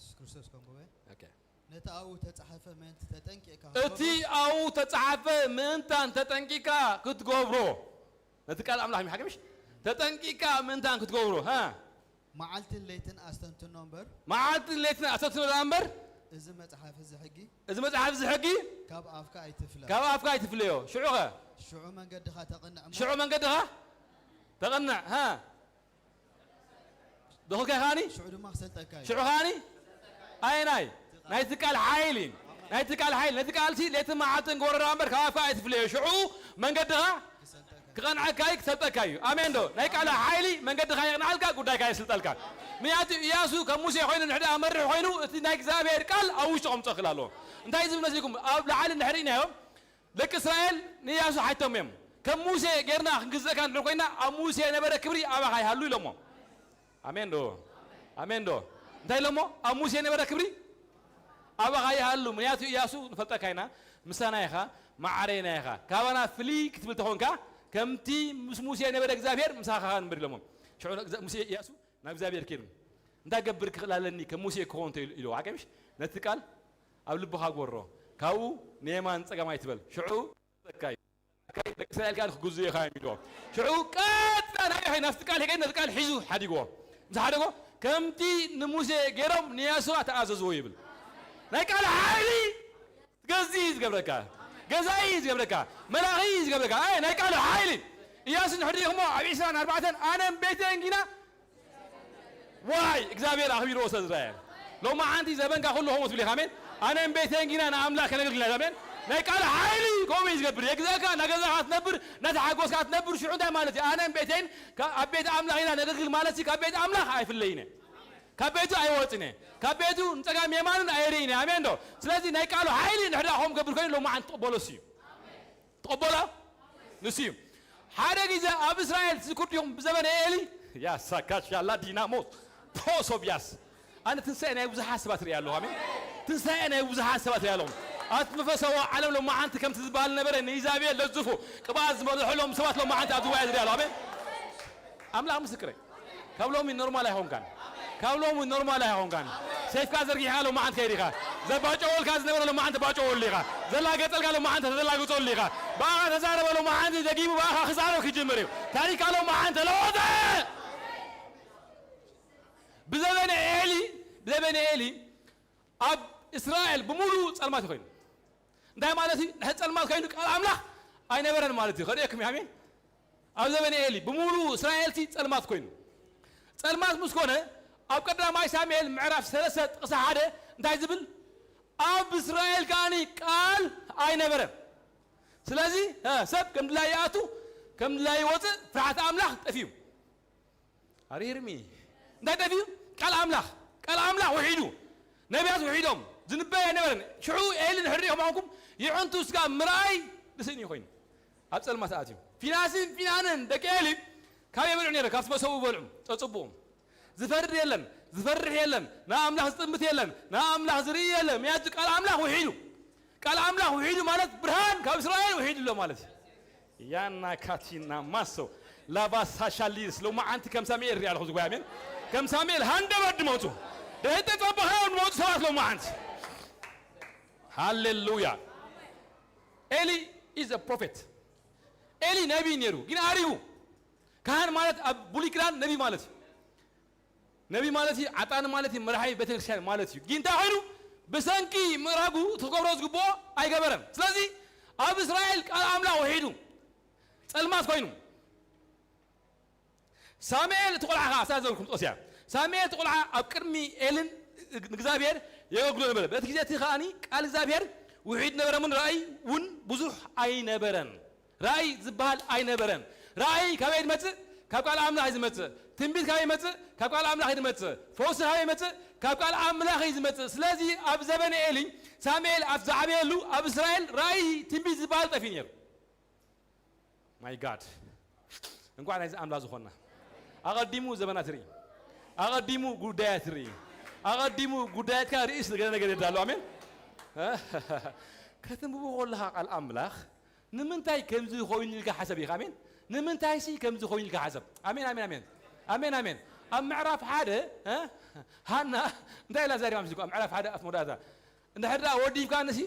የሱስ ክርስቶስ ከምበወ ኦኬ። ነቲ ኣብኡ ተጻሕፈ ምእንቲ ተጠንቂቕካ እቲ ኣብኡ ተጻሕፈ ምእንታን ተጠንቂቕካ ክትገብሮ፣ ነቲ ቃል ኣምላኽ ሚሓ ገምሽ ተጠንቂቕካ ምእንታን ክትገብሮ ሃ መዓልትን ለይትን ኣስተንትኖ እምበር መዓልትን ለይትን ኣስተንትኖ ደኣ እምበር እዚ መጽሓፍ እዚ ሕጊ እዚ መጽሓፍ እዚ ሕጊ ካብ ኣፍካ ኣይትፍለ ካብ ኣፍካ ኣይትፍለዮ። ሽዑኸ ሽዑ መንገድኻ ተቕንዕ እሞ ሽዑ መንገድኻ ተቐንዕ ሃ ደኹልካ ከኣኒ ሽዑ ድማ ክሰልጠካ እዩ ሽዑ ከኣኒ ኣየናይ ናይቲ ቃል ሓይሊ ናይቲ ቃል ሓይሊ ነቲ ቃልሲ ሌትን መዓልትን ጎረራ እምበር ካብ ኣፍካ ኣይትፍለዮ። ሽዑ መንገድኻ ክሰልጠካ ክቐንዐካ እዩ ክሰልጠካ እዩ። ኣሜን ዶ? ናይ ቃል ሓይሊ መንገድኻ የቕንዓልካ፣ ጉዳይካ የስልጠልካ። ምክንያቱ ኢያሱ ከም ሙሴ ኮይኑ ንሕዳ መርሕ ኮይኑ እቲ ናይ እግዚኣብሔር ቃል ኣብ ውሽጡ ከምፀክል ኣለዎ። እንታይ ዝብል መስልኩም? ኣብ ላዕሊ እንድሕር ኢናዮ ደቂ እስራኤል ንኢያሱ ሓይቶም እዮም ከም ሙሴ ጌርና ክንግዘእካ እንድሕር ኮይና ኣብ ሙሴ የነበረ ክብሪ ኣባኻ ይሃሉ ኢሎሞ። ኣሜን ዶ? ኣሜን ዶ? እንታይ ኢሎሞ? ኣብ ሙሴ የነበረ ክብሪ ኣባኻ ይሃሉ። ምክንያቱ ኢያሱ ንፈልጠካ ኢና፣ ምሳና ኢኻ፣ ማዕረና ኢኻ። ካባና ፍልይ ክትብል ተኾንካ ከምቲ ምስ ሙሴ የነበረ እግዚኣብሔር ምሳኻ ንበር ኢሎሞ። ሽዑ ሙሴ ኢያሱ ናብ እግዚኣብሔር ከይዱ እንታይ ገብር ክኽእል ኣለኒ ከም ሙሴ ክኾን እንተ ኢሉ ኢልዎ። ሓቀምሽ ነቲ ቃል ኣብ ልብኻ ጎሮ ካብኡ ንየማን ጸጋም ኣይትበል ሽዑ ተካ እዩ። ደቂ እስራኤል ከኣ ክግዙ ኢኻ እዮም ኢልዎ። ሽዑ ቀጥታ ናይ ሆይ ናብቲ ቃል ሄገን ነቲ ቃል ሒዙ ሓዲግዎ። ምስ ሓደጎ ከምቲ ንሙሴ ገይሮም ንያሱዋ ተኣዘዝዎ ይብል። ናይ ቃል ሓይሊ ገዚ እዩ ዝገብረካ፣ ገዛኢ እዩ ዝገብረካ፣ መላኺ እዩ ዝገብረካ። ኣይ ናይ ቃል ሓይሊ ኢያሱ ንሕድሪኹሞ ኣብ ዒስራን ኣርባዕተን ኣነን ቤተን ጊና ዋይ እግዚኣብሔር ኣኽቢርዎ ሰብ እስራኤል። ሎማዓንቲ ዘበንካ ኩሉ ከምኡ ትብል ኢኻ ኣሜን። ኣነን ቤተን ጊና ንኣምላኽ ከነገልግል ኢና ኣሜን። ናይ ቃል ሓይሊ ከምኡ እዩ ዝገብር። የግዛእካ ናገዛኻ ትነብር ናተሓጎስካ ትነብር ሽዑ እንታይ ማለት እዩ? ኣነን ቤተይን ኣብ ቤት ኣምላኽ ኢና ነገልግል ማለት ካብ ቤት ኣምላኽ ኣይፍለይነ ካብ ቤቱ ኣይወፅነ ካብ ቤቱ ንፀጋም የማንን ኣይርእነ ኣሜን ዶ? ስለዚ ናይ ቃሉ ሓይሊ ንሕዳ ከም ገብር ኮይኑ ሎማዓንቲ ትቕበሎስ እዩ። ተቐበሎ ንሱ እዩ። ሓደ ግዜ ኣብ እስራኤል ትዝክር ዲኹም ብዘበነ ኤሊ ያሳካሻላ ዲናሞስ ፖሶብያስ ኣነ ትንሳኤ ናይ ብዙሓት ሰባት ርኢ ኣለኹ ኣሜን። ትንሳኤ ናይ ብዙሓት ሰባት ርኢ ኣለኹ። ኣብቲ መንፈሳዊ ዓለም ሎማዓንቲ ከምቲ ዝበሃል ነበረ ንኢዛቤል ለዝፉ ቅብኣት ዝበዝሐሎም ሰባት ሎማዓንቲ ኣብዚ ጉባኤ ዝርኢ ኣለኹ ኣሜን። ኣምላኽ ምስክረይ ካብ ሎሚ ኖርማል ኣይኾንካን። ካብ ሎሚ ኖርማል ኣይኾንካን። ሰይፍካ ዘርጊሕካ ሎማዓንቲ ከይድ ኢኻ። ዘባጨወልካ ዝነበረ ሎማዓንቲ ባጨወሉ ኢኻ። ዘላገጸልካ ሎማዓንቲ ተዘላግጸሉ ኢኻ። ብኣኻ ተዛረበ ሎማዓንቲ ደጊሙ ብኣኻ ክዛረብ ክጅምር እዩ። ታሪካ ሎማዓንቲ ተለወጠ። ብዘበነ ኤሊ ብዘበነ ኤሊ ኣብ እስራኤል ብምሉእ ጸልማት ኮይኑ እንታይ ማለት እዩ? ንሕድ ጸልማት ኮይኑ ቃል ኣምላኽ ኣይነበረን ማለት እዩ። ከርእየኩም እዩ ኣሜን። ኣብ ዘበነ ኤሊ ብምሉእ እስራኤልቲ ጸልማት ኮይኑ ጸልማት ምስ ኮነ ኣብ ቀዳማይ ሳሙኤል ምዕራፍ ሰለስተ ጥቕሲ ሓደ እንታይ ዝብል ኣብ እስራኤል ከኣኒ ቃል ኣይነበረን። ስለዚ እ፣ ሰብ ከም ድላይ ይኣቱ ከም ድላይ ይወፅእ ፍርሓት ኣምላኽ ጠፊኡ ኣሪርሚ እንታይ ጠፊኡ ቃል ኣምላኽ ቃል ኣምላኽ ውሒዱ ነቢያት ውሒዶም ዝንበይ ኣይነበረን። ሽዑ ኤሊ ንሕድሪ ከማንኩም የዕንቱ ስጋ ምርኣይ ብስእኒ ኮይኑ ኣብ ጸልማት ኣትዩ። ፊናስን ፊናንን ደቂ ኤሊ ካብ የበልዑ ነይረ ካብቲ መሰቡ በልዑ ጸጽብቑ ዝፈርድ የለን ዝፈርሕ የለን ንኣምላኽ ዝጥምት የለን ንኣምላኽ ዝርኢ የለን። ምክንያቱ ቃል ኣምላኽ ውሒዱ ቃል ኣምላኽ ውሒዱ ማለት ብርሃን ካብ እስራኤል ውሒዱ ኣሎ ማለት እዩ። ያና ካቲና ማሶ ላባሳ ሻሊስ ሎማዓንቲ ከም ሳሙኤል ሪኣ ኣለኹ ዝጓይ ኣሜን። ከም ሳሙኤል ሃንደበት ድመፁ ደህተ ጸባሃዮም ድመፁ ሰባት ሎማዓንቲ ሃሌሉያ። ኤሊ is a prophet ኤሊ ነቢ ነይሩ ግን ኣሪጉ። ካህን ማለት ኣብ ብሉይ ኪዳን ነቢ ማለት እዩ። ነቢ ማለት እዩ ዓጣኒ ማለት እዩ መራሒ ቤተክርስትያን ማለት እዩ። ጊንታ ኮይኑ ብሰንኪ ምእራጉ ትገብሮ ዝግብኦ ኣይገበረን። ስለዚ ኣብ እስራኤል ቃል ኣምላኽ ውሒዱ ጸልማት ኮይኑ ሳሙኤል እቲ ቆልዓ ከዓ ኣስታ ዘብልኩም ጥቕስ እያ። ሳሙኤል እቲ ቆልዓ ኣብ ቅድሚ ኤልን ንእግዚኣብሔር የገልግሎ ነበረ። በቲ ግዜ እቲ ከኣኒ ቃል እግዚኣብሔር ውሒድ ነበረ፣ ምን ራእይ እውን ብዙሕ ኣይነበረን። ራእይ ዝበሃል ኣይነበረን። ራእይ ካበይ ዝመጽእ? ካብ ቃል ኣምላኽ እዩ ዝመጽእ። ትንቢት ካበይ ይመጽእ? ካብ ቃል ኣምላኽ እዩ ዝመጽእ። ፈውሲ ካበይ ይመጽእ? ካብ ቃል ኣምላኽ እዩ ዝመጽእ። ስለዚ ኣብ ዘበነ ኤሊ ሳሙኤል ኣብ ዝዓበየሉ ኣብ እስራኤል ራእይ ትንቢት ዝበሃል ጠፊኡ ነይሩ። ማይ ጋድ እንኳዕ ናይዚ ኣምላኽ ዝኾንና። ኣቐዲሙ ዘበናት ርኢ። ኣቐዲሙ ጉዳያት ርኢ። ኣቐዲሙ ጉዳያትካ ርኢ ስለ ገለ ነገር የዳሉ። ኣሜን። ከተንብቦ ከለኻ ቃል ኣምላኽ ንምንታይ ከምዚ ኮይኑ ኢልካ ሓሰብ ኢኻ። ኣሜን። ንምንታይ ሲ ከምዚ ኮይኑ ኢልካ ሓሰብ። ኣሜን ኣሜን ኣሜን ኣሜን ኣሜን። ኣብ ምዕራፍ ሓደ፣ እ? ሃና እንታይ ኢላ ዛሪባ ምስልኩ? ኣብ ምዕራፍ ሓደ ኣፍ መወዳእታ፣ እንድሕር ደኣ ወዲብካንሲ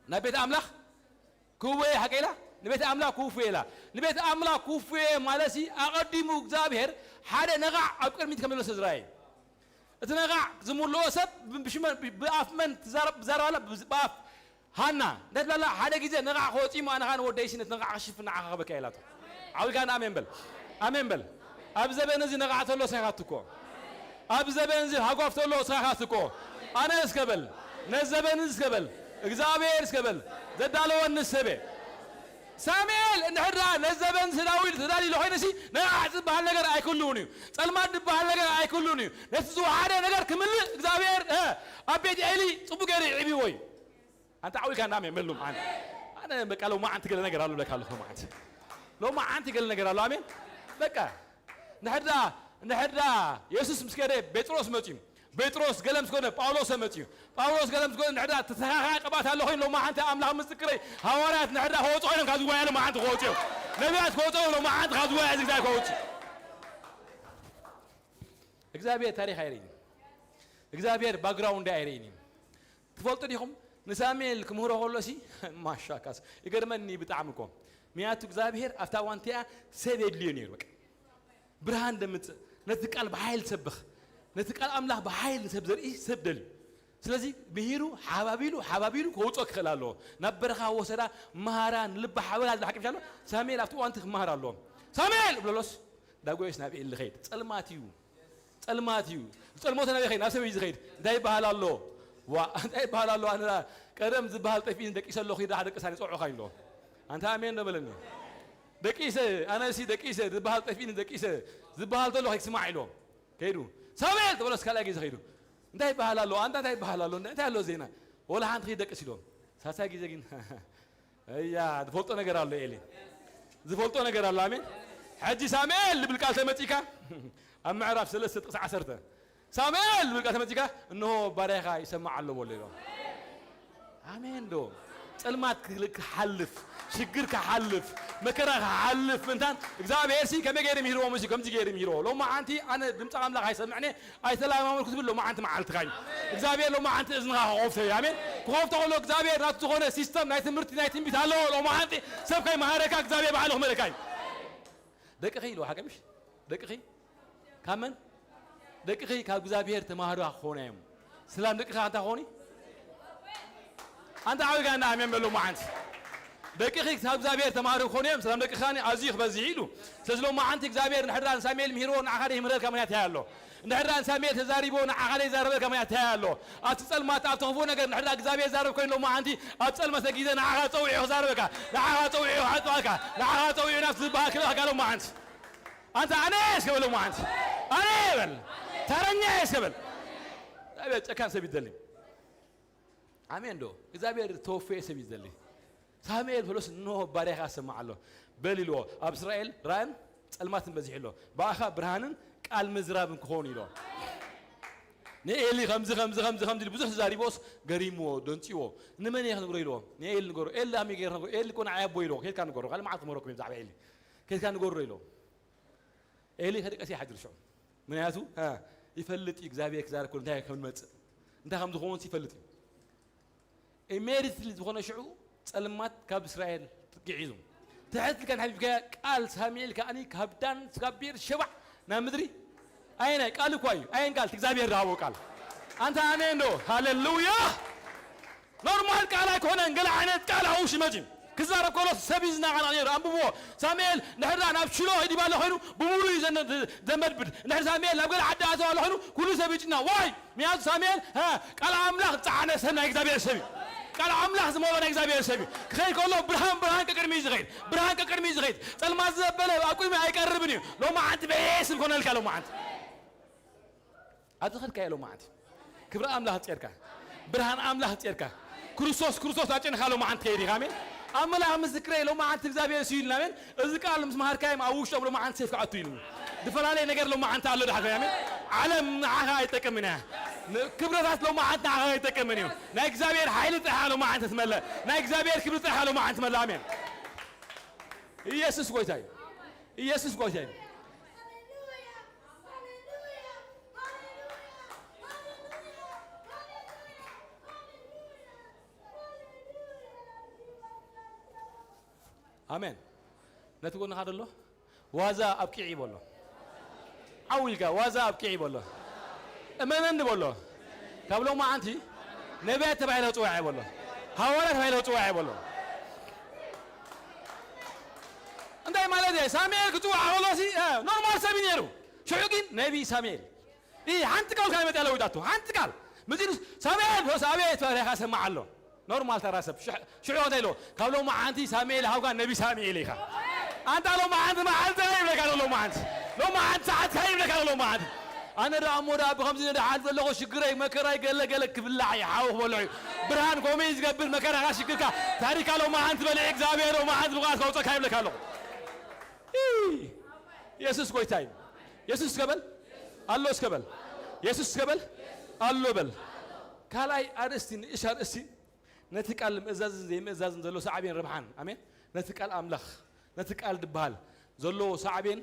ናብ ቤት ኣምላኽ ክውየ ሓቀ ኢላ፣ ንቤት ኣምላኽ ክውፍየ ኢላ። ንቤት ኣምላኽ ክውፍየ ማለትሲ፣ ኣቐዲሙ እግዚኣብሔር ሓደ ነቓዕ ኣብ ቅድሚት ከም ዘሎ ስለ ዝረኣየ። እቲ ነቓዕ ዝምልኦ ሰብ ብ-፣ ብሽመ-፣ ብ-፣ ብኣፍ መን ትዛረብ፣ ትዛረብ ኣላ? ብዝ-፣ ብኣፍ ሃና። እንታይ ትብላ ኣላ? ሓደ ግዜ ነቓዕ ክወጽእ እሞ፣ ኣነ ኸኣ ንወደይሲ ነቲ ነቓዕ ክሽፍን ንዓኻ ክህበካ ኢላቶ። ዓው ኢልካ ኣሜን በል። ኣሜን በል። ኣብ ዘበን እዚ ነቓዕ ተሎ እስኻ ኢኻ ትኮ። ኣብ ዘበን እዚ ሃጓፍ ተሎ እስኻ ኢኻ ትኮ። ኣነ እስከ በል። ነዚ ዘበን እዚ እስከ በል። እግዚኣብሔር እስከ በል። ዘዳለወኒ ሰብ እየ። ሳሙኤል እንድሕር ደኣ ነዚ ዘበን እዚ ዳዊት ተዳልዩ ኮይኑሲ፣ ነቓዕ ዝበሃል ነገር ኣይክህልውን እዩ። ጸልማት ዝበሃል ነገር ኣይክህልውን እዩ። ነቲ ዝወሓደ ነገር ክምልእ እግዚኣብሔር፣ እ፣ ኣብ ቤት ኤሊ ጽቡቅ ገይሩ ይዕብይዎ እዩ። ኣንታ ዓው ኢልካ እንዳ ኣሜን በል ሎማዓንቲ። ኣነ በቃ ሎማዓንቲ ገለ ነገር ኣሎ ብለካ ኣለኹ ሎማዓንቲ። ሎማዓንቲ ገለ ነገር ኣሎ፣ ኣሜን። በቃ እንድሕር ደኣ፣ እንድሕር ደኣ የሱስ ምስ ከደ ጴጥሮስ መጺኡ። ጴጥሮስ ገለ ምስ ኮነ ጳውሎስ መጺኡ። ጳውሎስ ገለ ምስ ኮነ እንድሕር ደኣ ተተኻኻኢ ቅብኣት ኣሎ ኮይኑ ሎማዓንቲ ኣምላኽ ምስክረይ፣ ሃዋርያት እንድሕር ደኣ ክወጹ ኮይኖም ካብ ዝዋያ ሎማዓንቲ ክወጹ እዮም። ነቢያት ክወጹ እዮም ሎማዓንቲ ካብ ዝዋያ እዚ ግዜ ክወጹ። እግዚኣብሔር ታሪኽ ኣይርእይን እዩ። እግዚኣብሔር ባክግራውንድ ኣይርእይን እዩ። ትፈልጡ ዲኹም? ንሳሙኤል ክምህሮ ከሎሲ ማሻካስ ይገርመኒ ብጣዕሚ እኮ። ምክንያቱ እግዚኣብሔር ኣብታ እዋን እቲኣ ሰብ የድልዮ ነይሩ። በቃ ብርሃን ደምጽእ፣ ነቲ ቃል ብሓይሊ ሰብኽ፣ ነቲ ቃል ኣምላኽ ብሓይሊ ሰብ ዘርኢ ሰብ ደልዩ። ስለዚ ምሂሩ፣ ሓባቢሉ፣ ሓባቢሉ ከውጽኦ ክኽእል ኣለዎ። ናብ በረኻ ወሰዳ፣ መሃራ፣ ንልባ ሓበላ ዝብል ሓቂ ምሻሎ፣ ሳሙኤል ኣብቲ እዋን እቲ ክመሃር ኣለዎ። ሳሙኤል! ብለሎስ፣ ዳጎየስ ናብ ኤሊ ኸይድ። ጸልማት እዩ። ጸልማት እዩ። ዝጸልሞ ተናበይ ኸይድ፣ ናብ ሰብ እዩ ዝኸይድ። እንታይ ይበሃል ኣሎ? ዋ፣ እንታይ ይበሃል ኣሎ? ኣነ ቀደም ዝበሃል ጠፊእኒ ደቂሰ ኣለኹ፣ ይዳ ደቅሳኒ ጸውዑኻ ኢሎ። ኣንታ ኣሜን ዶ በለኒ። ደቂሰ፣ ኣነሲ ደቂሰ፣ ዝበሃል ጠፊእኒ ደቂሰ፣ ዝበሃል ተሎ ከይትስማዕ ኢሎ። ከይዱ። ሳሙኤል! ተበለስ ካልኣይ ግዜ ከይዱ። እንታይ ይበሃል ኣሎ? ኣንታ እንታይ ይበሃል ኣሎ? እንታይ ኣሎ ዜና? ወላ ሓንቲ ከይደቅስ ኢሎ። ሳልሳይ ግዜ ግን እያ፣ ዝፈልጦ ነገር ኣሎ ኤሊ። ዝፈልጦ ነገር ኣሎ፣ ኣሜን። ሕጂ ሳሙኤል ዝብል ቃል ተመጺካ፣ ኣብ ምዕራፍ ሰለስተ ጥቕሲ ዓሰርተ። ሳሙኤል ዝብል ቃል ተመጺካ፣ እንሆ ባርያኻ ይሰምዕ ኣሎ በሎ ኢሎ። ኣሜን ዶ? ጸልማት ክል-፣ ክሓልፍ፣ ሽግር ክሓልፍ፣ መከራ ክሓልፍ ምእንታን እግዚኣብሔር ሲ ከመይ ገይሩ ምሂርዎም? እሱ ከምዚ ገይሩ ምሂርዎ። ሎማዓንቲ ኣነ ድምፂ ኣምላኽ ኣይሰምዕን እየ፣ ኣይተለማመድኩ ትብል ሎማዓንቲ መዓልትኻ እዩ። እግዚኣብሔር ሎማዓንቲ እዝንኻ ክኸፍቶ እዩ። ኣሜን። ክኸፍቶ ከሎ እግዚኣብሔር ናቱ ዝኾነ ሲስተም ናይ ትምህርቲ ናይ ትንቢት ኣለዎ። ሎማዓንቲ ሰብ ከይመሃረካ እግዚኣብሔር ባዕሉ ክመሃረካ እዩ። ደቅኺ ኢልዎ ሓቂ ምሽ? ደቅኺ ካብ መን? ደቅኺ ካብ እግዚኣብሔር ተማሃሮ ክኾኑ እዮም። ሰላም ደቅኻ ኣንታ ክኾኑ? ኣንታ ዓው ኢልካ እንዳ ኣሜን በል ሎማዓንቲ። ደቅኺ ካብ እግዚኣብሔር ተማሃሮ ክኾኑ እዮም፣ ሰላም ደቅኻኒ ኣዝዩ ክበዝሕ ኢሉ። ስለዚ ሎማዓንቲ እግዚኣብሔር ንሕድራ ንሳሙኤል ምሂርዎ ንዓኻ ደይምህረልካ ምኽንያት እንታይ ኣሎ? እንድሕር ደኣ ንሳሙኤል ተዛሪብዎ ንዓኻ ዘይዛረበልካ ምኽንያት እንታይ ኣሎ? ኣብቲ ጸልማት፣ ኣብቲ ክፉእ ነገር እንድሕር ደኣ እግዚኣብሔር ይዛረብ ኮይኑ ሎማዓንቲ ኣብ ጸልመተ ግዜ ንዓኻ ጸዊዑ ክዛረበካ፣ ንዓኻ ጸዊዑ ከዕጽወካ፣ ንዓኻ ጸዊዑ ናብቲ ዝበሃል ክልእኸካ ሎማዓንቲ። ኣንታ ኣነ እስከ በል ሎማዓንቲ። ኣነ በል። ተረኛ እስከ በል። እግዚኣብሔር ጨካን ሰብ ይደሊ። ኣሜን ዶ? እግዚኣብሔር ዝተወፈየ ሰብ እዩ ዝደሊ። ሳሙኤል በሎስ፣ እንሆ ባርያኻ እሰምዕ ኣሎ በል ኢልዎ። ኣብ እስራኤል ራእን ጸልማትን በዚሑ ኣሎ። ብኣኻ ብርሃንን ቃል ምዝራብን ክኸውን ኢልዎ። ንኤሊ ከምዚ፣ ከምዚ፣ ከምዚ፣ ከምዚ ኢሉ ብዙሕ ተዛሪቦስ ገሪምዎ፣ ደንጺዎ። ንመን እየ ክንግሮ ኢልዎ? ንኤሊ ንገሮ። ኤሊ ኣሚ ገይር ንገሮ። ኤሊ እኮ ንዓይ ኣቦ ኢልዎ። ኬድካ ንገሮ። ካልእ መዓት ክመረኩም ብዛዕባ ኤሊ። ኬድካ ንገሮ ኢልዎ። ኤሊ ከደቀስ ይሓድር ሽዑ። ምክንያቱ፣ እ፣ ይፈልጥ እዩ እግዚኣብሔር ክዛረብ ከሎ እንታይ ከም ዝመጽእ፣ እንታይ ከም ዝኸውን ይፈልጥ እዩ። ኢሜዲትሊ ዝኾነ ሽዑ ጸልማት ካብ እስራኤል ግዒዙ። ትሕት ኢልካ እንድሕር ሒዝካያ ቃል ሳሙኤል ከኣኒ ካብ ዳን እስካብ ቤር ሸባዕ ናብ ምድሪ ኣየናይ ቃል እኳ እዩ። ኣየን ቃል? እግዚኣብሔር ዝሃቦ ቃል። ኣንታ ኣሜን ዶ? ሃሌሉያ! ኖርማል ቃል ኣይኮነን፣ ገለ ዓይነት ቃል ኣብ ውሽጢ መጺኡ ክዛረብ ከሎ ሰብ እዩ ዝናቓናቕ ነይሩ። ኣንብብዎ። ሳሙኤል እንድሕር ደኣ ናብ ሽሎ ሂድ ይባሎ ኮይኑ ብምሉእ እዩ ዘነ-፣ ዘመድብድ። እንድሕር ሳሙኤል ናብ ገለ ዓዲ ኣተወ ኣሎ ኮይኑ ኩሉ ሰብ ይጭነቕ። ዋይ! ምክንያቱ ሳሙኤል፣ ሀ፣ ቃል ኣምላኽ ዝጸዓነ ሰብ ናይ እግዚኣብሔር ሰብ እዩ። ቃል ኣምላኽ ዝመልኦ ናይ እግዚኣብሔር ሰብ እዩ። ክኸይድ ከሎ ብርሃን፣ ብርሃን ቀቅድሚ እዩ ዝኸይድ። ብርሃን ቀቅድሚ እዩ ዝኸይድ። ጸልማት ዘበለ ኣብ ቅድሚ ኣይቀርብን እዩ። ሎማዓንቲ በየስም ኮነልካ ሎማዓንቲ። ኣብ ዝኸድካዮ ሎማዓንቲ ክብሪ ኣምላኽ ጼርካ፣ ብርሃን ኣምላኽ ጼርካ፣ ክርስቶስ፣ ክርስቶስ ኣጨንኻ ሎማዓንቲ ከይድ ኢኻ። ኣሜን። ኣምላኽ ምስክረይ፣ ሎማዓንቲ እግዚኣብሔር ስዩ ኢልና። ኣሜን። እዚ ቃል ምስ መሃርካዮም ኣብ ውሽጦም ሎማዓንቲ ሴፍ ክኣቱ ኢሉ። ዝተፈላለየ ነገር ሎማዓንቲ ኣሎ ድሓር። ኣሜን። ዓለም ንዓኻ ኣይጠቅምን እያ። ን-፣ ክብረታት ሎማዓንቲ ንዓኻ ኣይጠቅምን እዩ። ናይ እግዚኣብሔር ሓይሊ ጥራሕ ሎማዓንቲ ትመልእ። ናይ እግዚኣብሔር ክብሪ ጥራሕ ሎማዓንቲ ትመልእ። ኣሜን። ኢየሱስ ጎይታ እዩ። ኢየሱስ ጎይታ እዩ። ኣሜን። ነቲ ጎንኻ ዘሎ ዋዛ ኣብቂዕ ይበሎ። ዓው ኢልካ ዋዛ ኣብቂዕ ይበሎ። እመነኒ በሎ። ካብ ሎማዓንቲ ነቢያት ተባሂለ ክፅዋዕ ይበሎ። ሃዋርያ ተባሂለ ክፅዋዕ ይበሎ። እንታይ ማለት እዩ? ሳሙኤል ክፅዋዕ ከሎ ሲ እ፣ ኖርማል ሰብ እዩ ነይሩ። ሽዑ ግን ነቢ ሳሙኤል እ፣ ሓንቲ ቃል ካብ መፅኣ ለዊጣቶ ሓንቲ ቃል ምዚ ሳሙኤል ሆስ ኣቤት ባሪኻ ሰማዕ ኣሎ። ኖርማል ተራ ሰብ ሽሕ- ሽዑ እንታይ ኢሎ? ካብ ሎማዓንቲ ሳሙኤል ሃውካ ነቢ ሳሙኤል ኢኻ። ኣንታ ሎማዓንቲ መዓልቲ ይብለካ ኣሎ። ሎማዓንቲ ሎማዓንቲ ሰዓትካ ይብለካ ኣሎ። ሎማዓንቲ ኣነ ደኣ እሞ ደኣ ብኸምዚ ነድሓን ዘለኹ ሽግረይ መከራይ ገለ ገለ ክብላዕ እዩ ሓው ክበልዑ እዩ። ብርሃን ኮመይ ዝገብር መከራኻ ሽግርካ ታሪካ ሎማዓንቲ በልዕ እግዚኣብሔር ሎማዓንቲ ብቕዓት ከውፀካ ይብለካ ኣለኹ። ኢይ! የሱስ ጎይታ እዩ። የሱስ እስከ በል ኣሎ እስከ በል የሱስ እስከ በል ኣሎ በል። ካልኣይ ኣርእስቲ ንእሽ ኣርእስቲ ነቲ ቃል ምእዛዝን ዘይምእዛዝን ዘሎ ሳዕቤን ረብሓን ኣሜን። ነቲ ቃል ኣምላኽ ነቲ ቃል ድበሃል ዘለዎ ሳዕቤን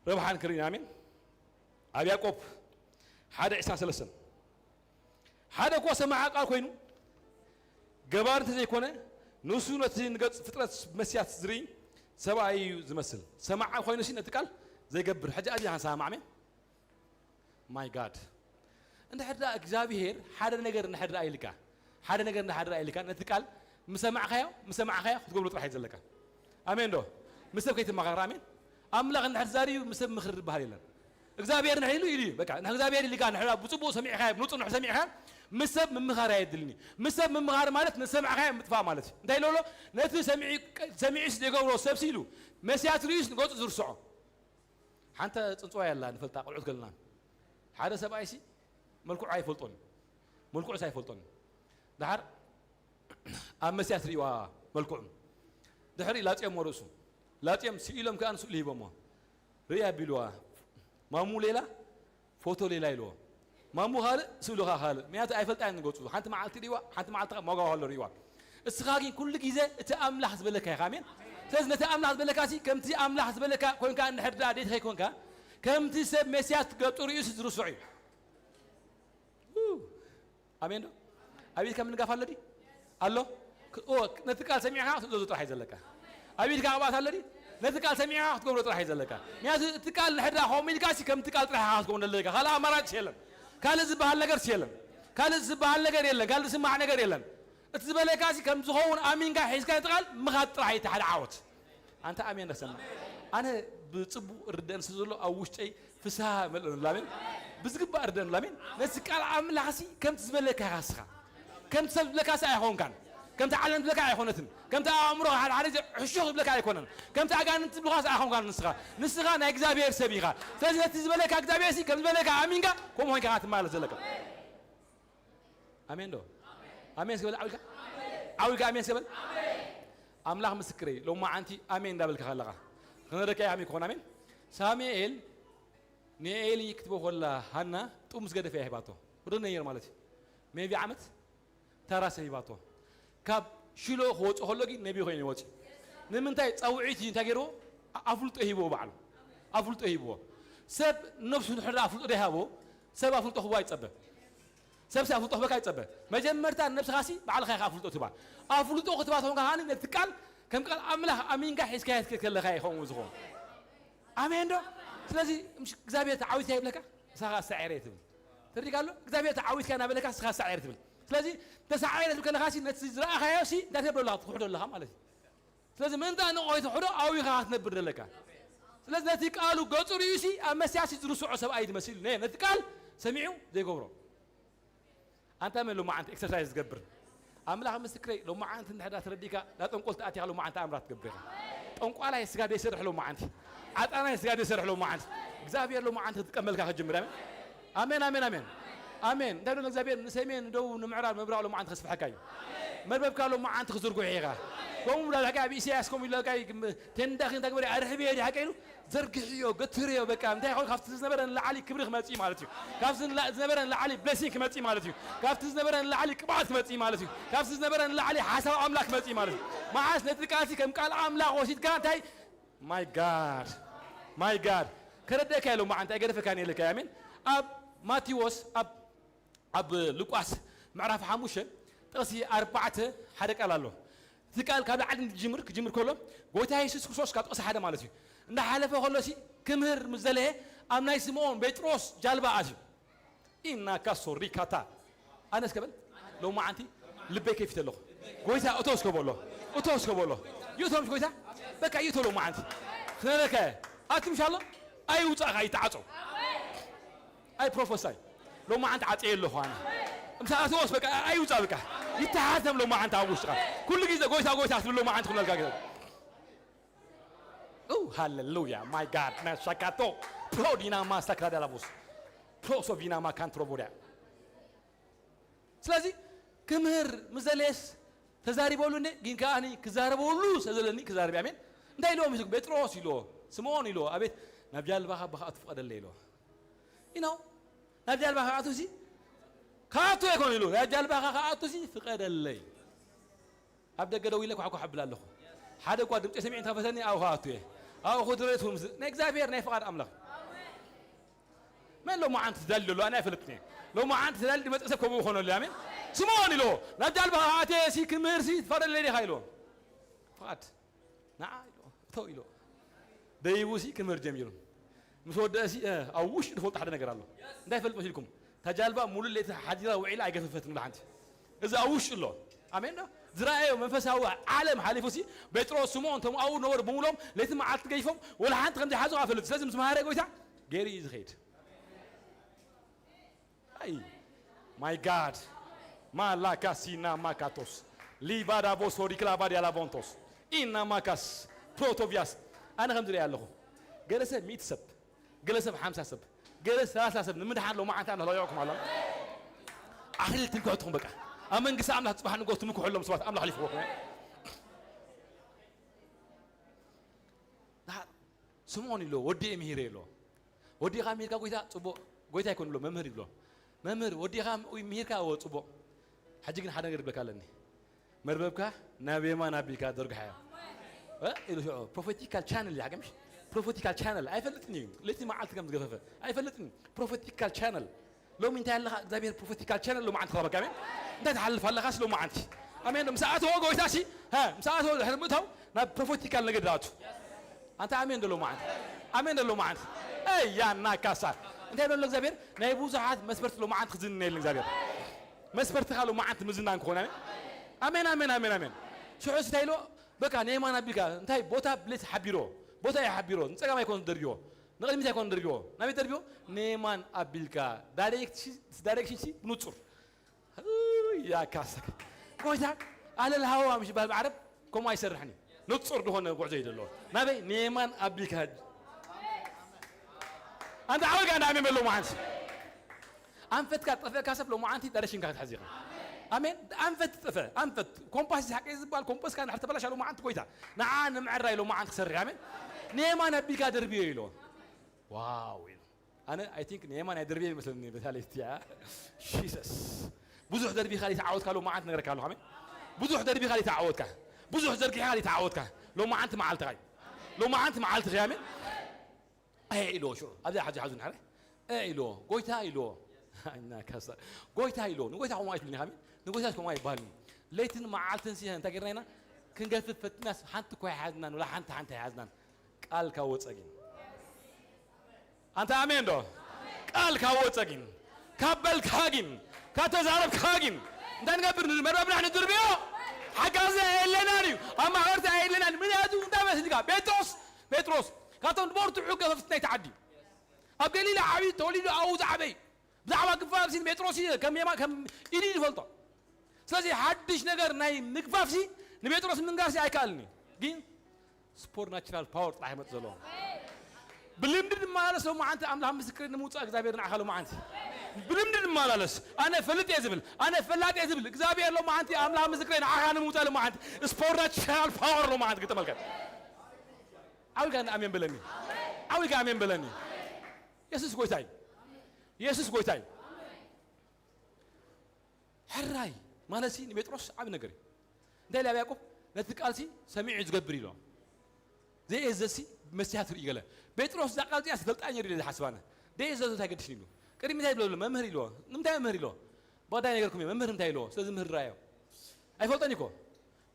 ረብሓን ክርኢ ኣሜን። ኣብ ያዕቆብ ሓደ ዕስራን ሰለስተን ሓደ እኳ ሰማዓ ቃል ኮይኑ ገባሪ እንተዘይኮነ ንሱ ነቲ ንገጽ ፍጥረት መስያት ዝርኢ ሰብኣይ እዩ ዝመስል። ሰማዓ ኮይኑ ሲ ነቲ ቃል ዘይገብር ሕጂ ኣብዚ ሃንሳማ ኣሜን። ማይ ጋድ እንድሕር ደኣ እግዚኣብሄር ሓደ ነገር እንድሕር ደኣ ኢልካ ሓደ ነገር እንድሕር ደኣ ኢልካ ነቲ ቃል ምሰማዕካዮ ምሰማዕካዮ ክትገብሮ ጥራሕ እዩ ዘለካ። ኣሜን ዶ? ምስ ሰብ ከይትመኻኸር ኣሜን። ኣምላኽ እንድሕር ዛሪቡ ምስ ሰብ ምኽሪ ዝበሃል የለን። እግዚኣብሄር እንድሕር ኢሉ ኢሉ እዩ በቃ። ንእግዚኣብሄር ኢልካ እንድሕር ብፅቡቅ ሰሚዕካዮ ብንፁር እንድሕር ሰሚዕካ ምስ ሰብ ምምኻር ኣየድልን እዩ። ምስ ሰብ ምምኻር ማለት ንሰማዕካዮ ምጥፋእ ማለት እዩ። እንታይ ኢሉ ኣሎ? ነቲ ሰሚዑ ሰሚዑስ ዘይገብሮ ሰብሲ ኢሉ መስያት ርእዩስ ንገፁ ዝርስዖ። ሓንተ ጽንጽዋይ ኣላ ንፈልጣ ቆልዑት ከለና ሓደ ሰብኣይሲ መልክዑ ኣይፈልጦን እዩ። መልክዑስ ኣይፈልጦን እዩ። ደሓር ኣብ መስያት ርእይዋ መልክዑ ድሕሪ ላጽዮሞ ርእሱ ላጽዮም ስኢሎም ከኣ ንስእሉ ሂቦሞ ርእያ ቢልዋ ማሙ ሌላ ፎቶ ሌላ ኢልዎ ማሙ ካልእ ስእሉ ከኣ ካልእ ምክንያቱ ኣይፈልጣ ንገጹ ሓንቲ መዓልቲ ርእይዋ ሓንቲ መዓልቲ ከኣ ማጓ ከሎ ርእይዋ እስኻ ግን ኩሉ ግዜ እቲ ኣምላኽ ዝበለካ ኢኻ ኣሜን ስለዚ ነቲ ኣምላኽ ዝበለካ ሲ ከምቲ ኣምላኽ ዝበለካ ኮንካ እንድሕር ደኣ ደይትኸይ ኮንካ ከምቲ ሰብ ሜስያስ ገጹ ርእዩስ ዝርስዑ እዩ ኣሜን ዶ ኣብ ኢድካ ምንጋፍ ኣሎ ድዩ ኣሎ ነቲ ቃል ሰሚዕካ ክትእዘዞ ጥራሕ እዩ ዘለካ ኣብ ኢድካ ቅብኣት ኣሎ ድዩ ነቲ ቃል ሰሚዕካ ክትገብሮ ጥራሕ እዩ ዘለካ ምክንያቱ እቲ ቃል ንሕድራ ከምኡ ኢልካ ሲ ከምቲ ቃል ጥራሕ ኢኻ ክትገብሮ ዘለካ ካልእ ኣማራጭ የለን ካልእ ዝበሃል ነገር የለን ካልእ ዝበሃል ነገር የለን ካልእ ዝስማዕ ነገር የለን እቲ ዝበለካ ሲ ከም ዝኸውን ኣሚንካ ሒዝካ እቲ ቃል ምኻድ ጥራሕ እዩ እቲ ሓደ ዓወት ኣንታ ኣሜን ረሰማ ኣነ ብጽቡቕ ርደን ስለ ዘሎ ኣብ ውሽጠይ ፍስሃ መልእን ላሜን ብዝግባእ ርደን ላሜን ነዚ ቃል ኣምላኽሲ ከምቲ ዝበለካ ኢኻ ስኻ ከምቲ ሰብ ዝበለካሲ ኣይኾንካን ከምቲ ዓለም ዝበለካ ኣይኾነትን ከምቲ ኣእምሮ ሓደ ሓደ ሕሹኽ ዝበለካ ኣይኮነን ከምቲ ኣጋንንቲ ዝብልኻስ ኣይኾንካን ንስኻ ንስኻ ናይ እግዚኣብሔር ሰብ ኢኻ ስለዚ ነቲ ዝበለካ እግዚኣብሔር ሲ ከም ዝበለካ ኣሚንካ ከምኡ ኮይንካ ትመላለስ ዘለካ ኣሜን ዶ ኣሜን ስበል ዓው ኢልካ ዓው ኢልካ ኣሜን ስበል ኣምላኽ ምስክረይ ሎማዓንቲ ኣሜን እንዳበልካ ከለኻ ክነረካ ኣሜን ክኾን ኣሜን ሳሙኤል ንኤሊ ክትቦ ኮላ ሃና ጡብ ምስ ገደፈ እያ ሂባቶ ወደ ነየር ማለት እዩ ሜቢ ዓመት ተራ ሰብ ሂባቶ ካብ ሽሎ ክወፅእ ከሎ ግን ነቢ ኮይኑ ይወፅ ንምንታይ ፀውዒት እዩ እንታይ ገይርዎ ኣፍልጦ ሂብዎ ባዕሉ ኣፍልጦ ሂብዎ ሰብ ነብሱ ንሕዳ ኣፍልጦ ደይሃቦ ሰብ ኣፍልጦ ክቦ ኣይፀበ ሰብ ሲ ኣፍልጦ ክበካ ይፀበ መጀመርታ ንነብስኻ ሲ ባዕልኻ ኢኻ ኣፍልጦ ትባ ኣፍልጦ ክትባ ተኾንካ ከዓኒ ነቲ ቃል ከም ቃል ኣምላኽ ኣሚንካ ሒዝካ ክትከድ ከለኻ ይኸውን ዝኸውን ኣሜን ዶ ስለዚ እግዚኣብሔር ተዓዊትካ ይብለካ ንስኻ ሳዒረ ትብል ተሪካ ኣሎ እግዚኣብሔር ተዓዊትካ እናበለካ ንስኻ ሳዒረ ትብል ስለዚ ተሳዒረ ትብል ከለኻ ሲ ነቲ ዝረኣኻዮ ሲ እንታይ ትገብሮ ኣለኻ ትኩሕዶ ኣለኻ ማለት እዩ ስለዚ ምእንታ ንቆይ ትሕዶ ኣዊኻ ክትነብር ዘለካ ስለዚ ነቲ ቃሉ ገጹ ርእዩ ሲ ኣብ መስያሲ ዝርስዖ ሰብኣይ ትመስል ነቲ ቃል ሰሚዑ ዘይገብሮ ኣንታ መን ሎማዓንቲ ኤክሰርሳይዝ ዝገብር ኣምላኽ ምስክረይ ሎማዓንቲ እንድሕዳ ተረዲካ ናብ ጠንቆልቲ ኣቲኻ ሎማዓንቲ ኣምራት ትገብር ኢኻ ጠንቋላይ ስጋ ደይሰርሕ ሎማዓንቲ ዓጣናይ ስጋ ደይሰርሕ ሎማዓንቲ እግዚኣብሔር ሎማዓንቲ ክትጥቀመልካ ክጅምር ኣሜን ኣሜን ኣሜን ኣሜን ኣሜን እንታይ ዶ እግዚኣብሔር ንሰሜን ንደቡብ ንምዕራብ ምብራቕ ሎማዓንቲ ከስፍሐካ እዩ መርበብካ ሎማዓንቲ ክዝርጉሕ ኢኻ ከምኡ ዳልሕካ ኣብ ኢሳያስ ከምኡ ኢለካ ቴንዳኺ እንታይ ግበሪ ኣርሕብዮ ዲሓቀ ኢሉ ዘርግሕዮ ገትርዮ በቃ እንታይ ይኸውን ካብቲ ዝነበረ ንላዕሊ ክብሪ ክመፅእ ማለት እዩ ካብቲ ዝነበረ ንላዕሊ ብሌሲንግ ክመፅእ ማለት እዩ ካብቲ ዝነበረ ንላዕሊ ቅብኣት ክመፅእ ማለት እዩ ካብቲ ዝነበረ ንላዕሊ ሓሳብ ኣምላኽ ክመፅእ ማለት እዩ መዓስ ነቲ ቃልሲ ከም ቃል ኣምላኽ ወሲድካ እንታይ ማይ ጋድ ማይ ጋድ ከረደካ የሎ መዓ እንታይ ገደፈካ ነለካ ኣሜን ኣብ ማቴዎስ ኣብ ኣብ ሉቃስ ምዕራፍ ሓሙሽተ ጥቕሲ ኣርባዕተ ሓደ ቃል ኣሎ እቲ ቃል ካብ ላዕሊ እንዲጅምር ክጅምር ከሎ ጎይታ የሱስ ክርስቶስ ካብ ጥቕሲ ሓደ ማለት እዩ። እንዳሓለፈ ከሎ ሲ ክምህር ምስ ዘለየ ኣብ ናይ ስምዖን ጴጥሮስ ጃልባ ኣትዩ። ኢና ካሶ ሪካታ ኣነ እስከ በል ሎማዓንቲ ልበይ ከፊተ ኣለኹ። ጎይታ እቶ እስከ በሎ እቶ እስከ በሎ ይእቶ ምስ ጎይታ በቃ ይእቶ ሎማዓንቲ ክነረከ ኣትምሻሎ ኣይውፃእኻ ይተዓፀው። ኣይ ፕሮፈሳይ ሎማዓንቲ ዓፀየ ኣለኹ ኣነ። ምሳኣተወስ በቃ ኣይውፃ በቃ ይተሓተም ሎማዓንቲ ኣብ ውሽጥኻ ኩሉ ግዜ ጎይታ ጎይታ ትብል ሎማዓንቲ ክብለልካ ገ Oh, hallelujah, my God, መሻካቶ ፕሮዲና ማሳክራ ዳላቡስ ፕሮሶቪና ማካንትሮቦሪያ። ስለዚ ክምህር ምዘለየስ ተዛሪበሉ እንደ ግን ከዓኒ ክዛረበሉ ስለዘለኒ ክዛረብ ኣሜን። እንታይ ኢልዎም ይስጉ ጴጥሮስ ኢልዎ ስምዖን ኢልዎ ኣቤት ናብ ጃልባኻ ብኸኣ ትፍቐደለ ኢልዎ ኢኖ ናብ ጃልባ ከኣቱ ሲ ከኣቱ ኣይኮን ኢሉ ናብ ጃልባኻ ከኣቱ ሲ ፍቐደለይ። ኣብ ደገ ደው ኢለ ኳዕኳዕ እብል ኣለኹ። ሓደ እኳ ድምፂ ሰሚዑ እንተኸፈተኒ ኣብኡ ከኣቱ እየ። ኣብኡ ክድረቱ ምስ ናይ እግዚኣብሔር ናይ ፍቓድ ኣምላኽ መን ሎማዓንቲ ትዳሊ ዘሎ ኣነ ኣይፈልጥን እየ። ሎማዓንቲ ትዳሊ ድመፀ ሰብ ከምኡ ይኾነሉ ኣሜን። ስምዖን ኢሎ ናብ ጃልባ ከኣትየ ሲ ክምህር ሲ ትፈቕደለይ ዲኻ ኢሎ ፍቓድ ንዓ ኢሎ እቶ ኢሎ ደይቡ ሲ ክምህር ጀሚሩ። ምስ ወደአ ሲ ኣብ ውሽጡ ዝፈልጦ ሓደ ነገር ኣሎ። እንታይ ፈልጥ መሲልኩም? እታ ጃልባ ሙሉእ ለይቲ ሓዲራ ውዒላ ኣይገፈፈትን ወላ ሓንቲ። እዚ ኣብ ውሽጡ ኣሎ። ኣሜን ዶ? ዝረኣዮ መንፈሳዊ ዓለም ሓሊፉ ሲ ጴጥሮስ ስምዖን እቶም ኣብኡ ነበሩ ብምሎም ለይቲ መዓልቲ ገይፎም ወላ ሓንቲ ከም ዘይሓዙ ኣፈልጥ። ስለዚ ምስ መሃረ ጎይታ ገይሩ እዩ ዝኸይድ። ኣይ ማይ ጋድ ማላካሲና ማካቶስ ሊቫዳ ቦሶ ሪክላቫዲያ ላቮንቶስ ኢና ማካስ ፕሮቶቪያስ ኣነ ከም ዝሪኣ ኣለኹ ገለ ሰብ ሚእቲ ሰብ ገለ ሰብ ሓምሳ ሰብ ገለ ሰላሳ ሰብ ንምድሓን ሎማዓንቲ ኣምላኽ ለቂዕኩም ኣሎ ኣኽሊል ትምክሕትኹም በቃ ኣብ መንግስቲ ኣምላኽ ፅባሕ ንጎስ ትምክሑ ኣለዎም ሰባት ኣምላኽ ሊፍዎ ስምዖን ኢሎ ወዲኤ ምሂረ ኢሎ ወዲኻ ምሂርካ ጎይታ ፅቡቕ ጎይታ ኣይኮን ብሎ መምህር ይብሎ መምህር ወዲኻ ምሂርካ እዎ ፅቡቕ ሕጂ ግን ሓደ ነገር ይብለካ ኣለኒ መርበብካ ናብ የማን ኣቢልካ ዘርግሓዮ ኢሉ ሽዑ ፕሮፌቲካል ቻነል ይሓገምሽ ፕሮፌቲካል ቻነል ኣይፈልጥን እዩ ለይቲ መዓልቲ ከም ዝገፈፈ ኣይፈልጥን እዩ ፕሮፌቲካል ቻነል ሎሚ እንታይ ኣለኻ እግዚኣብሔር ፕሮፌቲካል ቻነል ሎማዓንቲ ክረበካ ኣሜን እንታይ ትሓልፍ ኣለኻስ ሎማዓንቲ ኣሜን ዶ ምስ ኣተዎ ጎይታሲ ምስ ኣተዎ ድሕሪ ምእታው ናብ ፕሮፌቲካል ነገር ዝኣቱ ኣንተ ኣሜን ዶ ሎማዓንቲ ኣሜን ዶ ሎማዓንቲ እያ እናካሳ እንታይ ዶ እግዚኣብሔር ናይ ብዙሓት መስፈርቲ ሎማዓንቲ ክዝንነ የለን እግዚኣብሔር መስፈርትኻ ሎማዓንቲ ምዝናን ክኾን ኣሜን ኣሜን ኣሜን ኣሜን ኣሜን ሽዑ እንታይ ኢሎ በቃ ንየማን ኣቢልካ እንታይ ቦታ ብሌት ሓቢሮ ቦታ እየ ሓቢሮ ንፀጋም ኣይኮን ደርብዮ ንቕድሚት ኣይኮን ደርብዮ ናበይ ደርብዮ ንየማን ኣቢልካ ዳይሬክሽን ሲ ብንፁር ያካሰክ ጎይታ ኣለል ሃዋ ምሽ ይበሃል ብዓረብ ከምኡ ኣይሰርሕን እዩ ንፁር ዝኾነ ጉዕዞ እዩ ዘለዎ ናበይ ንየማን ኣቢልካ ኣንተ ዓወልካ እንዳ ኣሜን በሎ መዓንስ ኣንፈትካ ጠፈእካ ሰብ ሎማዓንቲ ዳይሬክሽንካ ክትሕዝ ኢኻ ኣሜን ኣንፈት ጠፈ ኣንፈት ኮምፓስ ሓቂ ዝበሃል ኮምፓስካ እንድሕር ተበላሻ ሎማዓንቲ ጎይታ ንዓ ንምዕራይ ሎማዓንቲ ክሰርሕ ኣሜን ንየማን ኣቢልካ ደርብዮ ኢሎ ዋው ኢሉ ኣነ ኣይ ቲንክ ንየማን ኣይ ደርብዮ ይመስለኒ በታለይ ስትያ ጂሰስ ብዙሕ ደርቢኻ ዘይተዓወትካ ሎማዓንቲ ነገረካ ኣለኹ ኣሜን ብዙሕ ደርቢኻ ዘይተዓወትካ ብዙሕ ዘርጊሕካ ዘይተዓወትካ ሎማዓንቲ መዓልትኻ እዩ ሎማዓንቲ መዓልትኻ ኣሜን ኢልዎ ሽዑ ኣብዚኣ ሓዚ ሓዙ ንሓረ ኢልዎ ጎይታ ኢልዎ ጎይታ ኢልዎ ንጎይታ ከምኡ ኣይትብልን ኢኻ ንጎይታ ከምኡ ኣይበሃልን ለይትን መዓልትን ሲ እንታይ ጌርና ኢና ክንገፍፍ ፈትናስ ሓንቲ እኳ ኣይሓዝናን ወላ ሓንቲ ሓንቲ ኣይሓዝናን ቃል ካብ ወፀ ግን ኣንተ ኣሜን ዶ ቃል ካብ ወፀ ግን ካብ በልካ ግን ካብ ተዛረብካ ግን እንታይ ንገብር መርበብና ንድርብዮ ሓጋዚ ኣየለናን እዩ ኣብ ማሕበርቲ ኣየለናን ምክንያቱ እንታይ መስልካ ጴጥሮስ ጴጥሮስ ካብቶም ዝበርትዑ ገፈፍቲ ናይቲ ዓዲ ኣብ ገሊላ ዓብዩ ተወሊዱ ኣብኡ ዝዓበይ ብዛዕባ ግፋፍ ሲን ጴጥሮስ ከም የማ ከም ኢዲ ዝፈልጦ ስለዚ ሓድሽ ነገር ናይ ምግፋፍ ሲ ንጴጥሮስ ምንጋር ሲ ኣይከኣልን እዩ ግን ስፖር ናቹራል ፓወር ጥራሕ ይመፅ ዘለዎ ብልምዲ ድማ ኣለስ ሎማዓንቲ ኣምላኽ ምስክር ንምውፃእ እግዚኣብሔር ንዓኻ ሎማዓንቲ ብልምዲ ድማ ኣለስ ኣነ ፈልጥ እየ ዝብል ኣነ ፈላጥ እየ ዝብል እግዚኣብሔር ሎማዓንቲ ኣምላኽ ምስክር ንዓኻ ንምውፃእ ሎማዓንቲ ስፖር ናቹራል ፓወር ሎማዓንቲ ግጠመልከት ዓዊልካ ኣሜን በለኒ ዓዊልካ ኣሜን በለኒ የሱስ ጎይታይ የሱስ ጎይታይ ሕራይ ማለት ሲ ንጴጥሮስ ዓብ ነገር እዩ እንታይ ኢላ ያዕቆብ ነቲ ቃልሲ ሰሚዑ ዝገብር ኢሎ ዘይእዘዝሲ መሲያ ትርኢ ገለ ጴጥሮስ እዛ ቃል እዚኣ ዝፈልጣ ነሩ ኢለ ዝሓስባነ ደይእዘዙ እንታይ ገድሽን ኢሉ ቅድሚ እንታይ ብሎ መምህር ኢልዎ ንምንታይ መምህር ኢልዎ ባዳይ ነገርኩም እዩ መምህር እንታይ ኢልዎ ስለዚ ምህር ራዮ ኣይፈልጦን ይኮ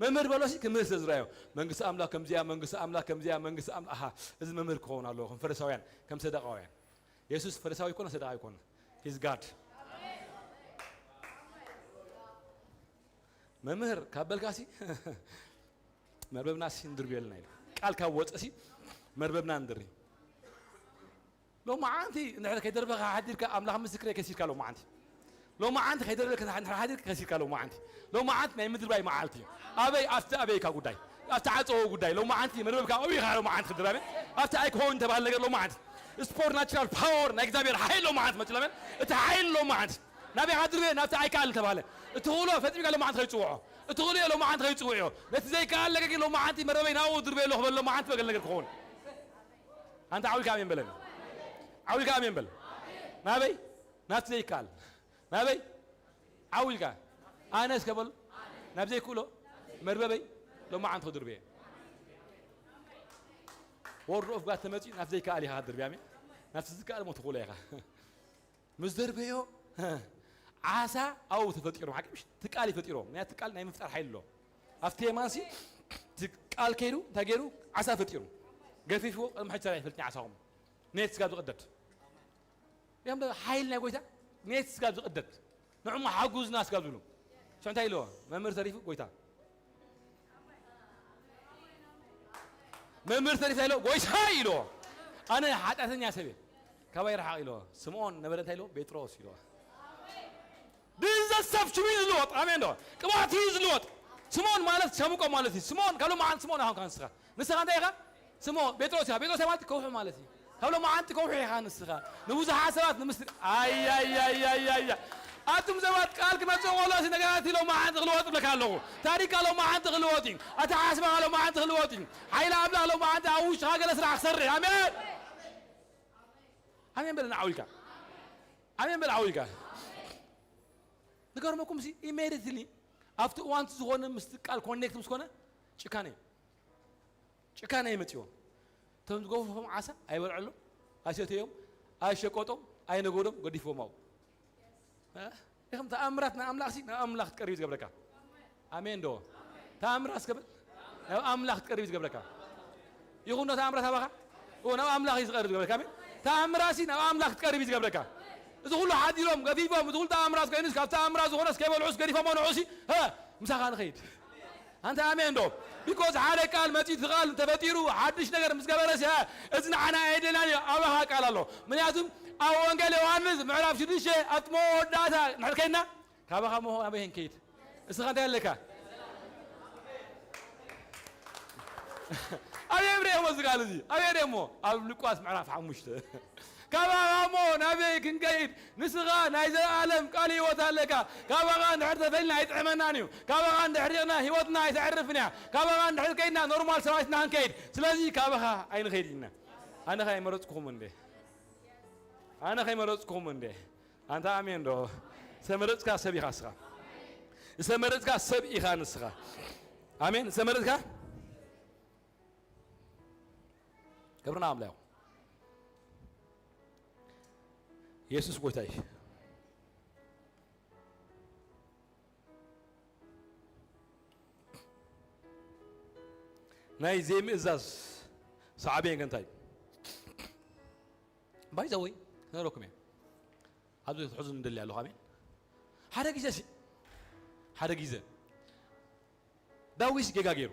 መምህር በሎሲ ክምህር ስለ ዝረኣዮ፣ መንግስቲ ኣምላኽ ከምዚኣ፣ መንግስቲ ኣምላኽ ከምዚኣ፣ መንግስቲ ኣምላኽ፣ ኣሃ፣ እዚ መምህር ክኸውን ኣለዎ፣ ከም ፈሪሳውያን፣ ከም ሰደቃውያን። የሱስ ፈሪሳዊ ኣይኮነ፣ ሰደቃ ኣይኮነ። He's God። መምህር ካብ በልካሲ፣ መርበብናሲ እንድርብየልና ኢሉ። ቃል ካብ ወፀሲ፣ መርበብና እንድሪ። ሎማዓንቲ እንድሕር ከይደርበኻ ሓዲርካ፣ ኣምላኽ ምስክረይ፣ ከሲርካ ሎማዓንቲ። ሎማዓንቲ ከይደርበካ እንድሕር ሓዲርካ፣ ከሲርካ ሎማዓንቲ። ሎማዓንቲ ናይ ምድርባይ መዓልቲ እዩ። ኣበይ? ኣብቲ ኣበይካ ጉዳይ፣ ኣብቲ ዓፀዎ ጉዳይ። ሎማዓንቲ መርበብካ ኣብኡ ኢኻ ሎማዓንቲ ክትድርብ። ኣብቲ ኣይኮን ተባህለ ነገር ሎማዓንቲ። ስፖር ናቹራል ፓወር ናይ እግዚኣብሔር ሓይል ሎማዓንቲ መፅእ። ኣሜን። እቲ ሓይል ሎማዓንቲ ናበይ ሓድርበ? ናብቲ ኣይከኣልን ተባህለ። እቲ ክእሎ ፈፂምካ ሎማዓንቲ ከይፅውዖ። እቲ ክእሎ ሎማዓንቲ ከይፅውዖ። ነቲ ዘይከኣል ነገር ግን ሎማዓንቲ መርበበይ ናብኡ ድርበየ ኣለኹ በል። ሎማዓንቲ በገል ነገር ክኸውን። ኣንታ ዓው ኢልካ ኣሜን በለኒ። ዓው ኢልካ ኣሜን በል። ናበይ? ናብቲ ዘይከኣል። ናበይ? ዓው ኢልካ። ኣነ እስከ በሉ። ናብ ዘይክእሎ መርበበይ ሎማዓንቲ ክድርበየ። ወርድ ኦፍ ጋድ ተመፂኡ ናብቲ ዘይከኣል ኢኻ ክትድርበየ። ኣሜን። ናብቲ ዝከኣል እሞ ትኽእሎ ኢኻ። ምስ ደርበዮ ዓሳ ኣብኡ ተፈጢሩ። ሓቂ ምሽ? እቲ ቃል እዩ ፈጢርዎ። ምክንያቱ እቲ ቃል ናይ ምፍጣር ሓይሊ ኣለዎ። ኣብቲ የማንሲ እቲ ቃል ከይዱ እንታይ ገይሩ? ዓሳ ፈጢሩ። ገፊፍዎ፣ ቅድሚ ሕጂ ሰሪሕ ይፈልጥ ዓሳኹም። ኔት ስጋብ ዝቕደድ። እዮም ዶ ሓይል ናይ ጎይታ? ኔት ስጋብ ዝቕደድ። ንዕሞ ሓጉዝና ስጋብ ዝብሉ። ሽዑ እንታይ ኢልዎ? መምህር ተሪፉ ጎይታ። መምህር ተሪፉ እንታይ ኢልዎ? ጎይታ ኢልዎ። ኣነ ሓጢኣተኛ ሰብ እየ። ካባይ ረሓቕ ኢልዎ። ስምዖን ነበረ እንታይ ኢልዎ? ጴጥሮስ ኢልዎ። ብዘሰብ ሽሙ እዩ ዝልወጥ። ኣሜን ዶ? ቅብኣት እዩ ዝልወጥ። ስምዖን ማለት ሸምቆ ማለት እዩ። ስምዖን ካብ ሎማዓንቲ ስምዖን ኣኹንካ ንስኻ። ንስኻ እንታይ ኢኻ? ስምዖን ጴጥሮስ ኢኻ። ጴጥሮስ ማለት ከውሒ ማለት እዩ። ካብ ሎማዓንቲ ከውሒ ኢኻ ንስኻ። ንብዙሓት ሰባት ንምስሊ-፣ ኣይ፣ ኣይ፣ ኣይ፣ ኣይ፣ ኣይ፣ ኣይ። ኣቱም ሰባት ቃል ክመጽእ ከሎ እዚ ነገራት ሎማዓንቲ ክልወጥ እብለካ ኣለኹ። ታሪካ ሎማዓንቲ ክልወጥ እዩ። ኣተሓሳስባኻ ሎማዓንቲ ክልወጥ እዩ። ሓይሊ ኣምላኽ ሎማዓንቲ ኣብ ውሽጥኻ ገለ ስራሕ ክሰርሕ። ኣሜን። ኣሜን በል ንዓው ኢልካ። ኣሜን በል ዓው ኢልካ። ንገርመኩም ሲ ኢሜዲትሊ ኣብቲ እዋንቲ ዝኾነ ምስቲ ቃል ኮኔክት ምስ ኮነ ጭካነ እዩ። ጭካነ እዩ መጺዎ። እቶም ዝገፈፎም ዓሳ ኣይበልዐሎም፣ ኣይሰተዮም፣ ኣይሸቀጦም፣ ኣይነገዶም፣ ገዲፎም ኣብኡ። እ? ኢኹም ተኣምራት ንኣምላኽ ሲ ናብ ኣምላኽ ክትቀርብ እዩ ዝገብረካ። ኣሜን ዶ? ተኣምራት እስከ በል። ናብ ኣምላኽ ክትቀርብ እዩ ዝገብረካ። ይኹን ዶ ተኣምራት ኣባኻ? ኦ፣ ናብ ኣምላኽ እዩ ዝቐርብ ዝገብረካ። ኣሜን። ተኣምራት ሲ ናብ ኣምላኽ ክትቀርብ እዩ ዝገብረካ። እዚ ኩሉ ሓዲሮም፣ ገፊፎም፣ እዚ ኩሉ ተኣምራት ኮይኑስ ካብ ተኣምራት ዝኾነስ ከይበልዑስ ገዲፎሞ ንዑ ሲ፣ ሀ፣ ምሳኻ ንኸይድ። ኣንታ ኣሜን ዶ? ቢኮዝ ሓደ ቃል መጺኡ፣ እቲ ቃል ተፈጢሩ፣ ሓድሽ ነገር ምስ ገበረ ሲ፣ ሀ፣ እዚ ንዓና ኣየድልየናን እዩ፣ ኣባኻ ቃል ኣሎ። ምክንያቱም ኣብ ወንጌል ዮሃንስ ምዕራፍ ሽዱሽተ ኣብቲ መወዳእታ ንሕር ከይድና፣ ካባኻ ሞ ኣበይ ክንከይድ? እስኻ እንታይ ኣለካ? ኣበይ ርኤሞ እዚ ቃል እዚ? ኣበይ ርኤሞ? ኣብ ሉቃስ ምዕራፍ ሓሙሽተ። ካባኻ ሞ ናበይ ክንከይድ? ንስኻ ናይ ዘለኣለም ቃል ህይወት ኣለካ። ካባኻ እንድሕር ተፈሊና ኣይጥዕመናን እዩ። ካባኻ እንድሕር ሪቕና ህይወትና ኣይተዕርፍን እያ። ካባኻ እንድሕር ከይድና ኖርማል ሰራዊትና ክንከይድ። ስለዚ ካባኻ ኣይንኸይድ ኢና። ኣነ ኸ ኣይመረጽኩኹም እንዴ? ኣነ ኸ ኣይመረጽኩኹም እንዴ? ኣንታ ኣሜን ዶ? ዝተመረጽካ ሰብ ኢኻ ንስኻ። ዝተመረጽካ ሰብ ኢኻ ንስኻ። ኣሜን። ዝተመረጽካ ክብርና ኣምላኽ። የሱስ ጎይታ እዩ። ናይ ዘይምእዛዝ ሳዕቤን ከ እንታይ? ባይ ዘ ወይ ክነግረኩም እየ። ኣብዚ ክትሕዙ ንደሊ ኣለኹ። ኣሜን። ሓደ ግዜ ሲ-፣ ሓደ ግዜ ዳዊት ጌጋ ገይሩ፣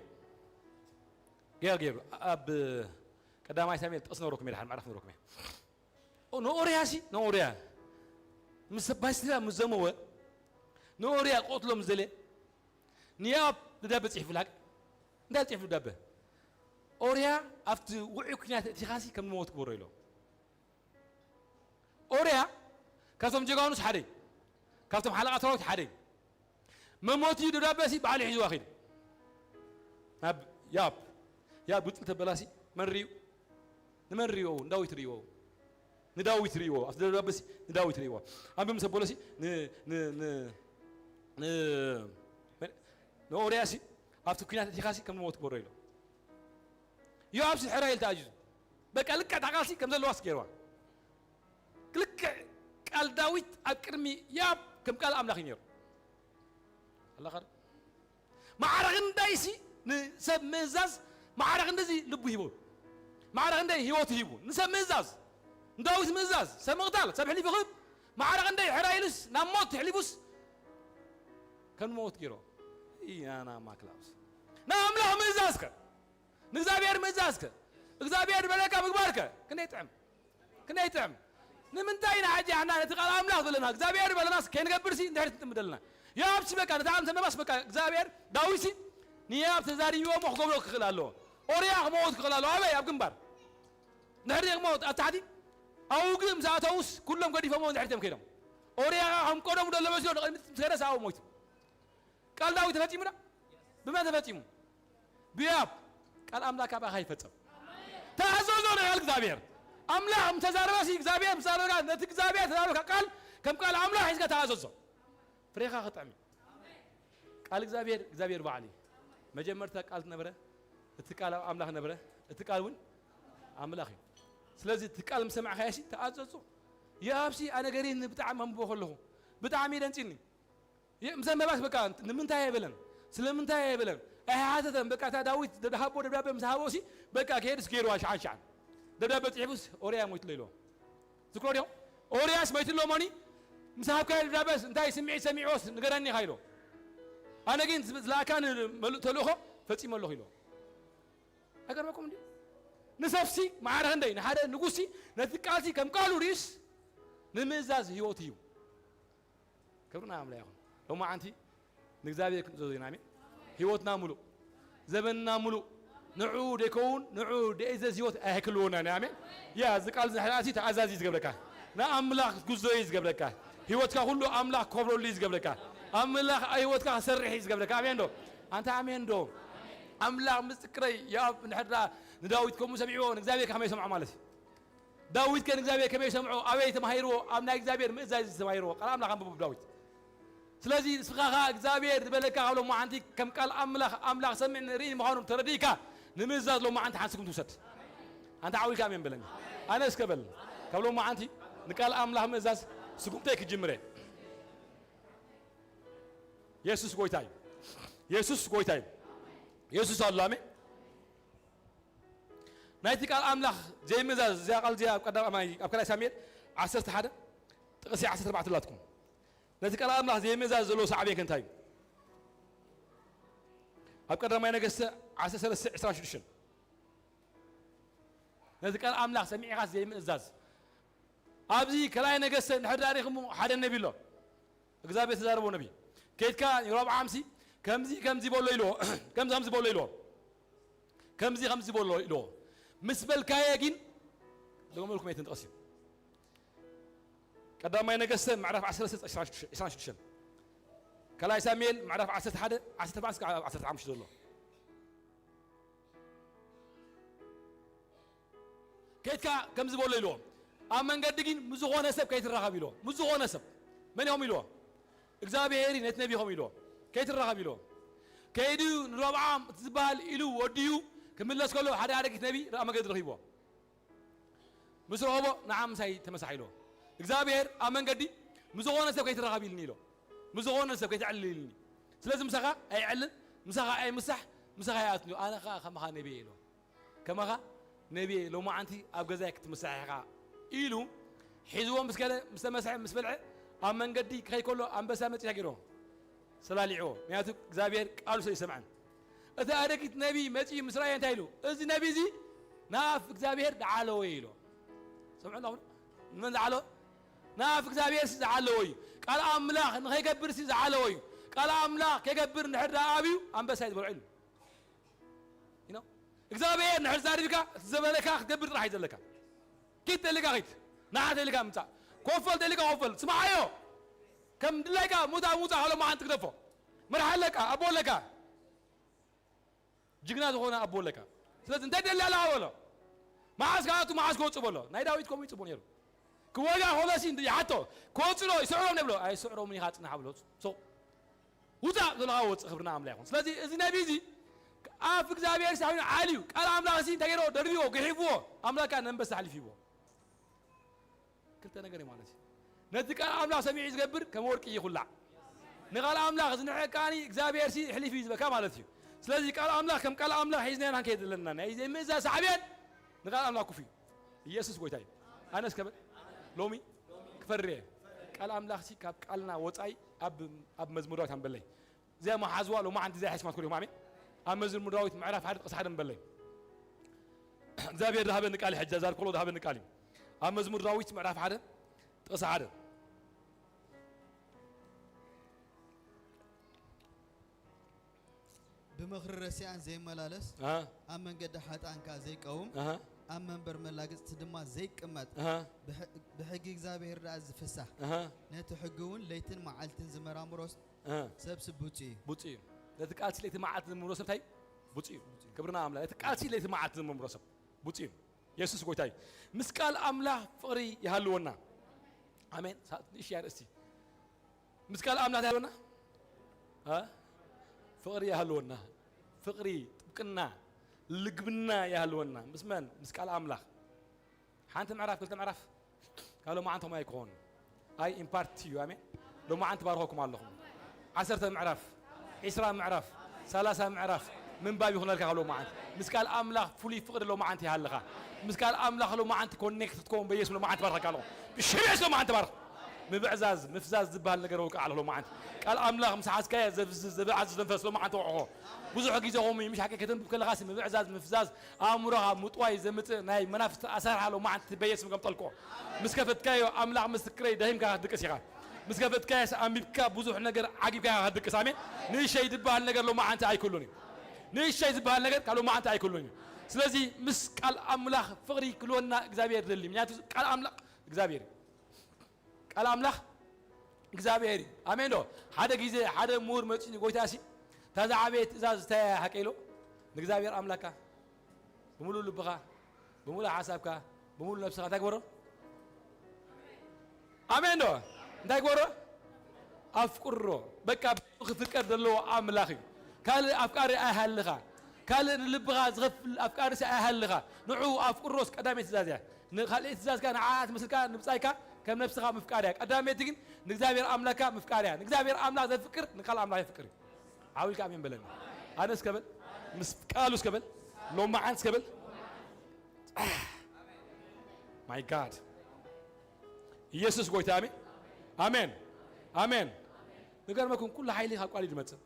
ጌጋ ገይሩ። ኣብ ቀዳማይ ሳሙኤል ጥቕሲ ነግረኩም እየ፣ ድሓር ምዕራፍ ነግረኩም እየ። ኦ፣ ንኦርያ ሲ፣ ንኦርያ ምስ ባይስቲባ ምስ ዘመወ፣ ንኦርያ ክቐትሎ ምስ ደለ፣ ንያብ ደብዳበ ጽሒፉላ። እንታይ ጽሒፉ ደብዳበ? ኦርያ ኣብቲ ውዑይ ኲናት እቲኻሲ ከም ዝመወት ግበሮ ኢሎ። ኦርያ ካብቶም ጀጋኑስ ሓደ እዩ። ካብቶም ሓለቓ ሰራዊት ሓደ እዩ። መሞቲ ደብዳበ ሲ ባዕሉ ሒዝዋ ኸይዱ። ናብ ያብ፣ ያብ ግጥም ተበላሲ መን ርእዩ? ንመን ርእይዎ? ንዳዊት ርእይዎ። ንዳዊት ርእይዎ። ኣብቲ ደብዳበ ሲ ንዳዊት ርእይዎ። ኣንብብ ምስ ኣበሎ ሲ ን-፣ ን-፣ ን-፣ ን-፣ ንኦርያ ሲ ኣብቲ ኲናት እቲኻ ሲ ከም ንሞት ግበሮ ኢሎ። ዮኣብሲ ሕራይ ኢሉ ተኣዚዙ። በቃ ልክዕ እታ ቃልሲ ከም ዘለዋስ ገይርዋ። ልክዕ ቃል ዳዊት ኣብ ቅድሚ ዮኣብ ከም ቃል ኣምላኽ እዩ ነይሩ። ኣለኻ ዶ? ማዕረ ክንደይሲ ንሰብ ምእዛዝ፣ ማዕረ ክንደዚ ልቡ ሂቡ፣ ማዕረ ክንደይ ህይወቱ ሂቡ ንሰብ ምእዛዝ፣ ንዳዊት ምእዛዝ፣ ሰብ ምቕታል፣ ሰብ ሕሊፉ ክህብ፣ ማዕረ ክንደይ ሕራይ ኢሉስ ናብ ሞት ሕሊፉስ ከም ሞት ገይሮ። ኢያና ማክላውስ ንኣምላኽ ምእዛዝከ ንእግዚኣብሔር ምእዛዝከ እግዚኣብሔር ዝበለካ ምግባርከ ክንደይ ጥዕም ክንደይ ጥዕም። ንምንታይ ኢና ሕጂ ኣሕና ነቲ ቃል ኣምላኽ ዘለና እግዚኣብሔር በለናስ ከይንገብርሲ እንድሕር ትጥምደልና? ዮኣብሲ በቃ ነቲ ኣምተ ነባስ በቃ እግዚኣብሔር ዳዊትሲ ንዮኣብ ተዛሪብዎ እሞ ክገብሮ ክኽእል ኣለዎ። ኦርያ ክመውት ክኽእል ኣለዎ። ኣበይ ኣብ ግንባር እንድሕር ክመውት ኣብ ታሕቲ ኣውግእ ምስ ኣተውስ ኩሎም ገዲፎሞ እንድሕር እዮም ከይዶም። ኦርያ ከም ቀደሙ ደሎ መስሎ ንቕድሚት ምስ ከደስ ኣብኡ ሞይቱ። ቃል ዳዊት ተፈጺሙ ዶ? ብመን ተፈጺሙ? ብዮኣብ። ቃል ኣምላኽ ካባኻ ይፈጸም። ተኣዘዞ ንቃል እግዚኣብሔር። ኣምላኽ ምተዛረበሲ እግዚኣብሔር ምሳረጋ ነቲ እግዚኣብሔር ተዛረበካ ቃል ከም ቃል ኣምላኽ ሒዝካ ተኣዘዞ። ፍሬኻ ክጥዕም እዩ። ቃል እግዚኣብሔር እግዚኣብሔር ባዕሉ እዩ። መጀመርታ ቃል ነበረ፣ እቲ ቃል ኣብ ኣምላኽ ነበረ፣ እቲ ቃል እውን ኣምላኽ እዩ። ስለዚ እቲ ቃል ምስ ሰማዕካዮሲ ተኣዘዞ። ዮኣብሲ ኣነ ገሪኒ ብጣዕሚ ኣንብቦ ከለኹ ብጣዕሚ ደንጺኒ። የ- ምስ ኣንበባስ በቃ ንምንታይ ኣይበለን፣ ስለምንታይ ኣይበለን፣ ኣይሓተተን። በቃ እታ ዳዊት ደብዳቦ ደብዳቤ ምስ ሃቦ ሲ በቃ ክሄድስ ገይርዋ ሽዓን ሽዓን ደብዳቤ ጽሒፉስ ኦርያ ሞይትሎ ኢልዎ። ዝክሮ ዲኹም? ኦርያስ ሞይትሎ ሞኒ ምስ ሃብካዮ ደብዳቤስ እንታይ ስምዒት ሰሚዕዎስ ንገረኒ ኢኻ ኢልዎ። ኣነ ግን ዝለኣካኒ መልእ ተልእኾ ፈጺመ ኣለኹ ኢልዎ። ኣይገርመኩም እንዲ ንሰብሲ ማዕረ ክንደይ ንሓደ ንጉሲ ነቲ ቃልሲ ከም ቃሉ ርእዩስ ንምእዛዝ ህይወት እዩ። ክብርና ኣምላኽ ይኹን። ሎማዓንቲ ንእግዚኣብሔር ክንእዘዞ ኢና። ኣሜን። ህይወትና ሙሉእ፣ ዘበንና ሙሉእ ንዕኡ ደይከውን፣ ንዕኡ ደይእዘዝ ህይወት ኣይክልወና ኢና። ኣሜን። ያ፣ እዚ ቃል እዚ ንሕና ኣትዩ ተኣዛዚ እዩ ዝገብረካ። ንኣምላኽ ክትጉዞ እዩ ዝገብረካ። ህይወትካ ኩሉ ኣምላኽ ክኸብረሉ እዩ ዝገብረካ። ኣምላኽ ኣብ ህይወትካ ክሰርሕ እዩ ዝገብረካ። ኣሜን ዶ? ኣንታ ኣሜን ዶ? ኣምላኽ ምስክረይ፣ ያብ ንድሕር ንዳዊት ከምኡ ሰሚዕዎ፣ ንእግዚኣብሔር ከመይ ሰምዖ ማለት እዩ። ዳዊት ከ ንእግዚኣብሔር ከመይ ሰምዖ? ኣበይ ተማሂርዎ? ኣብ ናይ እግዚኣብሔር ምእዛዝ ዝተማሂርዎ። ቃል ኣምላኽ ኣንብቡ ዳዊት። ስለዚ ንስኻ ኸኣ እግዚኣብሔር ዝበለካ ካብ ሎማዓንቲ ከም ቃል ኣምላኽ፣ ኣምላኽ ሰሚዕን ርእይን ምዃኑ ተረዲእካ ንምእዛዝ ሎማዓንቲ ሓንቲ ስጉምቲ ውሰድ። ኣንታ ዓዊልካ ኣሜን በለኒ። ኣነ እስከ በል። ካብ ሎማዓንቲ ንቃል ኣምላኽ ምእዛዝ ስጉምተይ ክጅምር እየ። የሱስ ጎይታ እዩ። የሱስ ጎይታ እዩ። የሱስ ኣሎ። ኣሜን። ናይቲ ቃል ኣምላኽ ዘይምእዛዝ እዚኣ ቃል እዚኣ ኣብ ቀዳማይ ኣብ ካልኣይ ሳሙኤል ዓሰርተ ሓደ ጥቕሲ ዓሰርተ ኣርባዕተ ኣላትኩም። ነቲ ቃል ኣምላኽ ዘይምእዛዝ ዘለዎ ሳዕቤን ከ እንታይ እዩ? ኣብ ቀዳማይ ነገስተ ዓሰርተ ሰለስተ ዕስራን ሽዱሽተን ነቲ ቃል ኣምላኽ ሰሚዕኻስ ዘይምእዛዝ ኣብዚ ካልኣይ ነገስተ እንድሕር ዳሪኽሞ ሓደ ነቢ ኣሎ። እግዚኣብሔር ተዛረቦ ነቢ። ከይድካ ንሮብዓምሲ ከምዚ ከምዚ በሎ ኢልዎ። ከምዚ ከምዚ በሎ ኢልዎ። ከምዚ ከምዚ በሎ ኢልዎ። ምስ በልካየ ግን ደገመልኩም የትን ጠቕስ እዩ። ቀዳማይ ነገስተ ምዕራፍ ዓሰርተ ሰለስተ ዕስራን ሽዱሽተን። ካልኣይ ሳሙኤል ምዕራፍ ዓሰርተ ሓደ ዓሰርተ ኣርባዕተ እስካብ ዓሰርተ ሓሙሽተ ዘሎ። ከይድካ ከምዚ በሎ ኢልዎ። ኣብ መንገዲ ግን ምስ ዝኾነ ሰብ ከይትራኸብ ኢልዎ። ምስ ዝኾነ ሰብ። መን ኢኹም ኢልዎ? እግዚኣብሔር እዩ ነቲ ነቢ ኢኹም ኢልዎ። ከይትራኸብ ኢልዎ። ከይዱ ንሮብዓም እቲ ዝበሃል ኢሉ ወዲኡ ክምለስ ከሎ ሓደ ኣረጊት ነቢ ኣብ መንገዲ ረኺብዎ። ምስ ረኸቦ ንዓ ምሳይ ተመሳሕ ኢልዎ። እግዚኣብሔር ኣብ መንገዲ ምስ ዝኾነ ሰብ ከይትራኸብ ኢልኒ ኢልዎ። ምስ ዝኾነ ሰብ ከይትዕልል ኢልኒ። ስለዚ ምሳኻ ኣይዕልን፣ ምሳኻ ኣይምሳሕ፣ ምሳኻ ኣይኣትን ኢልዎ። ኣነ ኸኣ ከማኻ ነቢ እየ ኢልዎ። ከማኻ ነቢ እየ፣ ሎማዓንቲ ኣብ ገዛይ ክትምሳሕ ኢኻ ኢሉ ሒዝዎ ምስ ከደ፣ ምስ ተመስሐ፣ ምስ በልዐ፣ ኣብ መንገዲ ክኸይድ ከሎ ኣንበሳ መጺኡ ገይርዎ ሰላሊዕዎ። ምክንያቱ እግዚኣብሔር ቃሉ ስለ ዝሰምዐን። እቲ ኣረጊት ነቢ መጺኡ ምስ ረኣየ እንታይ ኢሉ? "እዚ ነቢ እዚ ንኣፍ እግዚኣብሔር ዝዓለወ እዩ" ኢሉ። ሰምዑ ኣለኹም? ንመን ዝዓለወ? ንኣፍ እግዚኣብሔር ሲ ዝዓለወ እዩ። ቃል ኣምላኽ ንኸይገብር ሲ ዝዓለወ እዩ። ቃል ኣምላኽ ከይገብር እንድሕር ደኣ ኣብዩ ኣንበሳ እዩ ዝበልዖ ኢሉ። You know? እግዚኣብሔር እንድሕር ዛሪብካ፣ እቲ ዝበለካ ክትገብር ጥራሕ እዩ ዘለካ። ኪድ ተልካ ኪድ። ንዓ ተልካ ምጻእ። ኮፈል ተልካ ኮፈል። ስምዓዮ። ከም ድላይካ ሙታ ሙታ፣ ሃሎ መዓንት ክደፎ። መርሓ ኣለካ፣ ኣቦ ኣለካ። ጅግና ዝኾነ ኣቦ ኣለካ። ስለዚ እንታይ ደሊ ኣለኻ በሎ። መዓስ ክኣቱ፣ መዓስ ክወጽእ በሎ። ናይ ዳዊት ከምኡ ይጽቡ ነይሩ። ክወጋ ከሎሲ እንዲ ይሓቶ፣ ክወጽእ ዶ ይስዕሮም ንብሎ። ኣይስዕሮምን ኢኻ ጽናሕ ብሎ። ሶ፣ ውጻእ ዘለኻ ወጽእ፣ ክብርና ኣምላኽ ይኹን። ስለዚ እዚ ነቢ እዚ ኣፍ እግዚኣብሔር ሳይኑ ዓልዩ፣ ቃል ኣምላኽ እዚ እንታይ ገይርዎ? ደርቢዎ፣ ግሒፍዎ፣ ኣምላኽ ከኣ ነንበሳ ኣሕሊፉ ሂብዎ። ክልተ ነገር እዩ ማለት እዩ። ነቲ ቃል ኣምላኽ ሰሚዑ ዝገብር ከም ወርቂ ይኹላዕ። ንቃል ኣምላኽ ዝንዕቅ ከኣኒ እግዚኣብሔር ሲ ሕሊፍ እዩ ዝበካ ማለት እዩ። ስለዚ ቃል ኣምላኽ ከም ቃል ኣምላኽ ሒዝናዮ ንክንከይድ ዘለና ናይ ዘይምእዛዝ ሳዕቤን ንቃል ኣምላኽ ኩፍ እዩ። ኢየሱስ ጎይታ እዩ። ኣነስ ከበል ሎሚ ክፈርየ ቃል ኣምላኽ ሲ ካብ ቃልና ወጻኢ ኣብ ኣብ መዝሙር ዳዊት ኣንበለይ እዚኣ መሓዝዋ ሎማዓንቲ እዚኣ ሒዝኩም ኣትኩሪኹም ኣሜን። ኣብ መዝሙር ዳዊት ምዕራፍ ሓደ ጥቕሲ ሓደ እምበለይ እግዚኣብሔር ዝሃበኒ ቃል እዩ። ሕጂ ዛር ኮሎ ዝሃበኒ ቃል እዩ። ኣብ መዝሙር ዳዊት ምዕራፍ ሓደ ጥቕሲ ሓደ ብምኽሪ ረሲኣን ዘይመላለስ፣ ኣብ መንገዲ ሓጥኣን ከኣ ዘይቀውም፣ ኣብ መንበር መላግጽቲ ድማ ዘይቅመጥ፣ ብሕጊ እግዚኣብሔር ደኣ ዝፍሳህ፣ ነቲ ሕጊ እውን ለይትን መዓልትን ዝመራምሮስ ሰብ ብፁዕ እዩ። ብፁዕ እዩ። ነቲ ቃልሲ ለይቲ መዓልቲ ዝመርምሮ ሰብ እንታይ እዩ? ብፁዕ እዩ። ክብርና ኣምላኽ። ነቲ ቃልሲ ለይቲ መዓልቲ ዝመርምሮ ሰብ ብፁዕ እዩ። የሱስ ጎይታ እዩ። ምስ ቃል ኣምላኽ ፍቕሪ ይሃልወና። ኣሜን። ንእሽያ ርእሲ ምስ ቃል ኣምላኽ ይሃልወና። ፍቕሪ ይሃልወና። ፍቕሪ፣ ጥብቅና፣ ልግብና ይሃልወና። ምስ መን? ምስ ቃል ኣምላኽ። ሓንቲ ምዕራፍ፣ ክልተ ምዕራፍ ካብ ሎማዓንቲ ከምኡ ኣይኮን። ኣይ ኢምፓርት እዩ። ኣሜን። ሎማዓንቲ ባርኸኩም ኣለኹም። ዓሰርተ ምዕራፍ፣ ዒስራ ምዕራፍ፣ ሰላሳ ምዕራፍ ምንባብ ይኹነልካ ካብ ሎማዓንቲ። ምስ ቃል ኣምላኽ ፍሉይ ፍቕሪ ሎማዓንቲ ይሃልኻ። ምስ ቃል ኣምላኽ ሎማዓንቲ ኮኔክት ክትከውን በየሱስ ሎማዓንቲ ባርኸካ ኣለኹ። ብሽም የሱስ ሎማዓንቲ ባርኽ። ምብዕዛዝ፣ ምፍዛዝ ዝበሃል ነገር ውቃዕ ኣሎ ሎማዓንቲ። ቃል ኣምላኽ ምስ ሓዝካዮ ዘብዝዝ፣ ዘበዓዝዝ መንፈስ ሎማዓንቲ ወዕኾ። ብዙሕ ግዜ ኸምኡ እዩ። ምሽ ሓቂ ከተንብብ ከለኻሲ ምብዕዛዝ፣ ምፍዛዝ፣ ኣእምሮኻ ምጥዋይ ዘምጽእ ናይ መናፍስቲ ኣሰራርሓ ሎማዓንቲ በየሱስ ከምጠልቆ። ምስ ከፈትካዮ ኣምላኽ ምስክረይ ደኺምካ ክትድቅስ ኢኻ። ምስ ከፈትካዮስ ኣንቢብካ ብዙሕ ነገር ዓጊብካ ኢኻ ክትድቅስ። ኣሜን። ንእሸይ ዝበሃል ነገር ሎማዓንቲ ኣይክሉን እዩ። ንእሸይ ዝበሃል ነገር ካብ ሎማዓንቲ ኣይክሉን እዩ። ስለዚ ምስ ቃል ኣምላኽ ፍቕሪ ክልወና እግዚኣብሔር ይደሊ። ምክንያቱ ቃል ኣምላኽ እግዚኣብሔር እዩ። ቃል ኣምላኽ እግዚኣብሔር እዩ። ኣሜን ዶ? ሓደ ግዜ ሓደ ምሁር መፂኡ ንጎይታ ሲ እታ ዝዓበየ ትእዛዝ እንታይ እያ ሓቀ ኢሎ ንእግዚኣብሔር ኣምላካ ብምሉእ ልብኻ፣ ብምሉእ ሓሳብካ፣ ብምሉእ ነብስኻ እንታይ ግበሮ? ኣሜን ዶ? እንታይ ግበሮ? ኣፍቅሮ። በቃ ክፍቀር ዘለዎ ኣምላኽ እዩ። ካልእ ኣፍቃሪ ኣይሃልኻ። ካልእ ንልብኻ ዝኸፍል ኣፍቃሪ ሲ ኣይሃልኻ። ንዑ ኣፍቅሮስ ቀዳመይ ትእዛዝ እያ። ንኻልእ ትእዛዝካ ንዓኣ ትመስልካ ንብጻይካ ከም ነብስኻ ምፍቃር እያ። ቀዳመይቲ ግን ንእግዚኣብሔር ኣምላኽካ ምፍቃር እያ። ንእግዚኣብሔር ኣምላኽ ዘፍቅር ንቃል ኣምላኽ የፍቅር እዩ። ዓው ኢልካ ኣሜን በለኒ። ኣነ እስከ በል ምስ ቃሉ እስከ በል ሎማዓን እስከ በል ማይ ጋድ ኢየሱስ ጎይታ ኣሜን ኣሜን ኣሜን። ንገርመኩም ኩሉ ሓይሊ ካብ ቃል እዩ ዝመጽእ።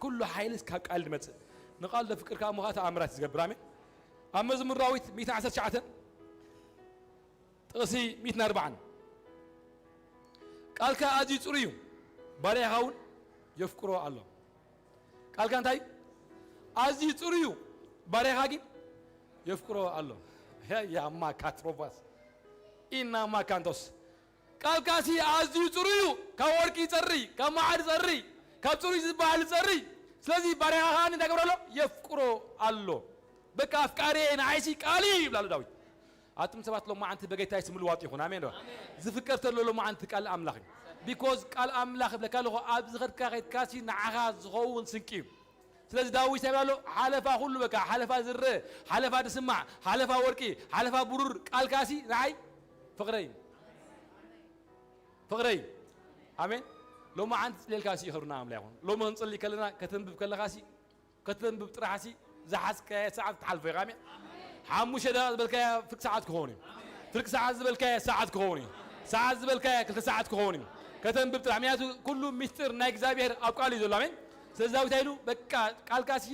ኩሉ ሓይሊ ካብ ቃል እዩ ዝመጽእ። ንቃል ዘፍቅር ከኣ እሞ ከኣ ተኣምራት እዩ ዝገብር ኣሜን። ኣብ መዝሙር ዳዊት ሚእትን ዓሰርተ ትሽዓተን ጥቕሲ ሚእትን ኣርባዓን ቃልካ ኣዝዩ ጽሩይ እዩ፣ ባርያኻ እውን የፍቅሮ ኣሎ። ቃልካ እንታይ ኣዝዩ ጽሩይ እዩ፣ ባርያኻ ግን የፍቅሮ ኣሎ። ያማ ካትሮባስ ኢናማ ካንቶስ ቃልካሲ ኣዝዩ ጽሩይ እዩ፣ ካብ ወርቂ ይጸሪ፣ ካብ መዓር ይጸሪ፣ ካብ ጽሩይ ዝበሃል ይጸሪ። ስለዚ ባርያኻ ከኣ እንታይ ገብሮ ኣሎ? የፍቅሮ ኣሎ። በቃ ኣፍቃሪ ንዓይሲ ቃል እዩ ይብላ ኣሎ ዳዊት። ኣቱም ሰባት ሎማዓንቲ በጌታ የሱስ ምልዋጥ ይኹን። ኣሜን ዶ? ዝፍቀር ተሎ ሎማዓንቲ ቃል ኣምላኽ እዩ። ቢኮዝ ቃል ኣምላኽ ይብለካ ኣለኹ ኣብ ዝኸድካ ከድካሲ ንዓኻ ዝኸውን ስንቂ እዩ። ስለዚ ዳዊት እንታይ ይብል ኣሎ? ሓለፋ ኩሉ በቃ ሓለፋ ዝርእ፣ ሓለፋ ዝስማዕ፣ ሓለፋ ወርቂ፣ ሓለፋ ብሩር ቃልካሲ ንዓይ ፍቕረይ ፍቕረይ ኣሜን። ሎማዓንቲ ጽልየልካሲ ይኸብርና ኣምላኽ ይኹን። ሎሚ ክንጽሊ ከለና ከተንብብ ከለኻሲ ከተንብብ ጥራሕሲ ዝሓዝካያ ሰዓት ትሓልፎ ኢኻ ኣሜን። ሓሙሽተ ደቂቕ ዝበልካያ ፍርቂ ሰዓት ክኸውን እዩ። ፍርቂ ሰዓት ዝበልካያ ሰዓት ክኸውን እዩ። ሰዓት ዝበልካያ ክልተ ሰዓት ክኸውን እዩ። ከተንብብ ጥራሕ ምክንያቱ ኩሉ ሚስጥር ናይ እግዚኣብሔር ኣብ ቃሉ እዩ ዘሎ ኣሜን። ስለዚ ዳዊት ኢሉ በቃ ቃልካሲ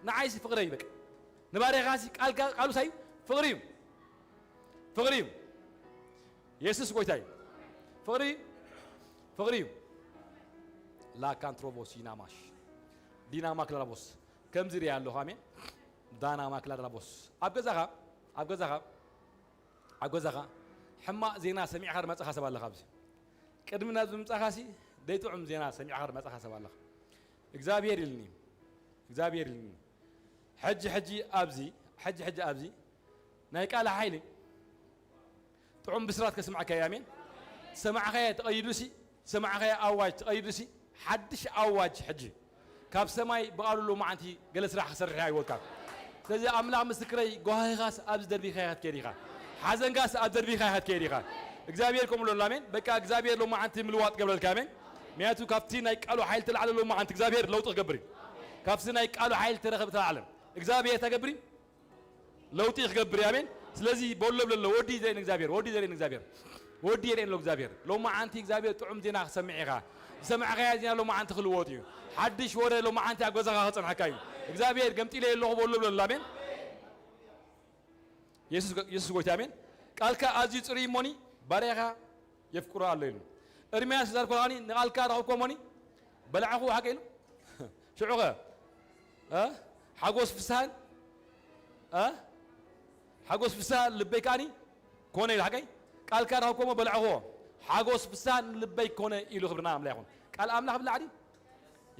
ንዓይሲ ፍቕረይ በቃ ንባርያኻሲ ቃልካ ቃሉ ሳይ ፍቕሪ እዩ። ፍቕሪ እዩ። የሱስ ጎይታ እዩ። ፍቕሪ ፍቕሪ እዩ። ላካንትሮቦስ ይናማሽ ዲናማ ክላቦስ ከምዚ ሪኣ ኣለኹ ኣሜን። ዳና ማክላ ዳላቦስ ኣብ ገዛኻ ኣብ ገዛኻ ኣብ ገዛኻ ሕማቕ ዜና ሰሚዕካ ዝመጻኻ ሰብ ኣለኻ ኣብዚ ቅድሚ ናብ ምምጻኻሲ ደይጥዑም ዜና ሰሚዕካ ዝመጻኻ ሰብ ኣለኻ እግዚኣብሔር ኢልኒ እግዚኣብሔር ኢልኒ ሕጂ ሕጂ ኣብዚ ሕጂ ሕጂ ኣብዚ ናይ ቃል ሓይሊ ጥዑም ብስራት ከስምዓካ እዩ ኣሜን ዝሰማዕኻዮ ተቐይዱሲ ዝሰማዕኻዮ ኣዋጅ ተቐይዱሲ ሓድሽ ኣዋጅ ሕጂ ካብ ሰማይ ብቓሉ ሎማዓንቲ ገለ ስራሕ ክሰርሕ እያ ይወልካ ስለዚ ኣምላኽ ምስክረይ ጓሂኻስ ኣብዚ ደርቢኻያ ክትከይድ ኢኻ ሓዘንካስ ኣብ ደርቢኻያ ክትከይድ ኢኻ እግዚኣብሔር ከምኡ ሎና ኣሜን በቃ እግዚኣብሔር ሎማዓንቲ ምልዋጥ ገብረልካ ኣሜን ምክንያቱ ካብቲ ናይ ቃሉ ሓይሊ ተላዕለ ሎማዓንቲ እግዚኣብሔር ለውጢ ክገብር እዩ። ካብቲ ናይ ቃሉ ሓይሊ ተረኸብ ተላዕለ እግዚኣብሔር ተገብር እዩ። ለውጢ ክገብር እዩ። ኣሜን። ስለዚ በሎ ብለሎ ወዲ ዘርእን እግዚኣብሔር፣ ወዲ ዘርእን እግዚኣብሔር፣ ወዲ የርእን ኣሎ እግዚኣብሔር። ሎማዓንቲ እግዚኣብሔር ጥዑም ዜና ክሰምዕ ኢኻ። ዝሰማዕካያ ዜና ሎማዓንቲ ክልወጥ እዩ። ሓድሽ ወረ ሎማዓንቲ ኣብ ገዛኻ ክጸንሐካ እዩ። እግዚኣብሔር ገምጢለ ኣለኹ በሎ ብለሎ። ኣሜን። የሱስ የሱስ ጎይታ። ኣሜን። ቃልካ ኣዝዩ ጽሩይ እሞኒ ባርያኻ የፍቅሮ ኣሎ ኢሉ። ኤርምያስ ዛር ኮራኒ ንቓልካ ረኸብኮ እሞኒ በላዕኹ ሓቂ ኢሉ። ሽዑኸ እ ሓጎስ ፍስሃን እ ሓጎስ ፍስሃ ልበይ ከኣኒ ኮነ ኢሉ ሓቀይ። ቃልካ ረኸብኮ እሞ በላዕኹ ሓጎስ ፍስሃን ልበይ ኮነ ኢሉ። ክብርና ኣምላኽ ይኹን። ቃል ኣምላኽ ብላዕ ድዩ?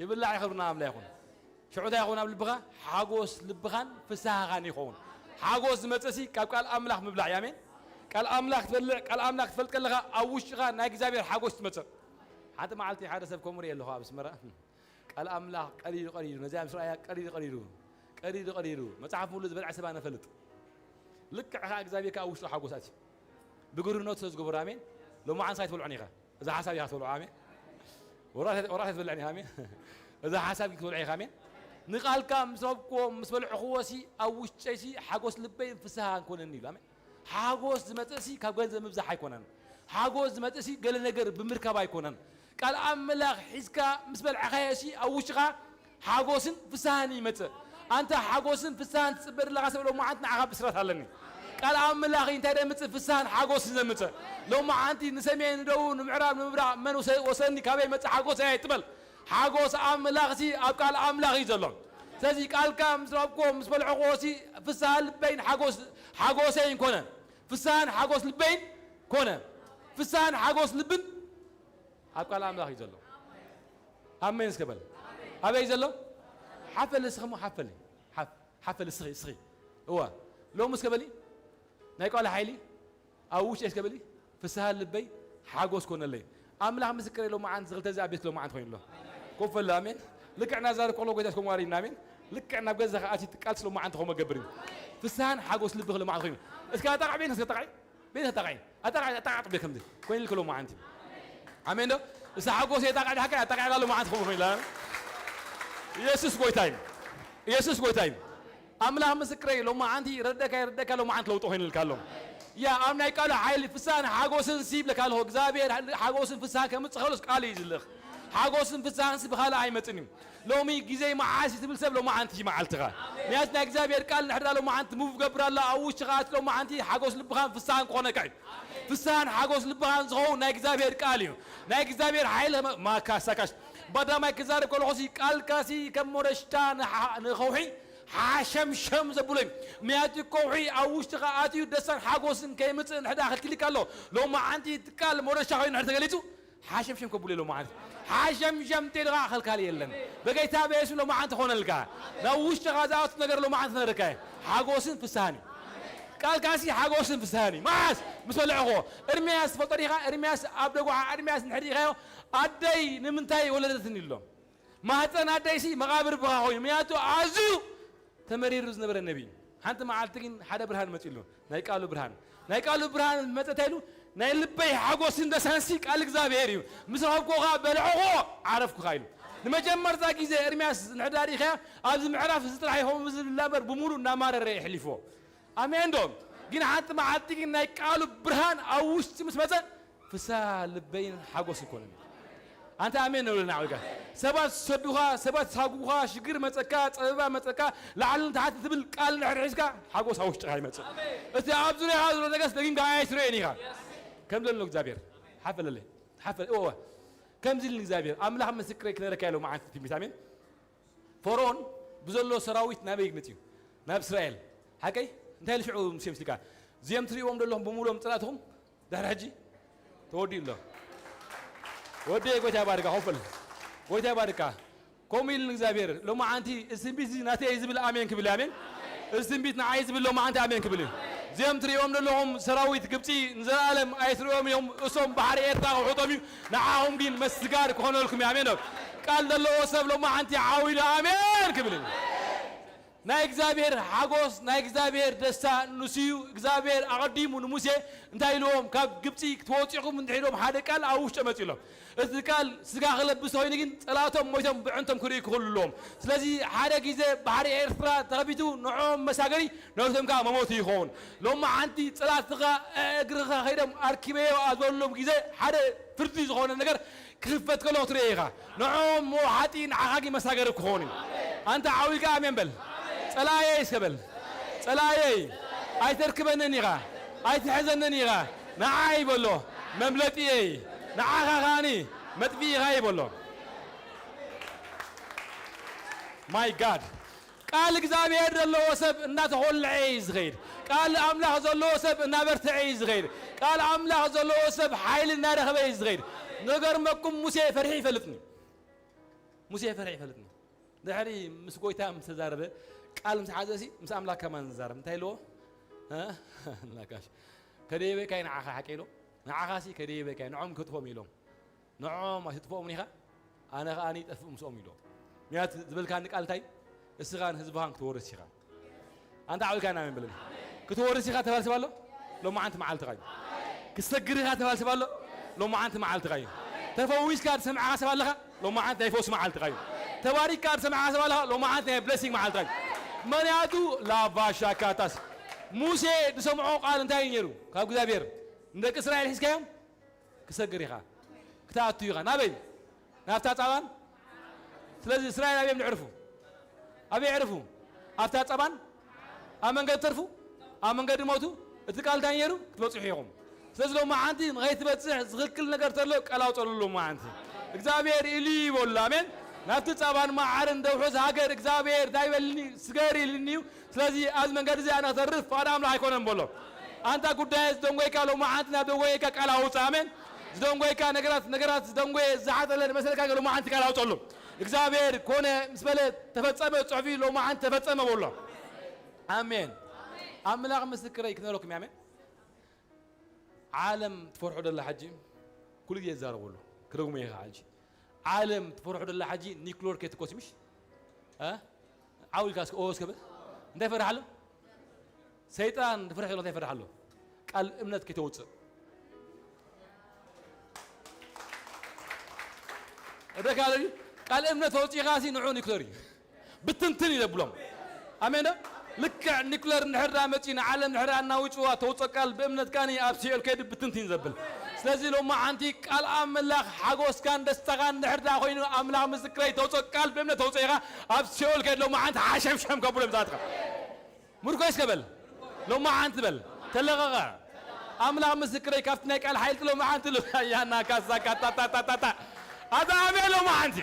ይብላዕ። ክብርና ኣምላኽ ይኹን። ሽዑ እንታይ ይኸውን ኣብ ልብኻ? ሓጎስ ልብኻን ፍስሃኻን ይኸውን። ሓጎስ ዝመጽእሲ ካብ ቃል ኣምላኽ ምብላዕ እዩ። ኣሜን። ቃል ኣምላኽ ትበልዕ፣ ቃል ኣምላኽ ትፈልጥ ከለኻ ኣብ ውሽጥኻ ናይ እግዚኣብሔር ሓጎስ ትመጽእ። ሓንቲ መዓልቲ ሓደ ሰብ ከምኡ ርእየ ኣለኹ ኣብ ኣስመራ። ቃል ኣምላኽ ቀሪሩ ቀሪሩ፣ ነዚኣ ምስ ረኣያ ቀሪሩ ቀሪሩ፣ ቀሪሩ ቀሪሩ፣ መጽሓፍ ሙሉ ዝበልዐ ሰብ ኣነ እፈልጥ። ልክዕ ኸኣ እግዚኣብሔር ከኣ ኣብ ውሽጡ ሓጎስ ኣትዩ። ብግርነቱ ስለ ዝገበሮ። ኣሜን። ሎማዓንቲ ኣይትበልዖን ኢኻ። እዛ ሓሳብ ኢኻ ትበልዖ። ኣሜን። ወራት ወራት ኣይትበልዕን ኢኻ። ኣሜን። እዛ ሓሳብ ክትበልዖ ኢኻ። ኣሜን። ንቓልካ ምስ ረኸብክዎ፣ ምስ በልዕኽዎሲ ኣብ ውሽጠይሲ ሓጎስ ልበይን ፍስሃን ኮነኒ ኢሉ። ኣሜን። ሓጎስ ዝመጽእሲ ካብ ገንዘብ ምብዛሕ ኣይኮነን። ሓጎስ ዝመጽእሲ ገለ ነገር ብምርካብ ኣይኮነን። ቃል ኣምላኽ ሒዝካ ምስ በልዕኻዮሲ ኣብ ውሽጥኻ ሓጎስን ፍስሃን ይመጽእ። ኣንታ ሓጎስን ፍስሃን ትጽበ ዘለኻ ሰብ ሎማዓንቲ ንዓኻ ብስራት ኣለኒ። ቃል ኣምላኽ እንታይ ደምጽእ? ፍስሃን ሓጎስን ዘምጽእ። ሎማዓንቲ ንሰሜን ንደቡብ ንምዕራብ ንምብራቕ መን ወሰ-፣ ወሰኒ ካበይ መጽእ ሓጎስ ኣይትበል። ሓጎስ ኣምላኽሲ ኣብ ቃል ኣምላኽ እዩ ዘሎ። ስለዚ ቃልካ ምስ ረኸብክዎ ምስ በልዕኽዎሲ ፍስሃ ልበይን ሓጎስ ሓጎሰይን ኮነ። ፍስሃን ሓጎስ ልበይን ኮነ። ፍስሃን ሓጎስ ልብን ኣብ ቃል ኣምላኽ እዩ ዘሎ። ኣሜን እስከ በል። ኣበይ ዘሎ? ሓፈል እስኺ እሞ ሓፈል። ሓፍ-፣ ሓፈል እስኺ፣ እስኺ። እዋ። ሎሚ እስከ በሊ። ናይ ቃል ሓይሊ ኣብ ውሽጢ እስከ በሊ። ፍስሃ ልበይ ሓጎስ ኮነለይ። ኣምላኽ ምስክር ሎማዓንቲ ዝኽልተ እዚኣ ቤት ሎማዓንቲ ኮይኑ ኣሎ። ኮፍ በል። ኣሜን። ልክዕ ናዛሪ ቆሎ ጎይታ እስከ ሟሪና። ኣሜን። ልክዕ ናብ ገዛኻ ኣቲ ቃልሲ ሎማዓንቲ ኸሞ ገብር እዩ። ፍስሃን ሓጎስ ልብኺ ሎማዓንቲ ኮይኑ። እስከ ኣጣቕዕ ቤት እስከ ኣጣቕዕ። ቤት ኣጣቕዒ፣ ኣጣቕዒ፣ ኣጣቕዒ ኣጥቤ ከምዚ ኮይኑልኪ ሎማዓንቲ። ኣሜን ዶ? እሳ ሓጎስ የጣቕዒ ድሓካ ኣጣቕዒ ሎማዓንቲ ክብሩ ኮይኑላ። ኢየሱስ ጎይታ እዩ። ኢየሱስ ጎይታ እዩ። ኣምላኽ ምስክረይ ሎማዓንቲ ይረደካ፣ ይረደካ ሎማዓንቲ ለውጢ ኮይኑልካ ኣሎ። ያ ኣብ ናይ ቃሉ ሓይሊ ፍስሃን ሓጎስን ሲ ይብለካ ኣለኹ። እግዚኣብሔር ሓጎስን ፍስሃን ከምጽእ ከሎስ ቃሉ እዩ ዝልኽ። ሓጎስን ፍስሃን ሲ ብኻልእ ኣይመጽን እዩ። ሎሚ ግዜ መዓስ እዩ ትብል ሰብ ሎማዓንቲ መዓልትኻ። ምክንያቱ ናይ እግዚኣብሔር ቃል ንሕድራ ሎማዓንቲ ሙቭ ገብር ኣሎ። ኣብ ውሽጥኻ ኣቲ ሎማዓንቲ ሓጎስ ልብኻን ፍስሃን ክኾነካ እዩ። ፍስሃን ሓጎስ ልብኻን ዝኸውን ናይ እግዚኣብሔር ቃል እዩ። ናይ እግዚኣብሔር ሓይሊ ከመ-፣ ማካ ሳካሽ ባዳማይ ክዛረብ ከለኹሲ ቃልካሲ ከም ሞረሽታ ንሓ-፣ ንኸውሒ ሓሸምሸም ዘብሎ እዩ። ምክንያቱ ከውሒ ኣብ ውሽጥኻ ኣትዩ ደስታን ሓጎስን ከይምጽእ ንሕድራ ከልኪልካ ኣሎ። ሎማዓንቲ እቲ ቃል ሞረሽታ ኮይኑ ንሕድሪ ተገሊጹ ሓሸምሸም ከብሎ ሎማዓንቲ። ሓሸምሸም እንተኢልካ ከልካሊ የለን። በጌታ በየሱስ ሎማዓንቲ ኾነልካ። ናብ ውሽጥኻ ዝኣቱ ነገር ሎማዓንቲ ክነረካ እዩ። ሓጎስን ፍስሃን እዩ። ቃልካሲ ሓጎስን ፍስሃን እዩ። መዓስ? ምስ በልዕኹዎ። ኤርምያስ ትፈልጦ ዲኻ? ኤርምያስ ኣብ ደጉዓ ኤርምያስ እንድሕር ዲኻዮ፣ ኣደይ ንምንታይ ወለደትኒ ኢሎ። ማህፀን ኣደይሲ መቓብር ብኻ ኮይኑ። ምክንያቱ ኣዝዩ ተመሪሩ ዝነበረ ነቢይ። ሓንቲ መዓልቲ ግን ሓደ ብርሃን መጺሉ፣ ናይ ቃሉ ብርሃን። ናይ ቃሉ ብርሃን መጸ እንታይ ኢሉ? "ናይ ልበይ ሓጎስን ደስታንሲ ቃል እግዚኣብሔር እዩ። ምስ ረኸብኩኻ በልዕኹ ዓረፍኩኻ" ኢሉ። ንመጀመርታ ግዜ ኤርምያስ ንሕዳር ኢኻ ኣብዚ ምዕራፍ እዚ ጥራሕ ይኸውን ዝብል እምበር ብምሉእ እናማረረ የሕሊፍዎ። ኣሜን ዶ? ግን ሓንቲ መዓልቲ ግን ናይ ቃሉ ብርሃን ኣብ ውሽጢ ምስ መጸ ፍስሃ ልበይን ሓጎስ ይኮነኒ። ኣንተ ኣሜን ንብል ንዓውካ። ሰባት ዝሰዱኻ፣ ሰባት ዝሳጉኻ፣ ሽግር መጸካ፣ ጸበባ መጸካ፣ ላዕልን ታሕቲ ትብል ቃል እንድሕር ሒዝካ ሓጎስ ኣብ ውሽጥኻ ይመጽእ። እቲ ኣብ ዙርያኻ ዘሎ ነገርስ ደጊምካ ኣይትርእዮን ኢኻ። ከም ዘሎ እግዚኣብሔር ሓፈለለይ። ሓፈል እወ። ከምዚ ኢሉ እግዚኣብሔር ኣምላኽ ምስክረይ ክነረካ ኢሎ መዓልቲ ትንቢት ኣሜን። ፈርኦን ብዘሎ ሰራዊት ናበይ ክመጽእ እዩ? ናብ እስራኤል። ሓቀይ? እንታይ ኢሉ ሽዑ ሙሴ ምስልካ? እዚኦም ትርእይዎም ዘለኹም ብምሉኦም ጸላእትኹም ድሕሪ ሕጂ ተወዲኡ ኣሎ። ወደየ ጎይታ ይባርካ፣ ኮፈል። ጎይታ ይባርካ። ከምኡ ኢሉ እግዚኣብሔር፣ ሎማዓንቲ እዚ ትንቢት እዚ ናተይ እዩ ዝብል ኣሜን ክብል፣ ኣሜን። እዚ ትንቢት ንዓይ ዝብል ሎማዓንቲ ኣሜን ክብል እዩ። እዚኦም ትርእይዎም ዘለኹም ሰራዊት ግብጺ ንዘለኣለም ኣይትርእዮም እዮም። እሶም ባሕሪ ኤርትራ ክውሕጦም እዩ። ንዓኹም ግን መስጋር ክኾነልኩም እዩ። ኣሜን ዶ? ቃል ዘለዎ ሰብ ሎማዓንቲ ዓው ኢሉ ኣሜን ክብል እዩ። ናይ እግዚኣብሔር ሓጎስ፣ ናይ እግዚኣብሔር ደስታ ንሱ እዩ። እግዚኣብሔር ኣቐዲሙ ንሙሴ እንታይ ኢልዎም? ካብ ግብፂ ክትወፅኹም እንድሕር ኢሎም ሓደ ቃል ኣብ ውሽጦም መፂእሎም። እቲ ቃል ስጋ ክለብስ ኮይኑ ግን ጸላእቶም ሞይቶም ብዕንቶም ክርእዩ ክኽእሉ ኣለዎም። ስለዚ ሓደ ግዜ ባሕሪ ኤርትራ ተኸፊቱ ንዕኦም መሳገሪ ነብሶም ከኣ መሞቲ ይኸውን። ሎማዓንቲ ጸላእትኻ እግርኻ ከይዶም ኣርኪበዮ ኣብ ዝበሉሎም ግዜ ሓደ ፍርዲ ዝኾነ ነገር ክኽፈት ከሎ ክትርኢ ኢኻ። ንዕኦም እሞ ሓጢ ንዓኻ ግን መሳገሪ ክኾኑ እዩ። ኣንታ ዓው ኢልካ ኣሜን በል። ጸላእየይ እስከ በል። ጸላእየይ ኣይተርክበንን ኢኻ፣ ኣይትሕዘንን ኢኻ። ንዓይ በሎ መምለጢየይ፣ ንዓኻ ከኣኒ መጥፊኢኻ እዩ በሎ። My God። ቃል እግዚኣብሔር ዘለዎ ሰብ እናተኾልዐ እዩ ዝኸይድ። ቃል ኣምላኽ ዘለዎ ሰብ እናበርትዐ እዩ ዝኸይድ። ቃል ኣምላኽ ዘለዎ ሰብ ሓይሊ እናረኸበ እዩ ዝኸይድ። ንገርመኩም፣ ሙሴ ፈሪሑ ይፈልጥኒ። ሙሴ ፈሪሑ ይፈልጥኒ። ድሕሪ ምስ ጎይታ ምስ ተዛረበ፣ ቃል ምስ ሓዘ ሲ ምስ ኣምላኽ ከማን ዝዛረብ እንታይ ኢልዎ? እ? ኣምላካሽ፣ ከደየበካ እዩ ንዓኻ ሓቂ ኢሎ። ንዓኻ ሲ ከደየበካ እዩ፣ ንዖም ከጥፎም ኢሎም። ንዖም ኣይትጥፍኦምን ኢኻ፣ ኣነ ኸኣ ይጠፍእ ምስኦም ኢሎ። ምክንያቱ ዝበልካኒ ቃል እንታይ? እስኻን ህዝብኻን ክትወርስ ኢኻ። ኣንታ ዓው ኢልካ ኣሜን በለኒ። ክትወርስ ኢኻ ተባልሲ ባሎ? ሎማዓንቲ መዓልትኻ እዩ። ክትሰግር ኢኻ ተባልሲ ባሎ? ሎማዓንቲ መዓልትኻ እዩ። ተፈዊስካ ዝሰምዓኻ ሰብ ኣለኻ? ሎማዓንቲ ናይ ፈውሲ መዓልትኻ እዩ። ተባሪክካ ዝሰምዓኻ ሰብ ኣለኻ? ሎማዓንቲ ናይ ብለሲንግ መዓልትኻ እዩ። ምኽንያቱ ላቫሻካታስ ሙሴ ዝሰምዖ ቃል እንታይ እዩ ነይሩ? ካብ እግዚኣብሔር ንደቂ እስራኤል ሒዝካዮም ክሰግር ኢኻ፣ ክትኣቱ ኢኻ። ናበይ? ናብታ ጻባን። ስለዚ እስራኤል ኣበይ የዕርፉ? ኣበይ የዕርፉ? ኣብታ ጻባን ኣብ መንገዲ ተርፉ፣ ኣብ መንገዲ ሞቱ። እቲ ቃል እንታይ ነይሩ? ክትበጽሑ ኢኹም። ስለዚ ሎማዓንቲ ንኸይትበጽሕ ዝኽልክል ነገር ተሎ ቃል ኣውጸሉ። ሎማዓንቲ እግዚኣብሔር ኢሉ ይበሉ። ኣሜን። ናብቲ ጻባን መዓርን ደውሑስ ሃገር እግዚኣብሔር እንታይ ይበልኒ? ስገር ኢልኒ እዩ። ስለዚ ኣብዚ መንገዲ እዚ ኣነ ክተርፍ ፍቓድ ኣምላኽ ኣይኮነን በሎ። ኣንታ ጉዳይ ዝደንጎይካ ሎማዓንቲ ናብ ደንጎይካ ቃል ኣውጽእ። ኣሜን። ዝደንጎይካ ነገራት፣ ነገራት ዝደንጎየ ዝሓጠለ ንመሰለካ ሎማዓንቲ ቃል ኣውጸሉ። እግዚኣብሔር ኮነ ምስ በለ ተፈጸመ፣ ጽሑፍ እዩ፣ ሎማዓንቲ ተፈጸመ በሎ። ኣሜን። ኣምላኽ ምስክረይ ክነረኩም። ኣሜን። ዓለም ትፈርሖ ደላ ሕጂ ኩሉ ግዜ ይዛረበሉ። ክደግሞ ኢኻ ሕጂ። ዓለም ትፈርሖ ደላ ሕጂ ኒክሎር ከይትኮስ ምሽ? እ? ዓው ኢልካ እስከ ኦ እስከ በል። እንታይ ይፈርሕ ኣሎ? ሰይጣን ዝፈርሕ ዘሎ እንታይ ይፈርሕ ኣሎ? ቃል እምነት ከይተውፅእ። እደካ ኣሎ እዩ። ቃል እምነት ተውፅኢኻ ሲ ንዑ ኒክሎር እዩ። ብትንትን እዩ ዘብሎም። ኣሜን ዶ? ልክዕ ኒኩለር እንድሕር ደኣ መጺኡ ንዓለም እንድሕር ደኣ ኣናዊጽዋ ተውጸእ ቃል ብእምነት ከኣኒ ኣብ ሲኦል ከይዱ ብትንትን እዩ ዘብል። ስለዚ ሎማዓንቲ ቃል ኣምላኽ ሓጎስካን ደስታኻን እንድሕር ደኣ ኮይኑ ኣምላኽ ምስክረይ ተውጸእ ቃል ብእምነት ተውጸእ ኢኻ ኣብ ሲኦል ከይዱ ሎማዓንቲ ሓሸምሸም ከብሎ ምዛትካ። ምርኮ እስከ በል። ሎማዓንቲ በል። ተለቐቐ። ኣምላኽ ምስክረይ ካብቲ ናይ ቃል ሓይልቲ ሎማዓንቲ ሎ-፣ ያና ካሳ ካታታታታታ። ኣታ ኣሜን ሎማዓንቲ።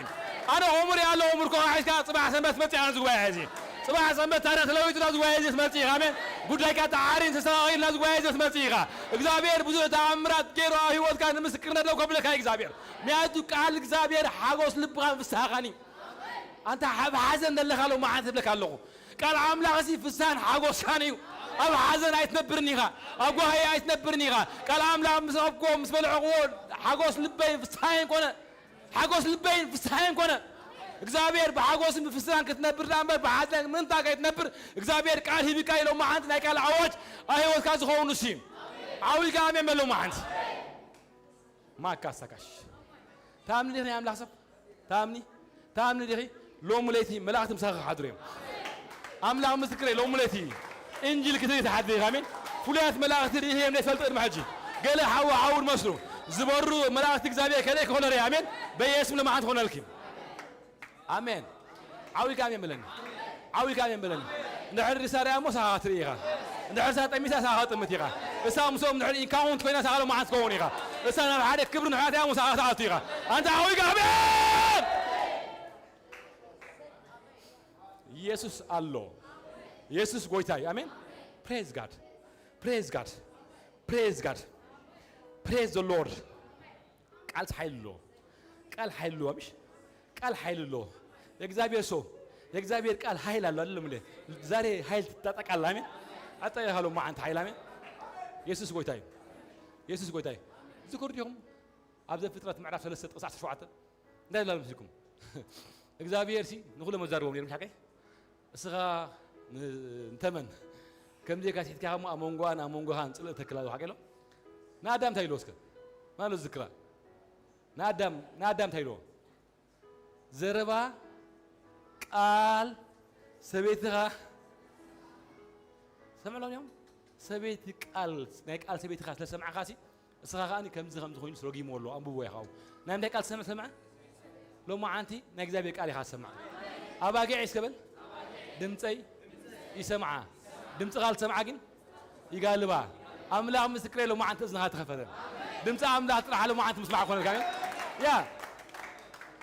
ኣነ ኦሙር ያለው ምርኮ ሒዝካ ጽባሕ ሰንበት መጽእ ኣነ ዝጉባኤ እዚ። ጽባሕ ሰንበት ታሪኽ ተለዊጡ ናብ ዝጉባኤ እዚ ትመጽእ ኢኻ። ኣሜን። ጉዳይካ ተዓሪን ተስተኻኺል ናብ ዝጉባኤ እዚ ትመጽእ ኢኻ። እግዚኣብሔር ብዙሕ ተኣምራት ገይሩ ኣብ ህይወትካ ንምስክርነት ደው ከብለካ እዩ እግዚኣብሔር። ምክንያቱ ቃል እግዚኣብሔር ሓጎስ ልብኻን ፍስሃኻን እዩ። ኣንታ ኣብ ሓዘን ዘለኻ ሎማዓንቲ እብለካ ኣለኹ። ቃል ኣምላኽ እዚ ፍስሃን ሓጎስካን እዩ። ኣብ ሓዘን ኣይትነብርን ኢኻ። ኣብ ጓህይ ኣይትነብርን ኢኻ። ቃል ኣምላኽ ምስ ረኸብክዎ፣ ምስ በልዕክዎ፣ ሓጎስ ልበይን ፍስሃይን ኮነ። ሓጎስ ልበይን ፍስሃይን ኮነ። እግዚኣብሔር ብሓጎስን ብፍስሃን ክትነብር ደኣ እምበር ብሓዘን ምንታ ከይትነብር እግዚኣብሔር ቃል ሂብካ እዩ። ሎማዓንቲ ናይ ቃል ኣዋጅ ኣብ ህይወትካ ዝኸውን ንሱ እዩ። ዓው ኢልካ ኣሜን በል ሎማዓንቲ። ማካ ሳካሽ። ታምኒ ዲኺ ናይ ኣምላኽ ሰብ? ታምኒ? ታምኒ ዲኺ? ሎሚ ለይቲ መላእኽቲ ምሳኺ ክሓድሩ እዮም። ኣምላኽ ምስክረይ፣ ሎሚ ለይቲ እንጅል ክትርኢ ትሓድሪ ኢኻ። ኣሜን። ፍሉያት መላእኽቲ ርኢኺ እዮም ዘይፈልጥ ቅድሚ ሕጂ። ገለ ሓዊ ሓዊ ዝመስሉ ዝበሩ መላእኽቲ እግዚኣብሔር ከርኢ ክኾነ ርእ። ኣሜን። በየሱም ልማዓት ክኾነልኪ። ኣሜን። ዓው ኢልካ ኣሜን በለኒ። ዓው ኢልካ ኣሜን በለኒ። እንድሕር ርሳ ርያ እሞ ሳኻ ትርኢ ኢኻ። እንድሕር ርሳ ጠሚታ ሳኻ ትጥምት ኢኻ። እሳ ምስኦም እንድሕር ኢንካውንት ኮይና ሳኻ ሎማዓንቲ ትኸውን ኢኻ። እሳ ናብ ሓደ ክብሪ ንሕዋት እያ እሞ ሳኻ ትኣቱ ኢኻ። ኣንታ ዓው ኢልካ ኣሜን። ኢየሱስ ኣሎ። ኢየሱስ ጎይታ እዩ። ኣሜን። Praise God. Praise God. Praise God. Praise the Lord. ቃል ሓይሊ ኣለዎ። ቃል ሓይሊ ኣለዎ። ምሽ ቃል ሓይሊ ኣለዎ። የእግዚኣብሔር ሰው፣ የእግዚኣብሔር ቃል ኃይል አለው አይደለም እንዴ? ዛሬ ኃይል ትታጠቃለህ። አሜን። አጠቃለሁ ማዓንት ኃይል። አሜን። ኢየሱስ ጎይታ እዩ። ኢየሱስ ጎይታ እዩ። ዝክር ዲኹም ኣብ ዘፍጥረት ምዕራፍ ሰለስተ ጥቕሲ ዓሰርተ ሸውዓተ እንታይ ይላል ምስልኩም? እግዚኣብሔር ሲ ንኹሎም ኣዛርቦም ነይሩ፣ ምሽ ሓቀይ? እስኻ ን-፣ እንተመን ከምዚ ኢልካ ስሒትካ እሞ ኣብ መንጎኣን ኣብ መንጎኻን ጽልኢ ተክል ኣሎ ሓቂ ኣሎ። ንኣዳም እንታይ ኢልዎ እስከ? ማን ኣሎ ዝዝክራ? ንኣዳም፣ ንኣዳም እንታይ ኢልዎ? ዘረባ ቃል ሰበይትኻ ሰምዕሎም እዮም። ሰበይቲ ቃል፣ ናይ ቃል ሰበይትኻ ስለ ሰማዕኻሲ፣ እስኻ ከኣ ከምዚ ከምዚ ኮይኑ ስረጊምዎ ኣሎ። ኣንብብዎ ኢኻ። ናይ እንታይ ቃል ትሰምዕ ሰምዐ? ሎማዓንቲ ናይ እግዚኣብሔር ቃል ኢኻ ትሰምዕ። ኣባጊዕ እስከ በል፣ ድምፀይ ይሰምዓ። ድምፂ ቃል ትሰምዓ ግን ይጋልባ። ኣምላኽ ምስክረይ፣ ሎማዓንቲ እዝንኻ ተኸፈተ። ድምፂ ኣምላኽ ጥራሕ ሎማዓንቲ ምስማዕ ኮነልካ። ኣሜን። ያ፣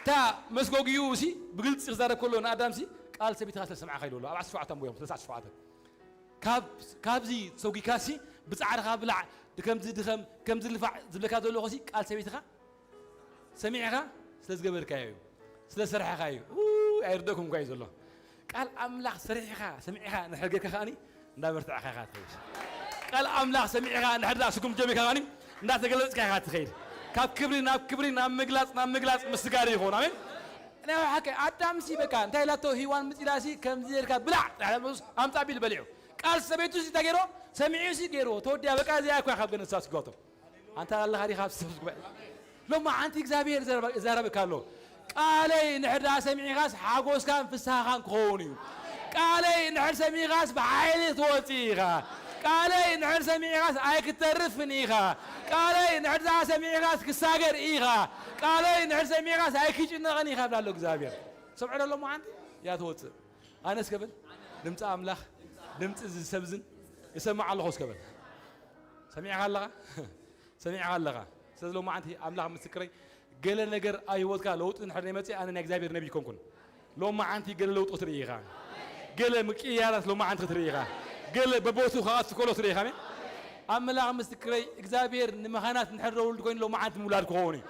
እታ መስጎጊኡ ሲ ብግልፂ ክዛረብ ከሎ ንኣዳም ሲ ቃል ሰበይትኻ ስለ ሰምዓኻ ኢሉ ኣሎ። ኣብ ዓሰርተ ሸውዓተ ኣንብቦ፣ ሰለስተ ሸውዓተ። ካብ-፣ ካብዚ ሰጉካሲ ብጻዕርኻ ብላዕ፣ ድከምዚ ድኸም፣ ከምዚ ልፋዕ ዝብለካ ዘለኹ ሲ ቃል ሰበይትኻ ሰሚዕኻ ስለ ዝገበርካዮ እዩ፣ ስለ ሰርሕኻ እዩ። ኡ፣ ኣይርደኩም እኳ እዩ ዘሎ። ቃል ኣምላኽ ሰሪሕኻ፣ ሰሚዕኻ እንድሕር ጌርካ ከኣኒ እንዳበርትዕኻ ኢኻ ትኸይድ። ቃል ኣምላኽ ሰሚዕኻ እንድሕር ደኣ ስጉምቲ ጀሚርካ ከኣኒ እንዳተገለጽካ ኢኻ ትኸይድ። ካብ ክብሪ ናብ ክብሪ፣ ናብ ምግላጽ ናብ ምግላጽ ምስጋር ይኸውን። ኣሜን። ናይ ሓቂ ኣዳምሲ በቃ እንታይ ኢላቶ ሂዋን ምጽ ኢላሲ ከምዚ ጌርካ ብላዕ ጥራሕ ኢላ ኣምጻ ቢል በሊዑ። ቃል ሰበይቱሲ እንታይ ገይሮ? ሰሚዑሲ ገይርዎ። ተወዲኣ በቃ እዚኣ እኳ ካብ ገነት ኣስጓቶ። ኣንታ ኣለኻ ዲኻ ኣብ ስብስብ ጉባኤ? ሎማዓንቲ እግዚኣብሔር ዘረባ-፣ ዘረብካ ኣሎ። ቃለይ እንድሕር ደኣ ሰሚዕኻስ ሓጎስካን ፍስሃኻን ክኸውን እዩ። ቃለይ እንድሕር ሰሚዕኻስ ብሓይሊ ትወጽእ ኢኻ። ቃለይ እንድሕር ሰሚዕኻስ ኣይክተርፍን ኢኻ። ቃለይ እንድሕር ደኣ ሰሚዕኻስ ክሳገር ኢኻ። ቃለይ እንድሕር ሰሚዕኻስ ኣይክጭነቕን ኢኻ ይብላ ኣሎ እግዚኣብሔር። ሰምዑ ዶ ሎማዓንቲ? እያ ትወጽእ። ኣነ እስከ በል፣ ድምፂ ኣምላኽ፣ ድምፂ እዚ ሰብዝን እሰምዕ ኣለኹ እስከ በል። ሰሚዕኻ ኣለኻ? ሰሚዕኻ ኣለኻ? ስለዚ ሎማዓንቲ ኣምላኽ ምስክረይ፣ ገለ ነገር ኣብ ህይወትካ ለውጢ እንድሕር ዘይመፅእ፣ ኣነ ናይ እግዚኣብሔር ነቢይ ኣይኮንኩን። ሎማዓንቲ ገለ ለውጢ ክትርኢ ኢኻ። ገለ ምቅይያራት ሎማዓንቲ ክትርኢ ኢኻ። ገለ በቦቱ ክኣቱ ከሎ ትርኢ ኢኻ። ኣሜን። ኣምላኽ ምስክረይ፣ እግዚኣብሔር ንመኻናት እንድሕር ደውልድ ኮይኑ ሎማዓንቲ ምውላድ ክኸውን እዩ።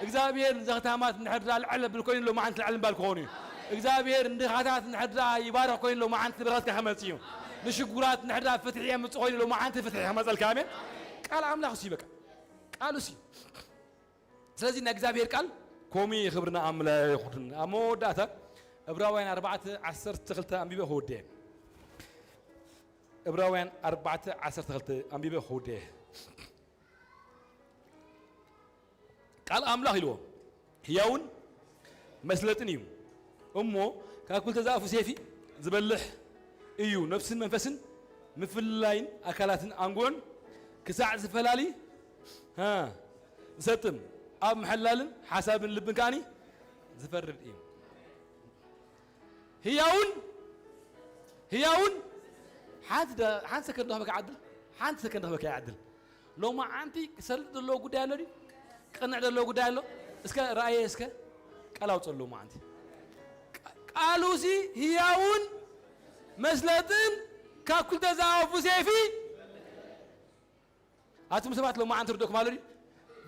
እግዚኣብሔር ንዘኽታማት እንድሕር ደኣ ልዕል ብል ኮይኑ ሎማዓንቲ ልዕል ምባል ክኸውን እዩ። እግዚኣብሔር ንድኻታት እንድሕር ደኣ ይባርኽ ኮይኑ ሎማዓንቲ በረኸትካ ክመጽእ እዩ። ንሽጉራት እንድሕር ደኣ ፍትሒ የምጽእ ኮይኑ ሎማዓንቲ ፍትሒ ክመጸልካ። ኣሜን። ቃል ኣምላኽ እሱ እዩ በቃ። ቃሉ እሱ እዩ። ስለዚ ናይ እግዚኣብሔር ቃል ኮሚ ክብርና ኣምላኽ ይኹን። ኣብ መወዳእታ ዕብራውያን ኣርባዕተ ዓሰርተ ክልተ ኣንቢበ ክወድየ። ዕብራውያን ኣርባዕተ ዓሰርተ ክልተ ኣንቢበ ክወድየ። ቃል ኣምላኽ ኢልዎ፣ ህያውን መስለጥን እዩ። እሞ ካብ ክልተ ዛእፉ ሴፊ ዝበልሕ እዩ፣ ነፍስን መንፈስን ምፍልላይን ኣካላትን ኣንጉዕን ክሳዕ ዝፈላሊ፣ ሃ፣ ዝሰጥም፣ ኣብ ምሕላልን ሓሳብን ልብን ከኣኒ ዝፈርድ እዩ። ህያውን፣ ህያውን፣ ሓንቲ ደ-፣ ሓንቲ ሰከንድ ክህበካ ይዓድል፣ ሓንቲ ሰከንድ ክህበካ ይዓድል። ሎማዓንቲ ክሰልጥ ዘለዎ ጉዳይ ኣሎ ድዩ? ክቕንዕ ዘለዎ ጉዳይ ኣሎ? እስከ ረኣየ እስከ፣ ቃል ኣውፅእ ሎማዓንቲ። ቃ-፣ ቃሉሲ ህያውን መስለጥን ካብ ክልተ ዛእፉ ሴፊ። ኣቱም ሰባት ሎማዓንቲ ርደኩም ኣሎ ድዩ?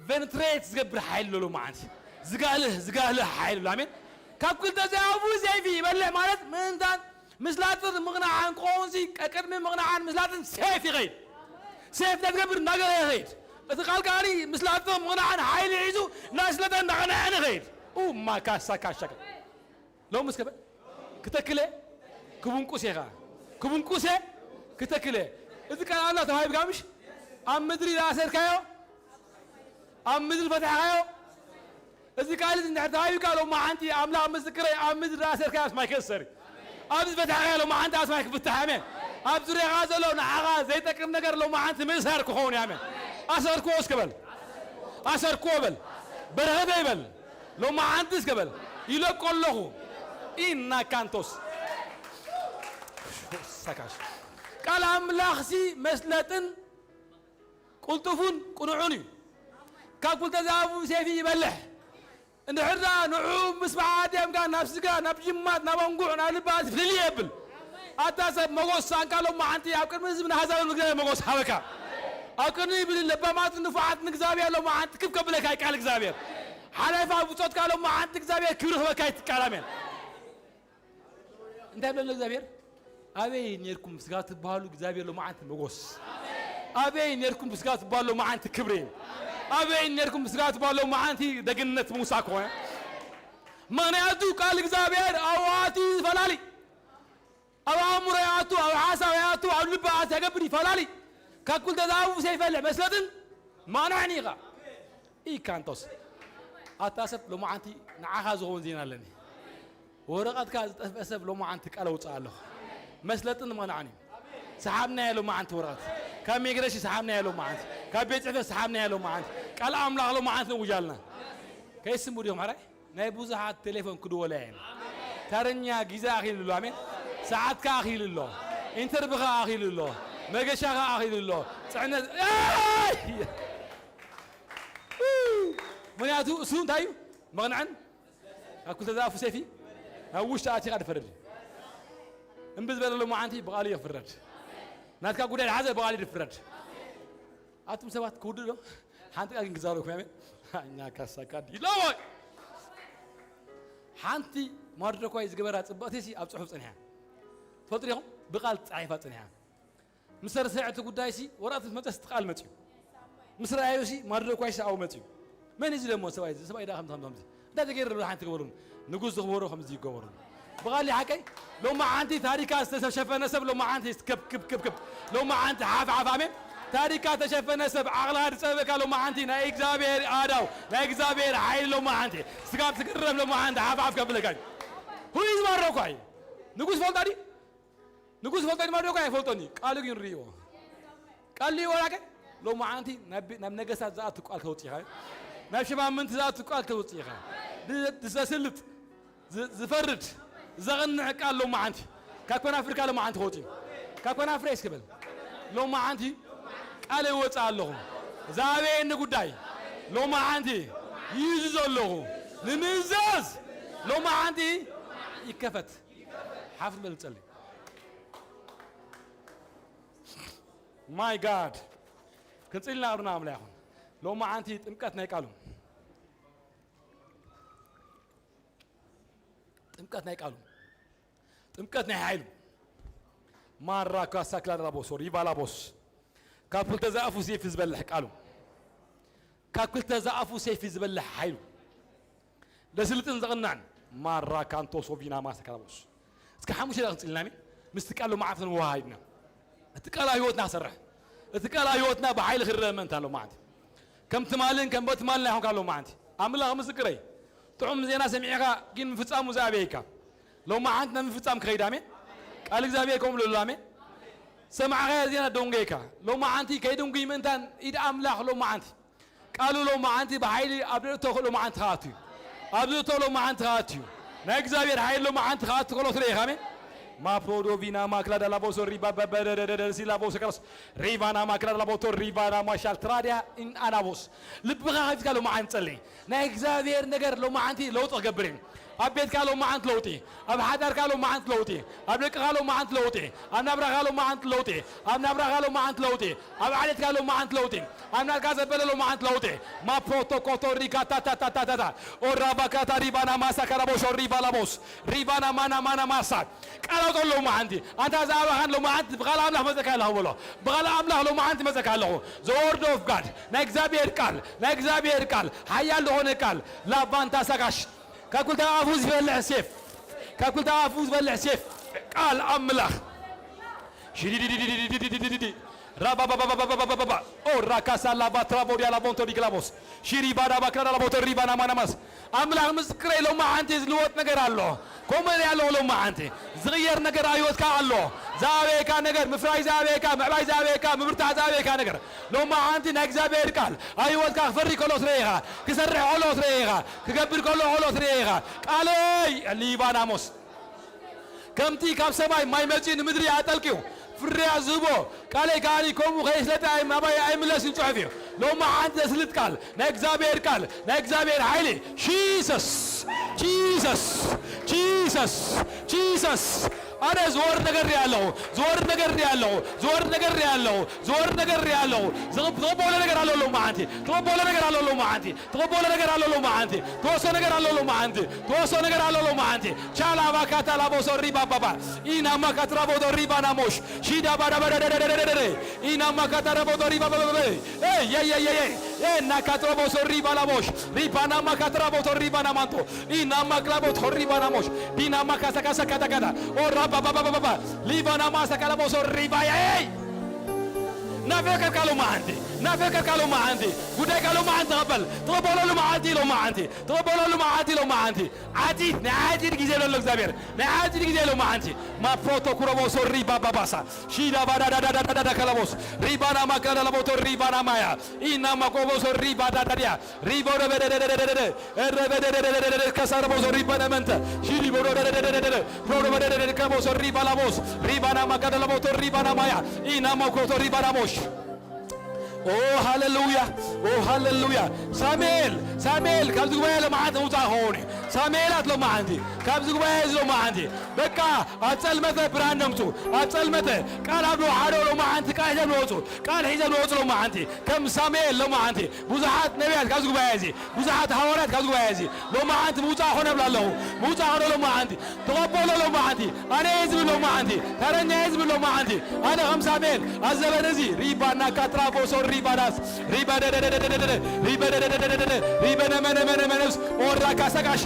ቨንትሬት ዝገብር ሓይሊ ኣሎ ሎማዓንቲ። ዝጋልህ፣ ዝጋልህ ሓይሊ ኣሎ። ኣሜን። ካብ ክልተ ዛእፉ ሴፊ ይበልሕ ማለት ምእንታን ምስላጥን ምቕናዓን ክኸውን ሲ፣ ቀቅድሚ ምቕናዓን ምስላጥን ሴፍ ይኸይድ። ሴፍ እንታይ ትገብር? እናገለ ይኸይድ። እቲ ቃል ከኣኒ ምስላጥን ምቕናዓን ሓይሊ ሒዙ እናስለጠ እናቐንዐን ይኸይድ። ኡማ ካሳ ካሻ። ሎሚ እስከ በል፣ ክተክለ ክብንቁስ ኢኻ። ክብንቁሰ ክተክለ። እዚ ቃል ኣምላኽ ተዋሂብካ ምሽ? ኣብ ምድሪ ዝኣሰርካዮ፣ ኣብ ምድሪ ፈትሕካዮ። እዚ ቃል እዚ እንድሕር ተዋሂብካ ሎማዓንቲ ኣምላኽ ምስክረይ፣ ኣብ ምድሪ ዝኣሰርካዮ ኣስማይ ክእሰር እዩ። ኣብዚ ፈትሕካዮ ሎማዓንቲ ኣስማይ ክፍታሕ። ኣሜን። ኣብ ዙርያኻ ዘሎ ንዓኻ ዘይጠቅም ነገር ሎማዓንቲ ምእሳር ክኸውን እዩ። ኣሜን። ኣሰርክዎ እስከ በል። ኣሰርክዎ በል። በረኸተይ በል። ሎማዓንቲ እስከ በል። ይለቆ ኣለኹ። ኢና ካንቶስ። ሳካሽ። ቃል ኣምላኽሲ መስለጥን ቅልጡፉን ቅኑዑን እዩ። ካብ ክልተ ዛእፉ ሴፊ ይበልሕ። እንድሕር ደኣ ንዑ ምስ በዓል ኣዴምካ ናብ ስጋ፣ ናብ ጅማት፣ ናብ ኣንጉዕ፣ ናብ ልባ ፍልይ የብል። ኣታ ሰብ መጎስ ሳንካ ሎማዓንቲ ኣብ ቅድሚ ህዝብን ኣህዛብን እግዚኣብሔር መጎስ ሃበካ። ኣብ ቅድሚ ይብል ለባማትን ንፉዓትን እግዚኣብሔር ሎማዓንቲ ክብ ከብለካ እዩ ቃል እግዚኣብሔር። ሓለፋ ብጾትካ ሎማዓንቲ እግዚኣብሔር ክብሪ ክበካ ይትቃል። ኣሜን። እንታይ ብለና እግዚኣብሔር? ኣበይ ኔርኩም ብስጋ ትበሃሉ እግዚኣብሔር ሎማዓንቲ መጎስ። ኣበይ ኔርኩም ብስጋ ትበሃሉ ሎማዓንቲ ክብሪ። ኣበይ ኔርኩም ብስጋ ትበሃሉ ሎማዓንቲ ደግነት ምውሳእ ክኾነ። ምኽንያቱ ቃል እግዚኣብሔር ኣብኡ ኣትዩ ይፈላለ። ኣብ ኣእምሮ ይኣቱ፣ ኣብ ሓሳብ ይኣቱ፣ ኣብ ልቢ ኣት ያገብር ይፈላሊ። ካብ ክልተ ዛፉ ሰይፍ ይፈልሕ መስለጥን ማንዕን ኢኻ። ኢካንቶስ ኣታ ሰብ ሎማዓንቲ ንዓኻ ዝኸውን ዜና ኣለኒ። ወረቐትካ ዝጠፍአ ሰብ ሎማዓንቲ ቃል ኣውፅእ ኣለኹ። መስለጥን ማንዕን እዩ። ሰሓብናዮ ሎማዓንቲ ወረቐት። ካብ ሚግሬሽን ሰሓብናዮ ሎማዓንቲ። ካብ ቤት ጽሕፈት ሰሓብናዮ ሎማዓንቲ። ቃል ኣምላኽ ሎማዓንቲ ነውጃልና። ከይስሙ ድዮም ሕራይ? ናይ ብዙሓት ቴሌፎን ክድወላ እየን። ተረኛ ግዜ ኣኺልሉ፣ ኣሜን። ሰዓትካ ኣኺሉ ኣሎ። ኢንተርቪኻ ኣኺሉ ኣሎ። መገሻኻ ኣኺሉ ኣሎ። ጽዕነት፣ ኣይ! ምኽንያቱ እሱ እንታይ እዩ? መቕንዕን ካብ ክልተ ዛፉ ሰይፊ ናብ ውሽጢ ኣቲኻ ድፈረድ። እምቢ ዝበለ ሎማዓንቲ ብቓሉ ይፍረድ። ናትካ ጉዳይ ዝሓዘ ብቓሉ ይፍረድ። ኣቱም ሰባት ክውድእ ዶ? ሓንቲ ቃል ግን ክዛረብኩም፣ ኣሜን። እኛ ካሳካ ዲላዋይ ሓንቲ ማርዶኳይ ዝገበራ ጽብቕቲ ሲ ኣብ ጽሑፍ ጸኒሓ። ትፈልጡ ዲኹም? ብቓል ጻሒፋ ጸኒሓ። ምስ ተረሰዐ እቲ ጉዳይ ሲ ወረቐት ምስ መጸ እቲ ቃል መጽዩ። ምስ ረኣዩ ሲ ማርዶኳይ ሲ ኣብኡ መጽዩ። መን እዩ እዚ ደሞ ሰብኣይ እዚ? ሰብኣይ ደኣ ከምዚ ከምዚ ከምዚ። እንታይ ተገይሩ ዘሎ ሓንቲ ክበሩን፣ ንጉስ ዝኽበሮ ከምዚ ይገበሩን። ብቓሊ ሓቀይ፣ ሎማዓንቲ ታሪካ ዝተሸፈነ ሰብ ሎማዓንቲ ክብ ክብ ክብ ክብ። ሎማዓንቲ ሓፍ ሓፍ፣ ኣሜን። ታሪካ ተሸፈነ ሰብ፣ ዓቕልኻ ዝጸበካ ሎማዓንቲ ናይ እግዚኣብሔር ኣዳው፣ ናይ እግዚኣብሔር ሓይሊ ሎማዓንቲ። ስጋብ ትግረም ሎማዓንቲ ሓፍ ሓፍ ከብለካ እዩ። ሁይ ዝባረኳ እዩ። ንጉስ ፈልጣ ድዩ? ንጉስ ፈልጦ ድማ ዶ ኣይፈልጦን እዩ። ቃሉ ግን ርእይዎ። ቃል ርእይዎ ላከ ሎማዓንቲ ናብ ቤ-፣ ናብ ነገስታት ዝኣቱ ቃል ከውጽእ ኢኻ። ናብ ሽማምንቲ ዝኣቱ ቃል ከውጽእ ኢኻ። ዝ-፣ ዘስልጥ፣ ዝ-፣ ዝፈርድ፣ ዘቕንዕ ቃል ሎማዓንቲ። ካብ ከናፍርካ ሎማዓንቲ ከውጽእ እዩ። ካብ ከናፍረ እስኪ በል። ሎማዓንቲ ቃል ይወጽእ ኣለኹ። ዝኣበየኒ ጉዳይ ሎማዓንቲ ይእዝዝ ኣለኹ። ንምእዛዝ ሎማዓንቲ ይከፈት። ሓፍት በል ጸልይ። My God። ክንጽልና ኣብርና ኣምላኽ ይኹን። ሎማዓንቲ ጥምቀት ናይ ቃሉ። ጥምቀት ናይ ቃሉ። ጥምቀት ናይ ሓይሉ። ማራ ካሳ ክላላቦስ፣ ሪቫላቦስ። ካብ ክልተ ዛፉ ሴፍ ዝበልሕ ቃሉ። ካብ ክልተ ዛፉ ሴፍ ዝበልሕ ሓይሉ። ለስልጥን ዘቕናዕን። ማራ ካንቶ ሶቪና ማሳ ካላቦስ። እስከ ሓሙሽተ ደቂቕ ጽልና፣ ኣሜን። ምስቲ ቃል ሎማዓንቲ ክንወሃሃድ ኢና። እቲ ቃል ኣብ ህይወትና ክሰርሕ። እቲ ቃል ኣብ ህይወትና ብሓይሊ ክረአ ምእንታ ሎማዓንቲ። ከም ትማልን ከም በትማልን ኣይኮንካ ሎማዓንቲ። ኣምላኽ ምስክረይ። ጥዑም ዜና ሰሚዕኻ ግን ምፍጻሙ ዝኣበየካ። ሎማዓንቲ ናብ ምፍጻም ክኸይድ፣ ኣሜን። ቃል እግዚኣብሔር ከምኡ ኢሉ ኣሎ፣ ኣሜን። ሰማዕኻዮ ዜና ደንጎየካ። ሎማዓንቲ ከይድንጉይ ምእንታን ኢድ ኣምላኽ ሎማዓንቲ። ቃሉ ሎማዓንቲ ብሓይሊ ኣብ ልእቶ ሎማዓንቲ ክኣቱ እዩ። ኣብ ልእቶ ሎማዓንቲ ክኣቱ እዩ። ናይ እግዚኣብሔር ሓይሊ ሎማዓንቲ ክኣቱ ከሎ ትርኢ ኢኻ፣ ኣሜን። ማፕሮዶ ቪና ማክላዳ ላቦሶ ሪባ በበደደደደሲ ላቦሶ ከረስ ሪቫና ማክላዳ ላቦቶ ሪቫና ማሻል ትራዲያ ኢን ኣናቦስ። ልብኻ ከፊትካ ሎማዓንቲ ጸሊ። ናይ እግዚኣብሔር ነገር ሎማዓንቲ ለውጢ ክገብር እዩ። ኣብ ቤትካ ሎማዓንቲ ለውጢ፣ ኣብ ሓዳርካ ሎማዓንቲ ለውጢ፣ ኣብ ደቅኻ ሎማዓንቲ ለውጢ፣ ኣብ ናብራኻ ሎማዓንቲ ለውጢ፣ ኣብ ናብራኻ ሎማዓንቲ ለውጢ፣ ኣብ ዓሌትካ ሎማዓንቲ ለውጢ፣ ኣብ ናትካ ዘበለ ሎማዓንቲ ለውጢ። ማፕሮቶ ኮቶ ሪካ ታታታታታታ ኦራቫካታ ሪባና ማሳ ካራቦሾ ሪቫ ላቦስ ሪቫና ማና ማና ማሳ ቃል ኣውጦ ሎማዓንቲ። ኣንታ ዝኣባኻን ሎማዓንቲ ብቓል ኣምላኽ መጸካ ኣለኹ በሎ። ብቓል ኣምላኽ ሎማዓንቲ መጸካ ኣለኹ። The word of God፣ ናይ እግዚኣብሔር ቃል፣ ናይ እግዚኣብሔር ቃል፣ ሓያል ዝኾነ ቃል። ላቫንታ ሳጋሽ ካብ ክልተ ኣፉ ዝበልዕ ሴፍ፣ ካብ ክልተ ኣፉ ዝበልዕ ሴፍ ቃል ኣምላኽ። ሽዲዲዲዲዲዲዲዲዲዲ። ራባባባባባባባባ። ኦ ራካሳ ላቫ ትራቦዲያ ላቦንቶ ዲግላቦስ። ሽሪባዳ ባክራዳ ላቦቶ ሪባና ማናማስ። ኣምላኽ ምስክረይ ሎማዓንቲ ዝልወጥ ነገር ኣሎ። ከምኡ እያ ኣለኹ ሎማዓንቲ። ዝቕየር ነገር ኣብ ህይወትካ ኣሎ። ዝኣበየካ ነገር፣ ምፍራይ ዝኣበየካ፣ ምዕባይ ዝኣበየካ፣ ምብርታዕ ዝኣበየካ ነገር። ሎማዓንቲ ናይ እግዚኣብሔር ቃል ኣብ ህይወትካ ክፈሪ ከሎ ትርኢ ኢኻ። ክሰርሕ ከሎ ትርኢ ኢኻ። ክገብር ከሎ ከሎ ትርኢ ኢኻ። ቃለይ ሊባናሞስ ከምቲ ካብ ሰማይ ማይ መጺኡ ንምድሪ ኣጠልቅዩ ፍርያት ዝህቦ ቃለይ ከኣ ከምኡ ከየስለጠ ኣይ-፣ ናባይ ኣይምለስን ጽሑፍ እዩ። ሎማዓንቲ ዘስልጥ ቃል፣ ናይ እግዚኣብሔር ቃል፣ ናይ እግዚኣብሔር ሓይሊ። ጂሰስ፣ ጂሰስ፣ ጂሰስ፣ ጂሰስ። ኣረ ዝወርድ ነገር ሪኣ ኣለኹ፣ ዝወርድ ነገር ሪኣ ኣለኹ፣ ዝወርድ ነገር ሪኣ ኣለኹ፣ ዝወርድ ነገር ሪኣ ኣለኹ። ዝቕብ-፣ ዝቕበሎ ነገር ኣሎ ሎማዓንቲ፣ ትቕበሎ ነገር ኣሎ ሎማዓንቲ፣ ትቕበሎ ነገር ኣሎ ሎማዓንቲ፣ ትወስዶ ነገር ኣሎ ሎማዓንቲ፣ ትወስዶ ነገር ኣሎ ሎማዓንቲ። ቻላ ባካታ ላቦሶ ሪባ ባባ። ኢና ማካትራ ቦዶ ሪባ ናሞሽ። ሺዳ ባዳ ባዳ ደ ደ ደ ደ ደ ደ። ኢና ማካታ ራቦዶ ሪባ ባባ ባባ። ኤይ፣ ኤይ፣ ኤይ፣ ኤይ፣ ኤይ። Ena katrabo sorri balabosh. Ribana makatrabo torri bana manto. Ina maklabo torri bana mosh. Dina makasa kasa kata kata. O raba baba baba baba. Libana masa kalabo sorri baya. Hey! ናፈቀካ ሎማዓንቲ፣ ናፈቀካ ሎማዓንቲ፣ ጉዳይካ ሎማዓንቲ ተቐበል። ተቐበሎ ሎማዓንቲ፣ ሎማዓንቲ፣ ተቐበሎ ሎማዓንቲ፣ ሎማዓንቲ። ዓፂድ፣ ናይ ዓፂድ ግዜ ዘሎ እግዚኣብሔር፣ ናይ ዓፂድ ግዜ ሎማዓንቲ። ማፖቶ ኩረቦ ሶሪ ባባባሳ፣ ሺዳ ባዳዳዳዳዳዳ ከለቦስ፣ ሪባና ማካዳ ለቦቶ ሪባና ማያ፣ ኢና ማቆቦ ሶሪ ባዳዳዲያ፣ ሪቦ ደበደደደደደደ፣ ከሳረቦ ሶሪ በነመንተ፣ ሺዲ ቦ ደደደደደደደ፣ ሮዶ በደደደደ ከቦ ሶሪ ባላቦስ፣ ሪባና ማካዳ ለቦቶ ሪባና ማያ፣ ኢና ማኮቶ ሪባና ቦሽ። ኦ ሃሌሉያ፣ ኦ ሃሌሉያ። ሳሙኤል፣ ሳሙኤል፣ ካብዚ ጉባኤ ሎማዓንቲ ምውፃእ ክኸውን እዩ። ሳሙኤላት ሎማዓንቲ፣ ካብዚ ጉባኤ እዚ ሎማዓንቲ፣ በቃ፣ ኣብ ፀልመተ ብርሃን ነምፁ፣ ኣብ ፀልመተ ቃል ኣብ ንወሓዶ ሎማዓንቲ፣ ቃል ሒዘም ንወፁ፣ ቃል ሒዘም ንወፁ ሎማዓንቲ፣ ከም ሳሙኤል ሎማዓንቲ፣ ብዙሓት ነቢያት ካብዚ ጉባኤ እዚ፣ ብዙሓት ሃዋርያት ካብዚ ጉባኤ እዚ፣ ሎማዓንቲ ምውፃእ ኮነ እብላ ኣለኹ፣ ምውፃእ ኮነ ሎማዓንቲ፣ ተቐበሎ ሎማዓንቲ፣ ኣነ እየ ዝብል ሎማዓንቲ፣ ተረኛ እየ ዝብል ሎማዓንቲ፣ ኣነ ከም ሳሙኤል፣ ኣብ ዘበን እዚ፣ ሪባና ካትራ ቦሶ ሪባዳስ፣ ሪበደደደደደደደ፣ ሪበደደደደደደ፣ ሪበነመነመነመነስ፣ ኦራ ካሰቃሽ።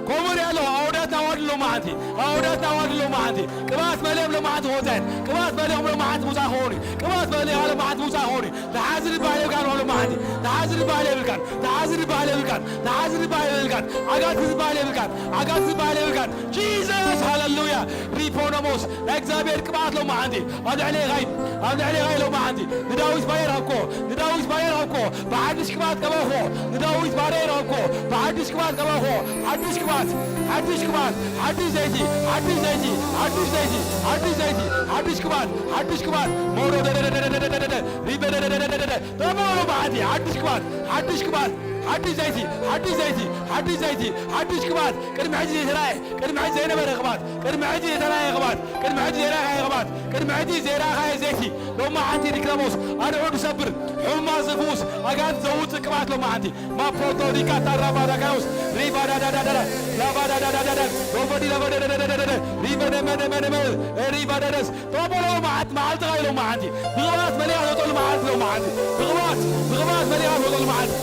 ከምኡ ሪኣ ኣለኹ፣ ኣወዳትና ኣዋልድ ሎማዓንቲ፣ ኣወዳትና ኣዋልድ ሎማዓንቲ፣ ቅብኣት መሊኦም ሎማዓንቲ ክወፃ እየን፣ ቅብኣት መሊኦም ሎማዓንቲ ምውፃእ ክኾኑ እዩ፣ ቅብኣት መሊኻ ሎማዓንቲ ምውፃእ ክኾኑ እዩ። ተሓዝሪ ባህል የብልካን ሎማዓንቲ፣ ተሓዝሪ ባህል የብልካን፣ ተሓዝሪ ባህል የብልካን፣ ተሓዝሪ ባህል የብልካን፣ ዓጋት ዝበሃል የብልካን፣ ዓጋት ዝበሃል የብልካን። ጂሰስ ሃሌሉያ። ሪፖኖሞስ ናይ እግዚኣብሔር ቅብኣት ሎማዓንቲ ኣብ ልዕሌኻ እዩ፣ ኣብ ልዕሌኻ እዩ ሎማዓንቲ። ንዳዊት ባርያይ ረኸብኮ፣ ንዳዊት ባርያይ ረኸብኮ፣ ብሓድሽ ቅብኣት ቀባእኮ፣ ንዳዊት ባርያይ ረኸብኮ፣ ብሓድሽ ቅብኣት ቀባእኮ። ሓድሽ ቅብኣት፣ ሓድሽ ቅብኣት፣ ሓድሽ ዘይቲ፣ ሓድሽ ዘይቲ፣ ሓድሽ ዘይቲ፣ ሓድሽ ዘይቲ፣ ሓድሽ ቅብኣት፣ ሓድሽ ቅብኣት። መውረድ ደደደደደደደደ፣ ሪበደደደደደደ። ተመውሎ መዓልቲ ሓድሽ ቅብኣት፣ ሓድሽ ቅብኣት፣ ሓድሽ ዘይቲ፣ ሓድሽ ዘይቲ፣ ሓድሽ ዘይቲ፣ ሓድሽ ቅብኣት። ቅድሚ ሕጂ ዘይተራእየ፣ ቅድሚ ሕጂ ዘይነበረ ቅብኣት፣ ቅድሚ ሕጂ ዘይተራእየ ቅብኣት፣ ቅድሚ ሕጂ ዘይረኣኻየ ቅብኣት፣ ቅድሚ ሕጂ ዘይረኣኻየ ዘይቲ። ሎማዓንቲ ዲክላሞስ ኣድዑ ዝሰብር፣ ሕሙማት ዝፍውስ፣ ኣጋንንት ዘውፅእ ቅብኣት ሎማዓንቲ። ማፖቶ ዲካታ ራባዳጋዮስ፣ ሪባዳዳዳዳዳ፣ ላባዳዳዳዳዳ፣ ሮበዲ ላባዳዳዳዳዳ፣ ሪበደመደመደመ፣ ሪባዳዳስ። ተቐበሎ መዓልቲ፣ መዓልትኻ እዩ ሎማዓንቲ። ብቕብኣት መሊኻ ትወፀሉ መዓልቲ ሎማዓንቲ። ብቕብኣት፣ ብቕብኣት መሊኻ ትወፀሉ መዓልቲ።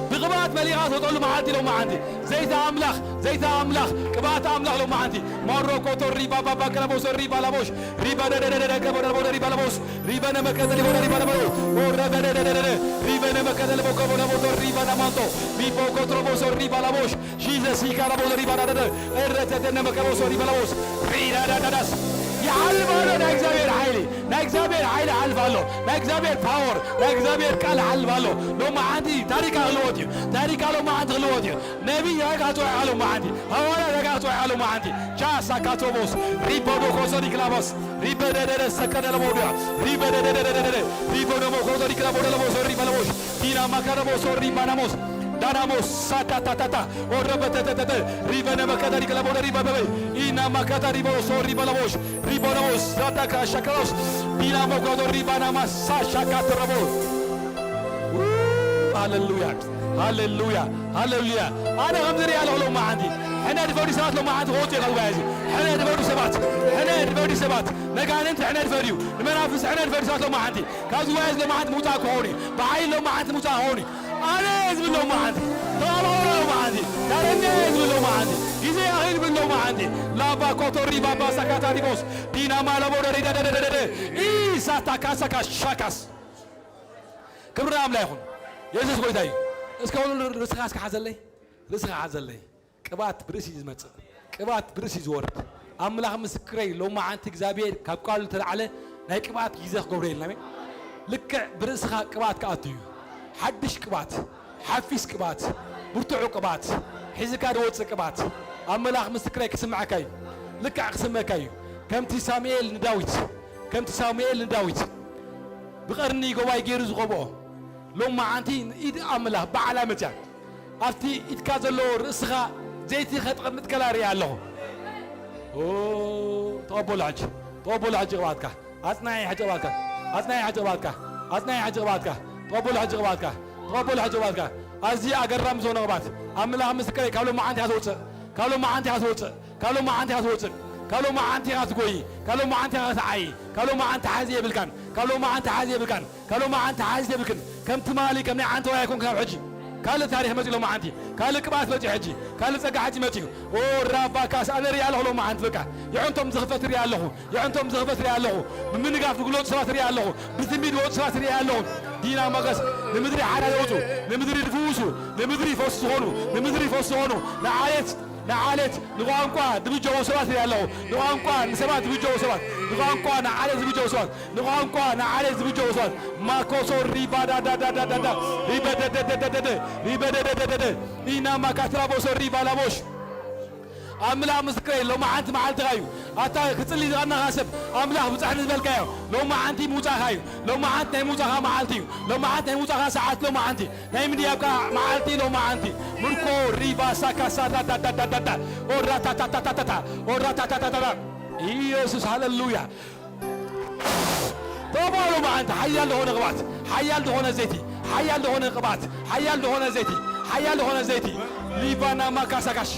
ብቕብኣት መሊኻ ትወፀሉ መዓልቲ ሎማዓንቲ። ዘይታ ኣምላኽ፣ ዘይታ ኣምላኽ፣ ቅብኣት ኣምላኽ ሎማዓንቲ። ማሮ ኮቶ ሪባ ባባ ክለቦ ሶሪ ባላቦሽ፣ ሪባ ደደደደደ ከቦ ደቦ ሪባ ለቦስ፣ ሪበነ መከተ ሊቦ ሪባ ለቦ፣ ኦ ረበደደደደ፣ ሪበነ መከተ ሊቦ ከቦ ደቦ ሪባ ለማንቶ፣ ቢቦ ኮትሮ ቦሶ ሪባ ለቦሽ፣ ሺዘስ ይካላ ቦዘሪ ባዳዳዳ እረተተነ መከቦሶ ሪበላቦስ ሪዳዳዳዳስ ይሓልፍ ኣሎ። ናይ እግዚኣብሔር ሓይሊ፣ ናይ እግዚኣብሔር ሓይሊ ሓልፍ ኣሎ። ናይ እግዚኣብሔር ፓወር፣ ናይ እግዚኣብሔር ቃል ሓልፍ ኣሎ። ሎማዓንቲ ታሪካ ክልወጥ እዩ። ታሪካ ሎማዓንቲ ክልወጥ እዩ። ነቢይ ዳጋ ጽውዕ ኣሎ መዓንቲ። ሃዋርያ ዳጋ ጽውዕ ኣሎ መዓንቲ። ቻሳ ካቶቦስ ሪቦዶ ኮሶ ሪክላቦስ ሪበደደደ ሰከደ ለቦዱያ ሪበደደደደደ ሪቦዶ ሞኮሶ ሪክላቦዶ ለቦሶ ሪበለቦስ ዲና ማካረቦሶ ሪባናሞስ ዳናሞስ ሳታታታታ ኦረበተተተተ ሪበነ መከተ ሪክለቦነ ሪበበበ ኢና ማካታ ሪቦሶ ሪበለቦሽ ሪቦለቦስ ሳታካ ሻከሮስ ዲና ሞኮቶ ሪባናማ ሳሻካ ትረቦ። ሃሌሉያ፣ ሃሌሉያ፣ ሃሌሉያ። ኣነ ከምዚ ሪኣ ኣለኹ ሎማዓንቲ ሕነ ድፈዱ ሰባት ሎማዓንቲ ክወፁ እዩ ካብ ጉባኤ እዚ። ሕነ ድፈዱ ሰባት፣ ሕነ ድፈዱ ሰባት፣ ነጋንንቲ ሕነ ድፈድዩ፣ ንመናፍስቲ ሕነ ድፈዱ ሰባት ሎማዓንቲ ካብዚ ጉባኤ እዚ ሎማዓንቲ ምውፃእ ክኾኑ እዩ። ብሓይሊ ሎማዓንቲ ምውፃእ ክኾኑ እዩ። ኣነ እየ ዝብል ሎማዓንቲ፣ ተቐባበሎ ሎማዓንቲ፣ ታረኛ እየ ዝብል ሎማዓንቲ፣ ግዜ ኣኺል ዝብል ሎማዓንቲ። ላባ ኮቶሪ ባባ ሳካታሪቦስ ዲናማ ለቦደሪ ደደደደደደ ኢሳታ ካሳካ ሻካስ። ክብሪ ኣምላኽ ይኹን። የሱስ ጎይታ እዩ። እስከ በሉ ርእስኻ እስከ ሓዘለይ፣ ርእስኻ ሓዘለይ። ቅብኣት ብርእሲ እዩ ዝመጽእ። ቅብኣት ብርእሲ እዩ ዝወርድ። ኣምላኽ ምስክረይ፣ ሎማዓንቲ እግዚኣብሔር ካብ ቃሉ ዝተላዕለ ናይ ቅብኣት ግዜ ክገብረልና። ኣሜን። ልክዕ ብርእስኻ ቅብኣት ክኣቱ እዩ። ሓድሽ ቅብኣት፣ ሓፊስ ቅብኣት፣ ብርቱዕ ቅብኣት፣ ሒዝካ ዝወጽእ ቅብኣት። ኣምላኽ ምስክረይ ክስምዓካ እዩ። ልክዕ ክስምዓካ እዩ። ከምቲ ሳሙኤል ንዳዊት፣ ከምቲ ሳሙኤል ንዳዊት ብቐርኒ ጎባይ ገይሩ ዝቐብኦ፣ ሎማዓንቲ ንኢድ ኣምላኽ በዓል ዓመት እያ። ኣብቲ ኢድካ ዘሎ ርእስኻ ዘይቲ ኸጥቕምጥ ከላ ርእየ ኣለኹ። ኦ፣ ተቐበሎ ሕጂ፣ ተቐበሎ ሕጂ ቅብኣትካ። ኣጽናዒ ሕጂ ቅብኣትካ። ኣጽናዒ ሕጂ ቅብኣትካ። ኣጽናዒ ሕጂ ቅብኣትካ። ተቐበሎ ሕጂ ቅብኣትካ። ተቐበሎ ሕጂ ቅብኣትካ። ኣዝዩ ኣገራሚ ዝኾነ ቅብኣት። ኣምላኽ ምስክረይ፣ ካብ ሎማዓንቲ ኢኻ ትወጽእ። ካብ ሎማዓንቲ ኢኻ ትወጽእ። ካብ ሎማዓንቲ ኢኻ ትወጽእ። ካብ ሎማዓንቲ ኢኻ ትጎዪ። ካብ ሎማዓንቲ ኢኻ ትዓዪ። ካብ ሎማዓንቲ ሓዚ የብልካን። ካብ ሎማዓንቲ ሓዚ የብልካን። ካብ ሎማዓንቲ ሓዚ የብልክን። ከም ትማሊ፣ ከም ናይ ዓንተዋይ ኣይኮንክን ካብ ሕጂ። ካልእ ታሪኽ መጺኡ ሎማዓንቲ። ካልእ ቅብኣት መጺኡ ሕጂ። ካልእ ጸጋ ሕጂ መጺኡ። ኦ፣ ራባ ካሳ፣ ኣነ ርእያ ኣለኹ ሎማዓንቲ በቃ። የዕንቶም ዝኽፈት ርእያ ኣለኹ። የዕንቶም ዝኽፈት ርእያ ኣለኹ። ብምንጋፍ ዝግለጹ ሰባት ርእያ ኣለኹ። ብትንቢት ዝወጹ ሰባት ርእያ ኣለኹ። ዲና መገስ፣ ንምድሪ ሓዳል ውጹ፣ ንምድሪ ድፍውሱ፣ ንምድሪ ፈሱ ዝኾኑ፣ ንምድሪ ፈሱ ዝኾኑ፣ ንዓሌት፣ ንዓሌት፣ ንቋንቋ ዝብጀዉ ሰባት ርእያ ኣለኹ። ንቋንቋ ንሰባት ዝብጀዉ ሰባት፣ ንቋንቋ ንዓሌት ዝብጀዉ ሰባት፣ ንቋንቋ ንዓሌት ዝብጀዉ ሰባት። ማኮሶ ሪባዳዳዳዳዳዳ፣ ሪበደደደደደደ፣ ሪበደደደደደ፣ ኢና ማካትራቦሶ ሪባላቦሽ። ኣምላኽ ምስክረይ፣ ሎማዓንቲ መዓልትኻ እዩ። ኣታ ክጽሊ ዝቐነኻ ሰብ፣ ኣምላኽ ብጻሕኒ ዝበልካዮ፣ ሎማዓንቲ ምውጻእኻ እዩ። ሎማዓንቲ ናይ ምውጻእኻ መዓልቲ እዩ። ሎማዓንቲ ናይ ምውጻእኻ ሰዓት፣ ሎማዓንቲ ናይ ምድያብካ መዓልቲ፣ ሎማዓንቲ። ምርኮ ሪባ ሳካ ሳታታታታታ፣ ኦራታታታታታ፣ ኦራታታታታታ። ኢየሱስ፣ ሃሌሉያ። ተባሉ መዓልቲ ሓያል ዝኾነ ቅብኣት፣ ሓያል ዝኾነ ዘይቲ፣ ሓያል ዝኾነ ቅብኣት፣ ሓያል ዝኾነ ዘይቲ፣ ሓያል ዝኾነ ዘይቲ። ሊባና ማካሳካሽ።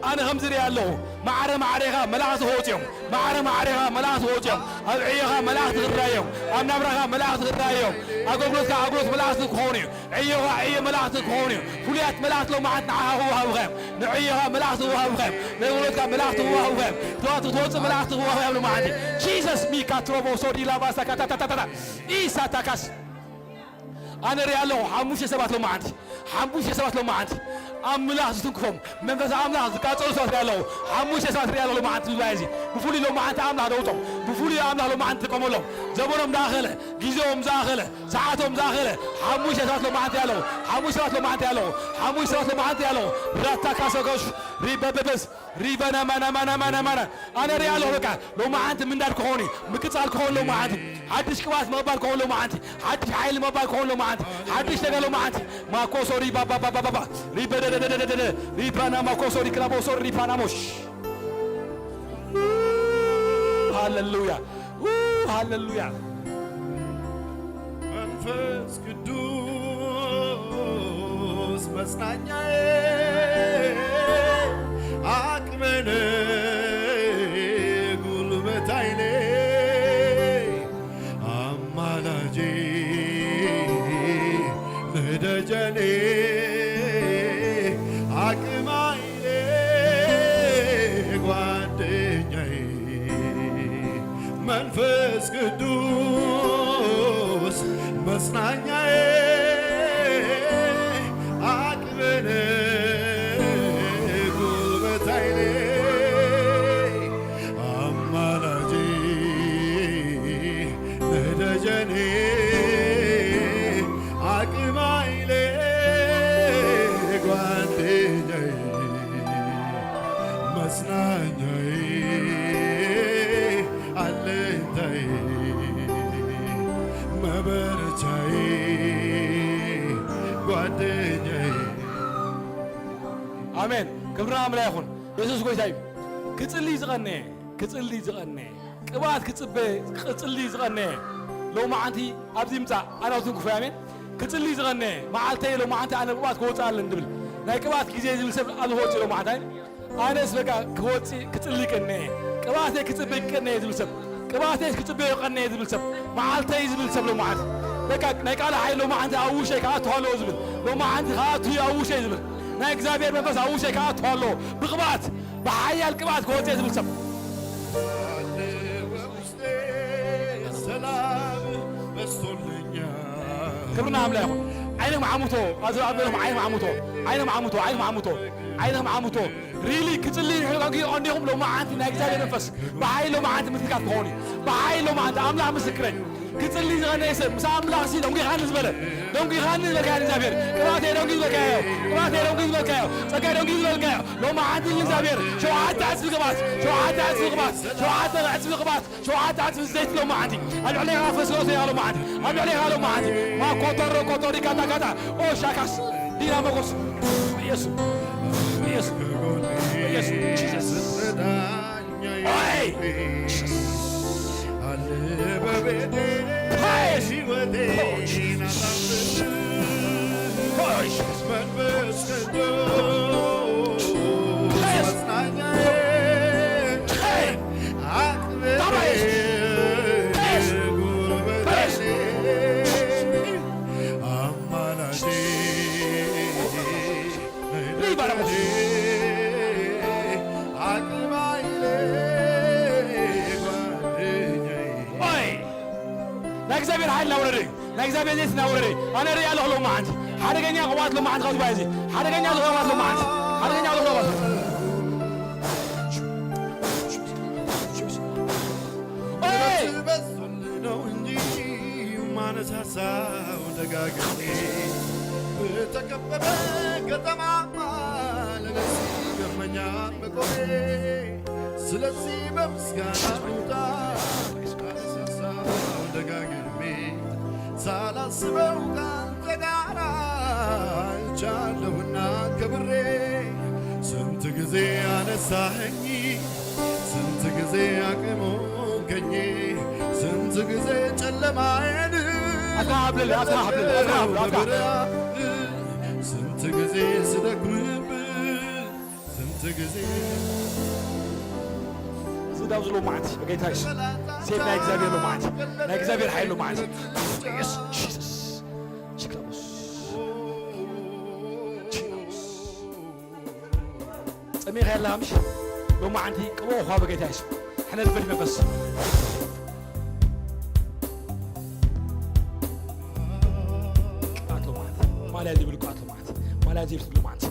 ኣነ ከምዚ ሪኣ ኣለኹ። ማዕረ ማዕሬኻ መላእኽቲ ክወፁ እዮም። ማዕረ ማዕሬኻ መላእኽቲ ክወፁ እዮም። ኣብ ዕዮኻ መላእኽቲ ክረኣዩ እዮም። ኣብ ናብራኻ መላእኽቲ ክረኣዩ እዮም። ኣገልግሎትካ ኣገልግሎት መላእኽቲ ክኸውን እዩ። ዕዮኻ ዕዮ መላእኽቲ ክኸውን እዩ። ፍሉያት መላእኽቲ ሎማዓንቲ ንዓኻ ክወሃቡኻ እዮም። ንዕዮኻ መላእኽቲ ክወሃቡኻ እዮም። ንኣገልግሎትካ መላእኽቲ ክወሃቡኻ እዮም። ትወ-፣ ትወፅእ መላእኽቲ ክወሃቡ እዮም ሎማዓንቲ። ጂሰስ ሚካ ትሮቦ ሶዲ ላባሳ ካታታታታታ። ኢሳታካስ። ኣነ ሪኣ ኣለኹ ሓሙሽተ ሰባት ሎማዓንቲ። ሓሙሽተ ሰባት ሎማዓንቲ። ኣምላኽ ዝትንክፎም። መንፈስ ኣምላኽ ዝቃጸሉ ሰባት ሪኣ ኣለኹ። ሓሙሽተ ሰባት ሪኣ ኣለኹ ሎማዓንቲ ጉባኤ እዚ። ብፍሉይ ሎማዓንቲ ኣምላኽ ደውጦም። ብፍሉይ ኣምላኽ ሎማዓንቲ ጥቀመሎም። ዘመኖም ዝኣኸለ፣ ግዜኦም ዝኣኸለ፣ ሰዓቶም ዝኣኸለ፣ ሓሙሽተ ሰባት ሎማዓንቲ ኣለኹ። ሓሙሽተ ሰባት ሎማዓንቲ ኣለኹ። ሓሙሽተ ሰባት ሎማዓንቲ ኣለኹ። ራታ ካሰጎሽ፣ ሪበበበስ፣ ሪበና ማና ማና ማና ማና። ኣነ ሪኣ ኣለኹ በቃ። ሎማዓንቲ ምንዳድ ክኾን እዩ። ምቅጻል ክኾን ሎማዓንቲ። ሓድሽ ቅብኣት ምቕባል ክኾን ሎማዓንቲ። ሓድሽ ሓይሊ ምቕባል ክኾን ሎማዓንቲ። ሓድሽ ነገር ሎማዓንቲ። ማኮሶ ሪባ ባባ ባባ ባባ። ሪበደደደደደደ። ሪባና ማኮሶ ሪክላቦሶ ሪፓናሞሽ። ሃሌሉያ። ሃሌሉያ። መንፈስ ቅዱስ መጽናኛዬ፣ ዓቕመነ፣ ጉልበት ኃይሌ፣ ኣማላጄ፣ ነደጀኔ፣ ዓቕም ኃይሌ፣ ጓደኛዬ። መንፈስ ቅዱስ መጽናኛዬ፣ ዓቅምነ፣ ጉልበት ኃይሌ፣ አማላጄ፣ ነደጀኔ፣ ዓቅም ኃይሌ፣ ጓደኛዬ፣ መጽናኛዬ፣ አለኝታዬ፣ መበረቻዬ፣ ጓደኛዬ። ኣሜን። ክብሪ ንኣምላኽ ይኹን። የሱስ ጎይታ እዩ። ክጽሊ ዝቐነየ፣ ክጽሊ ዝቐነየ፣ ቅብኣት ክጽበ፣ ክጽሊ ዝቐነየ፣ ሎማዓንቲ ኣብዚ ይምጻእ፣ ኣነ ኣብቲ ንክፎይ፣ ኣሜን። ክጽሊ ዝቐነየ፣ መዓልተይ ሎማዓንቲ ኣነ ብቕብኣት ክወጽእ ኣለኒ ዝብል፣ ናይ ቅብኣት ግዜ ዝብል ሰብ ኣብዚ ክወጽእ ሎማዓንቲ፣ ኣሜን። ኣነስ በቃ ክወጽእ ክጽሊ ቀነየ፣ ቅብኣተይ ክጽበ ቀነየ ዝብል ሰብ፣ ቅብኣተይ ክጽበዮ ቀነየ ዝብል ሰብ፣ መዓልተይ ዝብል ሰብ ሎማዓንቲ፣ በቃ ናይ ቃል ሓይሊ ሎማዓንቲ ኣብ ውሽጠይ ክኣቱ ኣለዎ ዝብል፣ ሎማዓንቲ ክኣቱ እዩ ኣብ ውሽጠይ ዝብል፣ ናይ እግዚኣብሔር መንፈስ ኣብ ውሽጠይ ክኣቱ ኣለዎ፣ ብቕብኣት፣ ብሓያል ቅብኣት ክወጽእ ዝብል ሰብ። ሰላም በስቶልኛል። ክብርና ኣምላኽ ይኹን። ዓይኖም ዓሙቶ፣ ኣዚ ኣብ በሎም ዓይኖም ዓሙቶ፣ ዓይኖም ዓሙቶ፣ ዓይኖም ዓሙቶ፣ ዓይኖም ዓሙቶ። ሪሊ ክጽሊ ንሕልቃንኪ እንዲኹም ሎማዓንቲ ናይ እግዚኣብሔር መንፈስ ብሓይሊ ሎማዓንቲ ምትካፍ ክኸውን እዩ። ብሓይሊ ሎማዓንቲ ኣምላኽ ምስክረኝ። ክጽሊ ዝቐነየ ሰብ ምስ ኣምላኽ ሲ ደንጒኻኒ ዝበለ፣ ደንጒኻኒ ዝበልካዮ እግዚኣብሔር፣ ቅባተይ ደንጒ ዝበልካዮ፣ ቅባተይ ደንጒ ዝበልካዮ፣ ጸጋይ ደንጒ ዝበልካዮ፣ ሎማዓንቲ እግዚኣብሔር ሸውዓተ ዕጽፊ ቅባት፣ ሸውዓተ ዕጽፊ ቅባት፣ ሸውዓተ ዕጽፊ ቅባት፣ ሸውዓተ ዕጽፊ ዘይቲ ሎማዓንቲ ኣብ ልዕሌኻ ፈስሶ ኢኻ ሎማዓንቲ ኣብ ልዕሌኻ ሎማዓንቲ ማኮቶሮ ኮቶሪ ካታ ካታ ኦ ሻካስ ዲና መጎስ ኢየሱስ ኢየሱስ ኢየሱስ ጂሰስ ኦይ ጂሰስ ኦይ ጂሰስ ኦይ ጂሰስ መንፈስ ቅዱስ መጽናኛዬ ኦይ ኦይ ሓይል እናወረደ እዩ። ናይ እግዚኣብሔር ዘይት እናወረደ እዩ። ኣነ ርእያ ኣለኹ ሎማዓንቲ። ሓደገኛ ቅብኣት ሎማዓንቲ ካብ ጉባኤ እዚ። ሓደገኛ ዝቕብኣት ሎማዓንቲ። ሓደገኛ ዝቕብኣት። ኦይ! በዝቶልህ ነው እንጂ ማነሳሳው ደጋግሜ። በተከበበ ከተማ ለነፍስ ይገርመኛል መቆሜ። ስለዚህ በምስጋና ልውጣ። ማነሳሳው ደጋግሜ ሳላስበው ካንተ ጋር አይቻለሁና ከብሬ። ስንት ጊዜ አነሳኸኝ፣ ስንት ጊዜ አቅም ሆንከኝ፣ ስንት ጊዜ ጨለማዬን አትካ ሀብልል፣ አትካ ሀብልል፣ አትካ ሀብልል፣ አትካ። በብርሃን ስንት ጊዜ ስደክምብህ፣ ስንት ጊዜ እዚ ዳብ ዝሎ መዓልቲ በጌታ ይሱ ሴፍ ናይ እግዚኣብሔር ሎ መዓልቲ፣ ናይ እግዚኣብሔር ሓይል ሎ መዓልቲ። የስ ጂሰስ ቺክላቦስ ቺክላቦስ ጸሚኻ ያለሃምሽ ሎ መዓልቲ ቅቦ ኳ በጌታ ይሱ ሕነት በድ መንፈስ ቅብኣት ሎ መዓልቲ ማልያ ዝብል ቅብኣት ሎ መዓልቲ ማልያ ዝብል ሎ መዓልቲ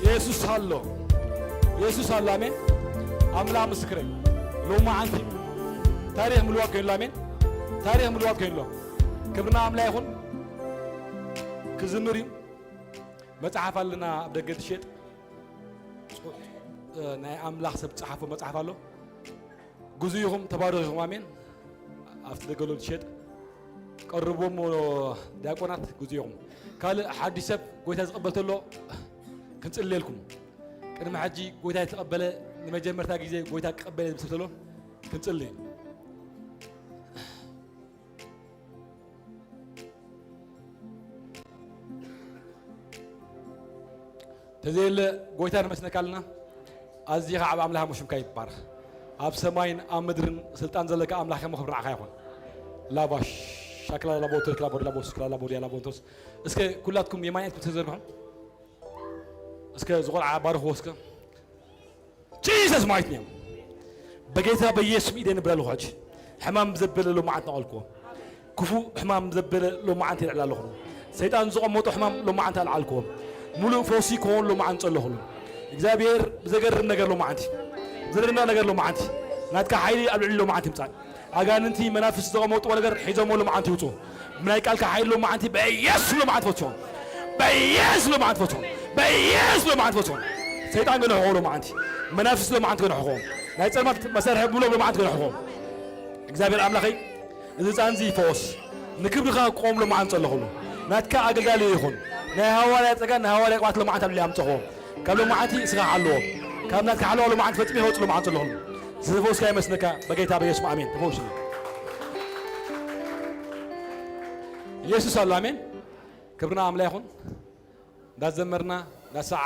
የሱስ ኣሎ፣ የሱስ ኣሎ። ኣሜን። ኣምላኽ ምስክረይ፣ ሎማዓንቲ ታሪኽ ምልዋጥ ኮይኑ ኣሎ። ኣሜን። ታሪኽ ምልዋጥ ኮይኑ ኣሎ። ክብርና ኣምላኽ ይኹን። ክዝምር እዩ። መጽሓፍ ኣለና ኣብ ደገ ትሸጥ። ናይ ኣምላኽ ሰብ ጸሓፎ መጽሓፍ ኣሎ። ግዙ ኢኹም፣ ተባረኹ ኢኹም። ኣሜን። ኣብቲ ደገ ኣሎ ትሸጥ። ቀርብዎም ዲያቆናት ግዙ ኢኹም። ካልእ ሓድሽ ሰብ ጎይታ ዝቕበል ተሎ ክንጽልየልኩም። ቅድሚ ሕጂ ጎይታ ዝተቐበለ ንመጀመርታ ግዜ ጎይታ ክቐበል ዝብል ሰብ ተሎ ክንጽልይ። ተዘየለ ጎይታ ነመስነካ ኣለና። ኣዚኻ ዓብ ኣምላኽ እሞ ሽምካ ይባረኽ። ኣብ ሰማይን ኣብ ምድርን ስልጣን ዘለካ ኣምላኽ እሞ ክብሪ ንዓኻ ይኹን። ላባሽ ሻክላ ላቦቶ ክላቦ ላቦስ ክላ ላቦ ዲያ ላቦንቶስ። እስከ ኩላትኩም የማናይት ተዘርግሑ። እስከ ዝቆልዓ ባርኽዎ እስከ። ጂሰስ ማይት ኔም በጌታ በኢየሱስ ኢደ ንብረ ኣለኹ። ሕጂ ሕማም ዘበለ ሎማዓንቲ ነቐልክዎ። ክፉእ ሕማም ዘበለ ሎማዓንቲ ይልዕል ኣለኹ። ሰይጣን ዝቐመጦ ሕማም ሎማዓንቲ ኣልዓልክዎ። ሙሉእ ፈውሲ ክኸውን ሎማዓንቲ ጸለኹሉ። እግዚኣብሔር ብዘገርም ነገር ሎማዓንቲ፣ ብዘደንቕ ነገር ሎማዓንቲ ናትካ ሓይሊ ኣብ ልዕሊ ሎማዓንቲ ይምጻእ። ኣጋንንቲ መናፍስቲ ዘቐመጥዎ ነገር ሒዞሞ ሎማዓንቲ ይውጹ። ናይ ቃልካ ሓይሊ ሎማዓንቲ በኢየሱስ ሎማዓንቲ ፈትሖም። በኢየሱስ ሎማዓንቲ ፈትሖም። በኢየሱስ ሎማዓንቲ ፈትሖም። ሰይጣን ገንሕዎ ሎማዓንቲ። መናፍስቲ ሎማዓንቲ ገንሕዎም። ናይ ጸልማት መሰርሒ ብሎም ሎማዓንቲ ገንሕዎም። እግዚኣብሔር ኣምላኸይ፣ እዚ ህፃን እዚ ይፈወስ። ንክብርኻ ክቆም ሎማዓንቲ ጸለኹሉ። ናትካ ኣገልጋሊ ይኹን። ናይ ሃዋርያ ጸጋ፣ ናይ ሃዋርያ ቅባት ሎማዓንቲ ኣብ ልዕሊ ኣምጸኽዎ። ካብ ሎማዓንቲ ስኻ ሓልዎ። ካብ ናትካ ሓለዋ ሎማዓንቲ ፈጽሚ ይወጽእ ሎማዓንቲ ጸለኹሉ። ዝተፈወስካ ይመስለካ በጌታ በኢየሱስ ኣሜን። ተፈወስሉ። ኢየሱስ ኣሎ ኣሜን። ክብርና ኣምላኽ ይኹን። እንዳዘመርና እንዳሰዓ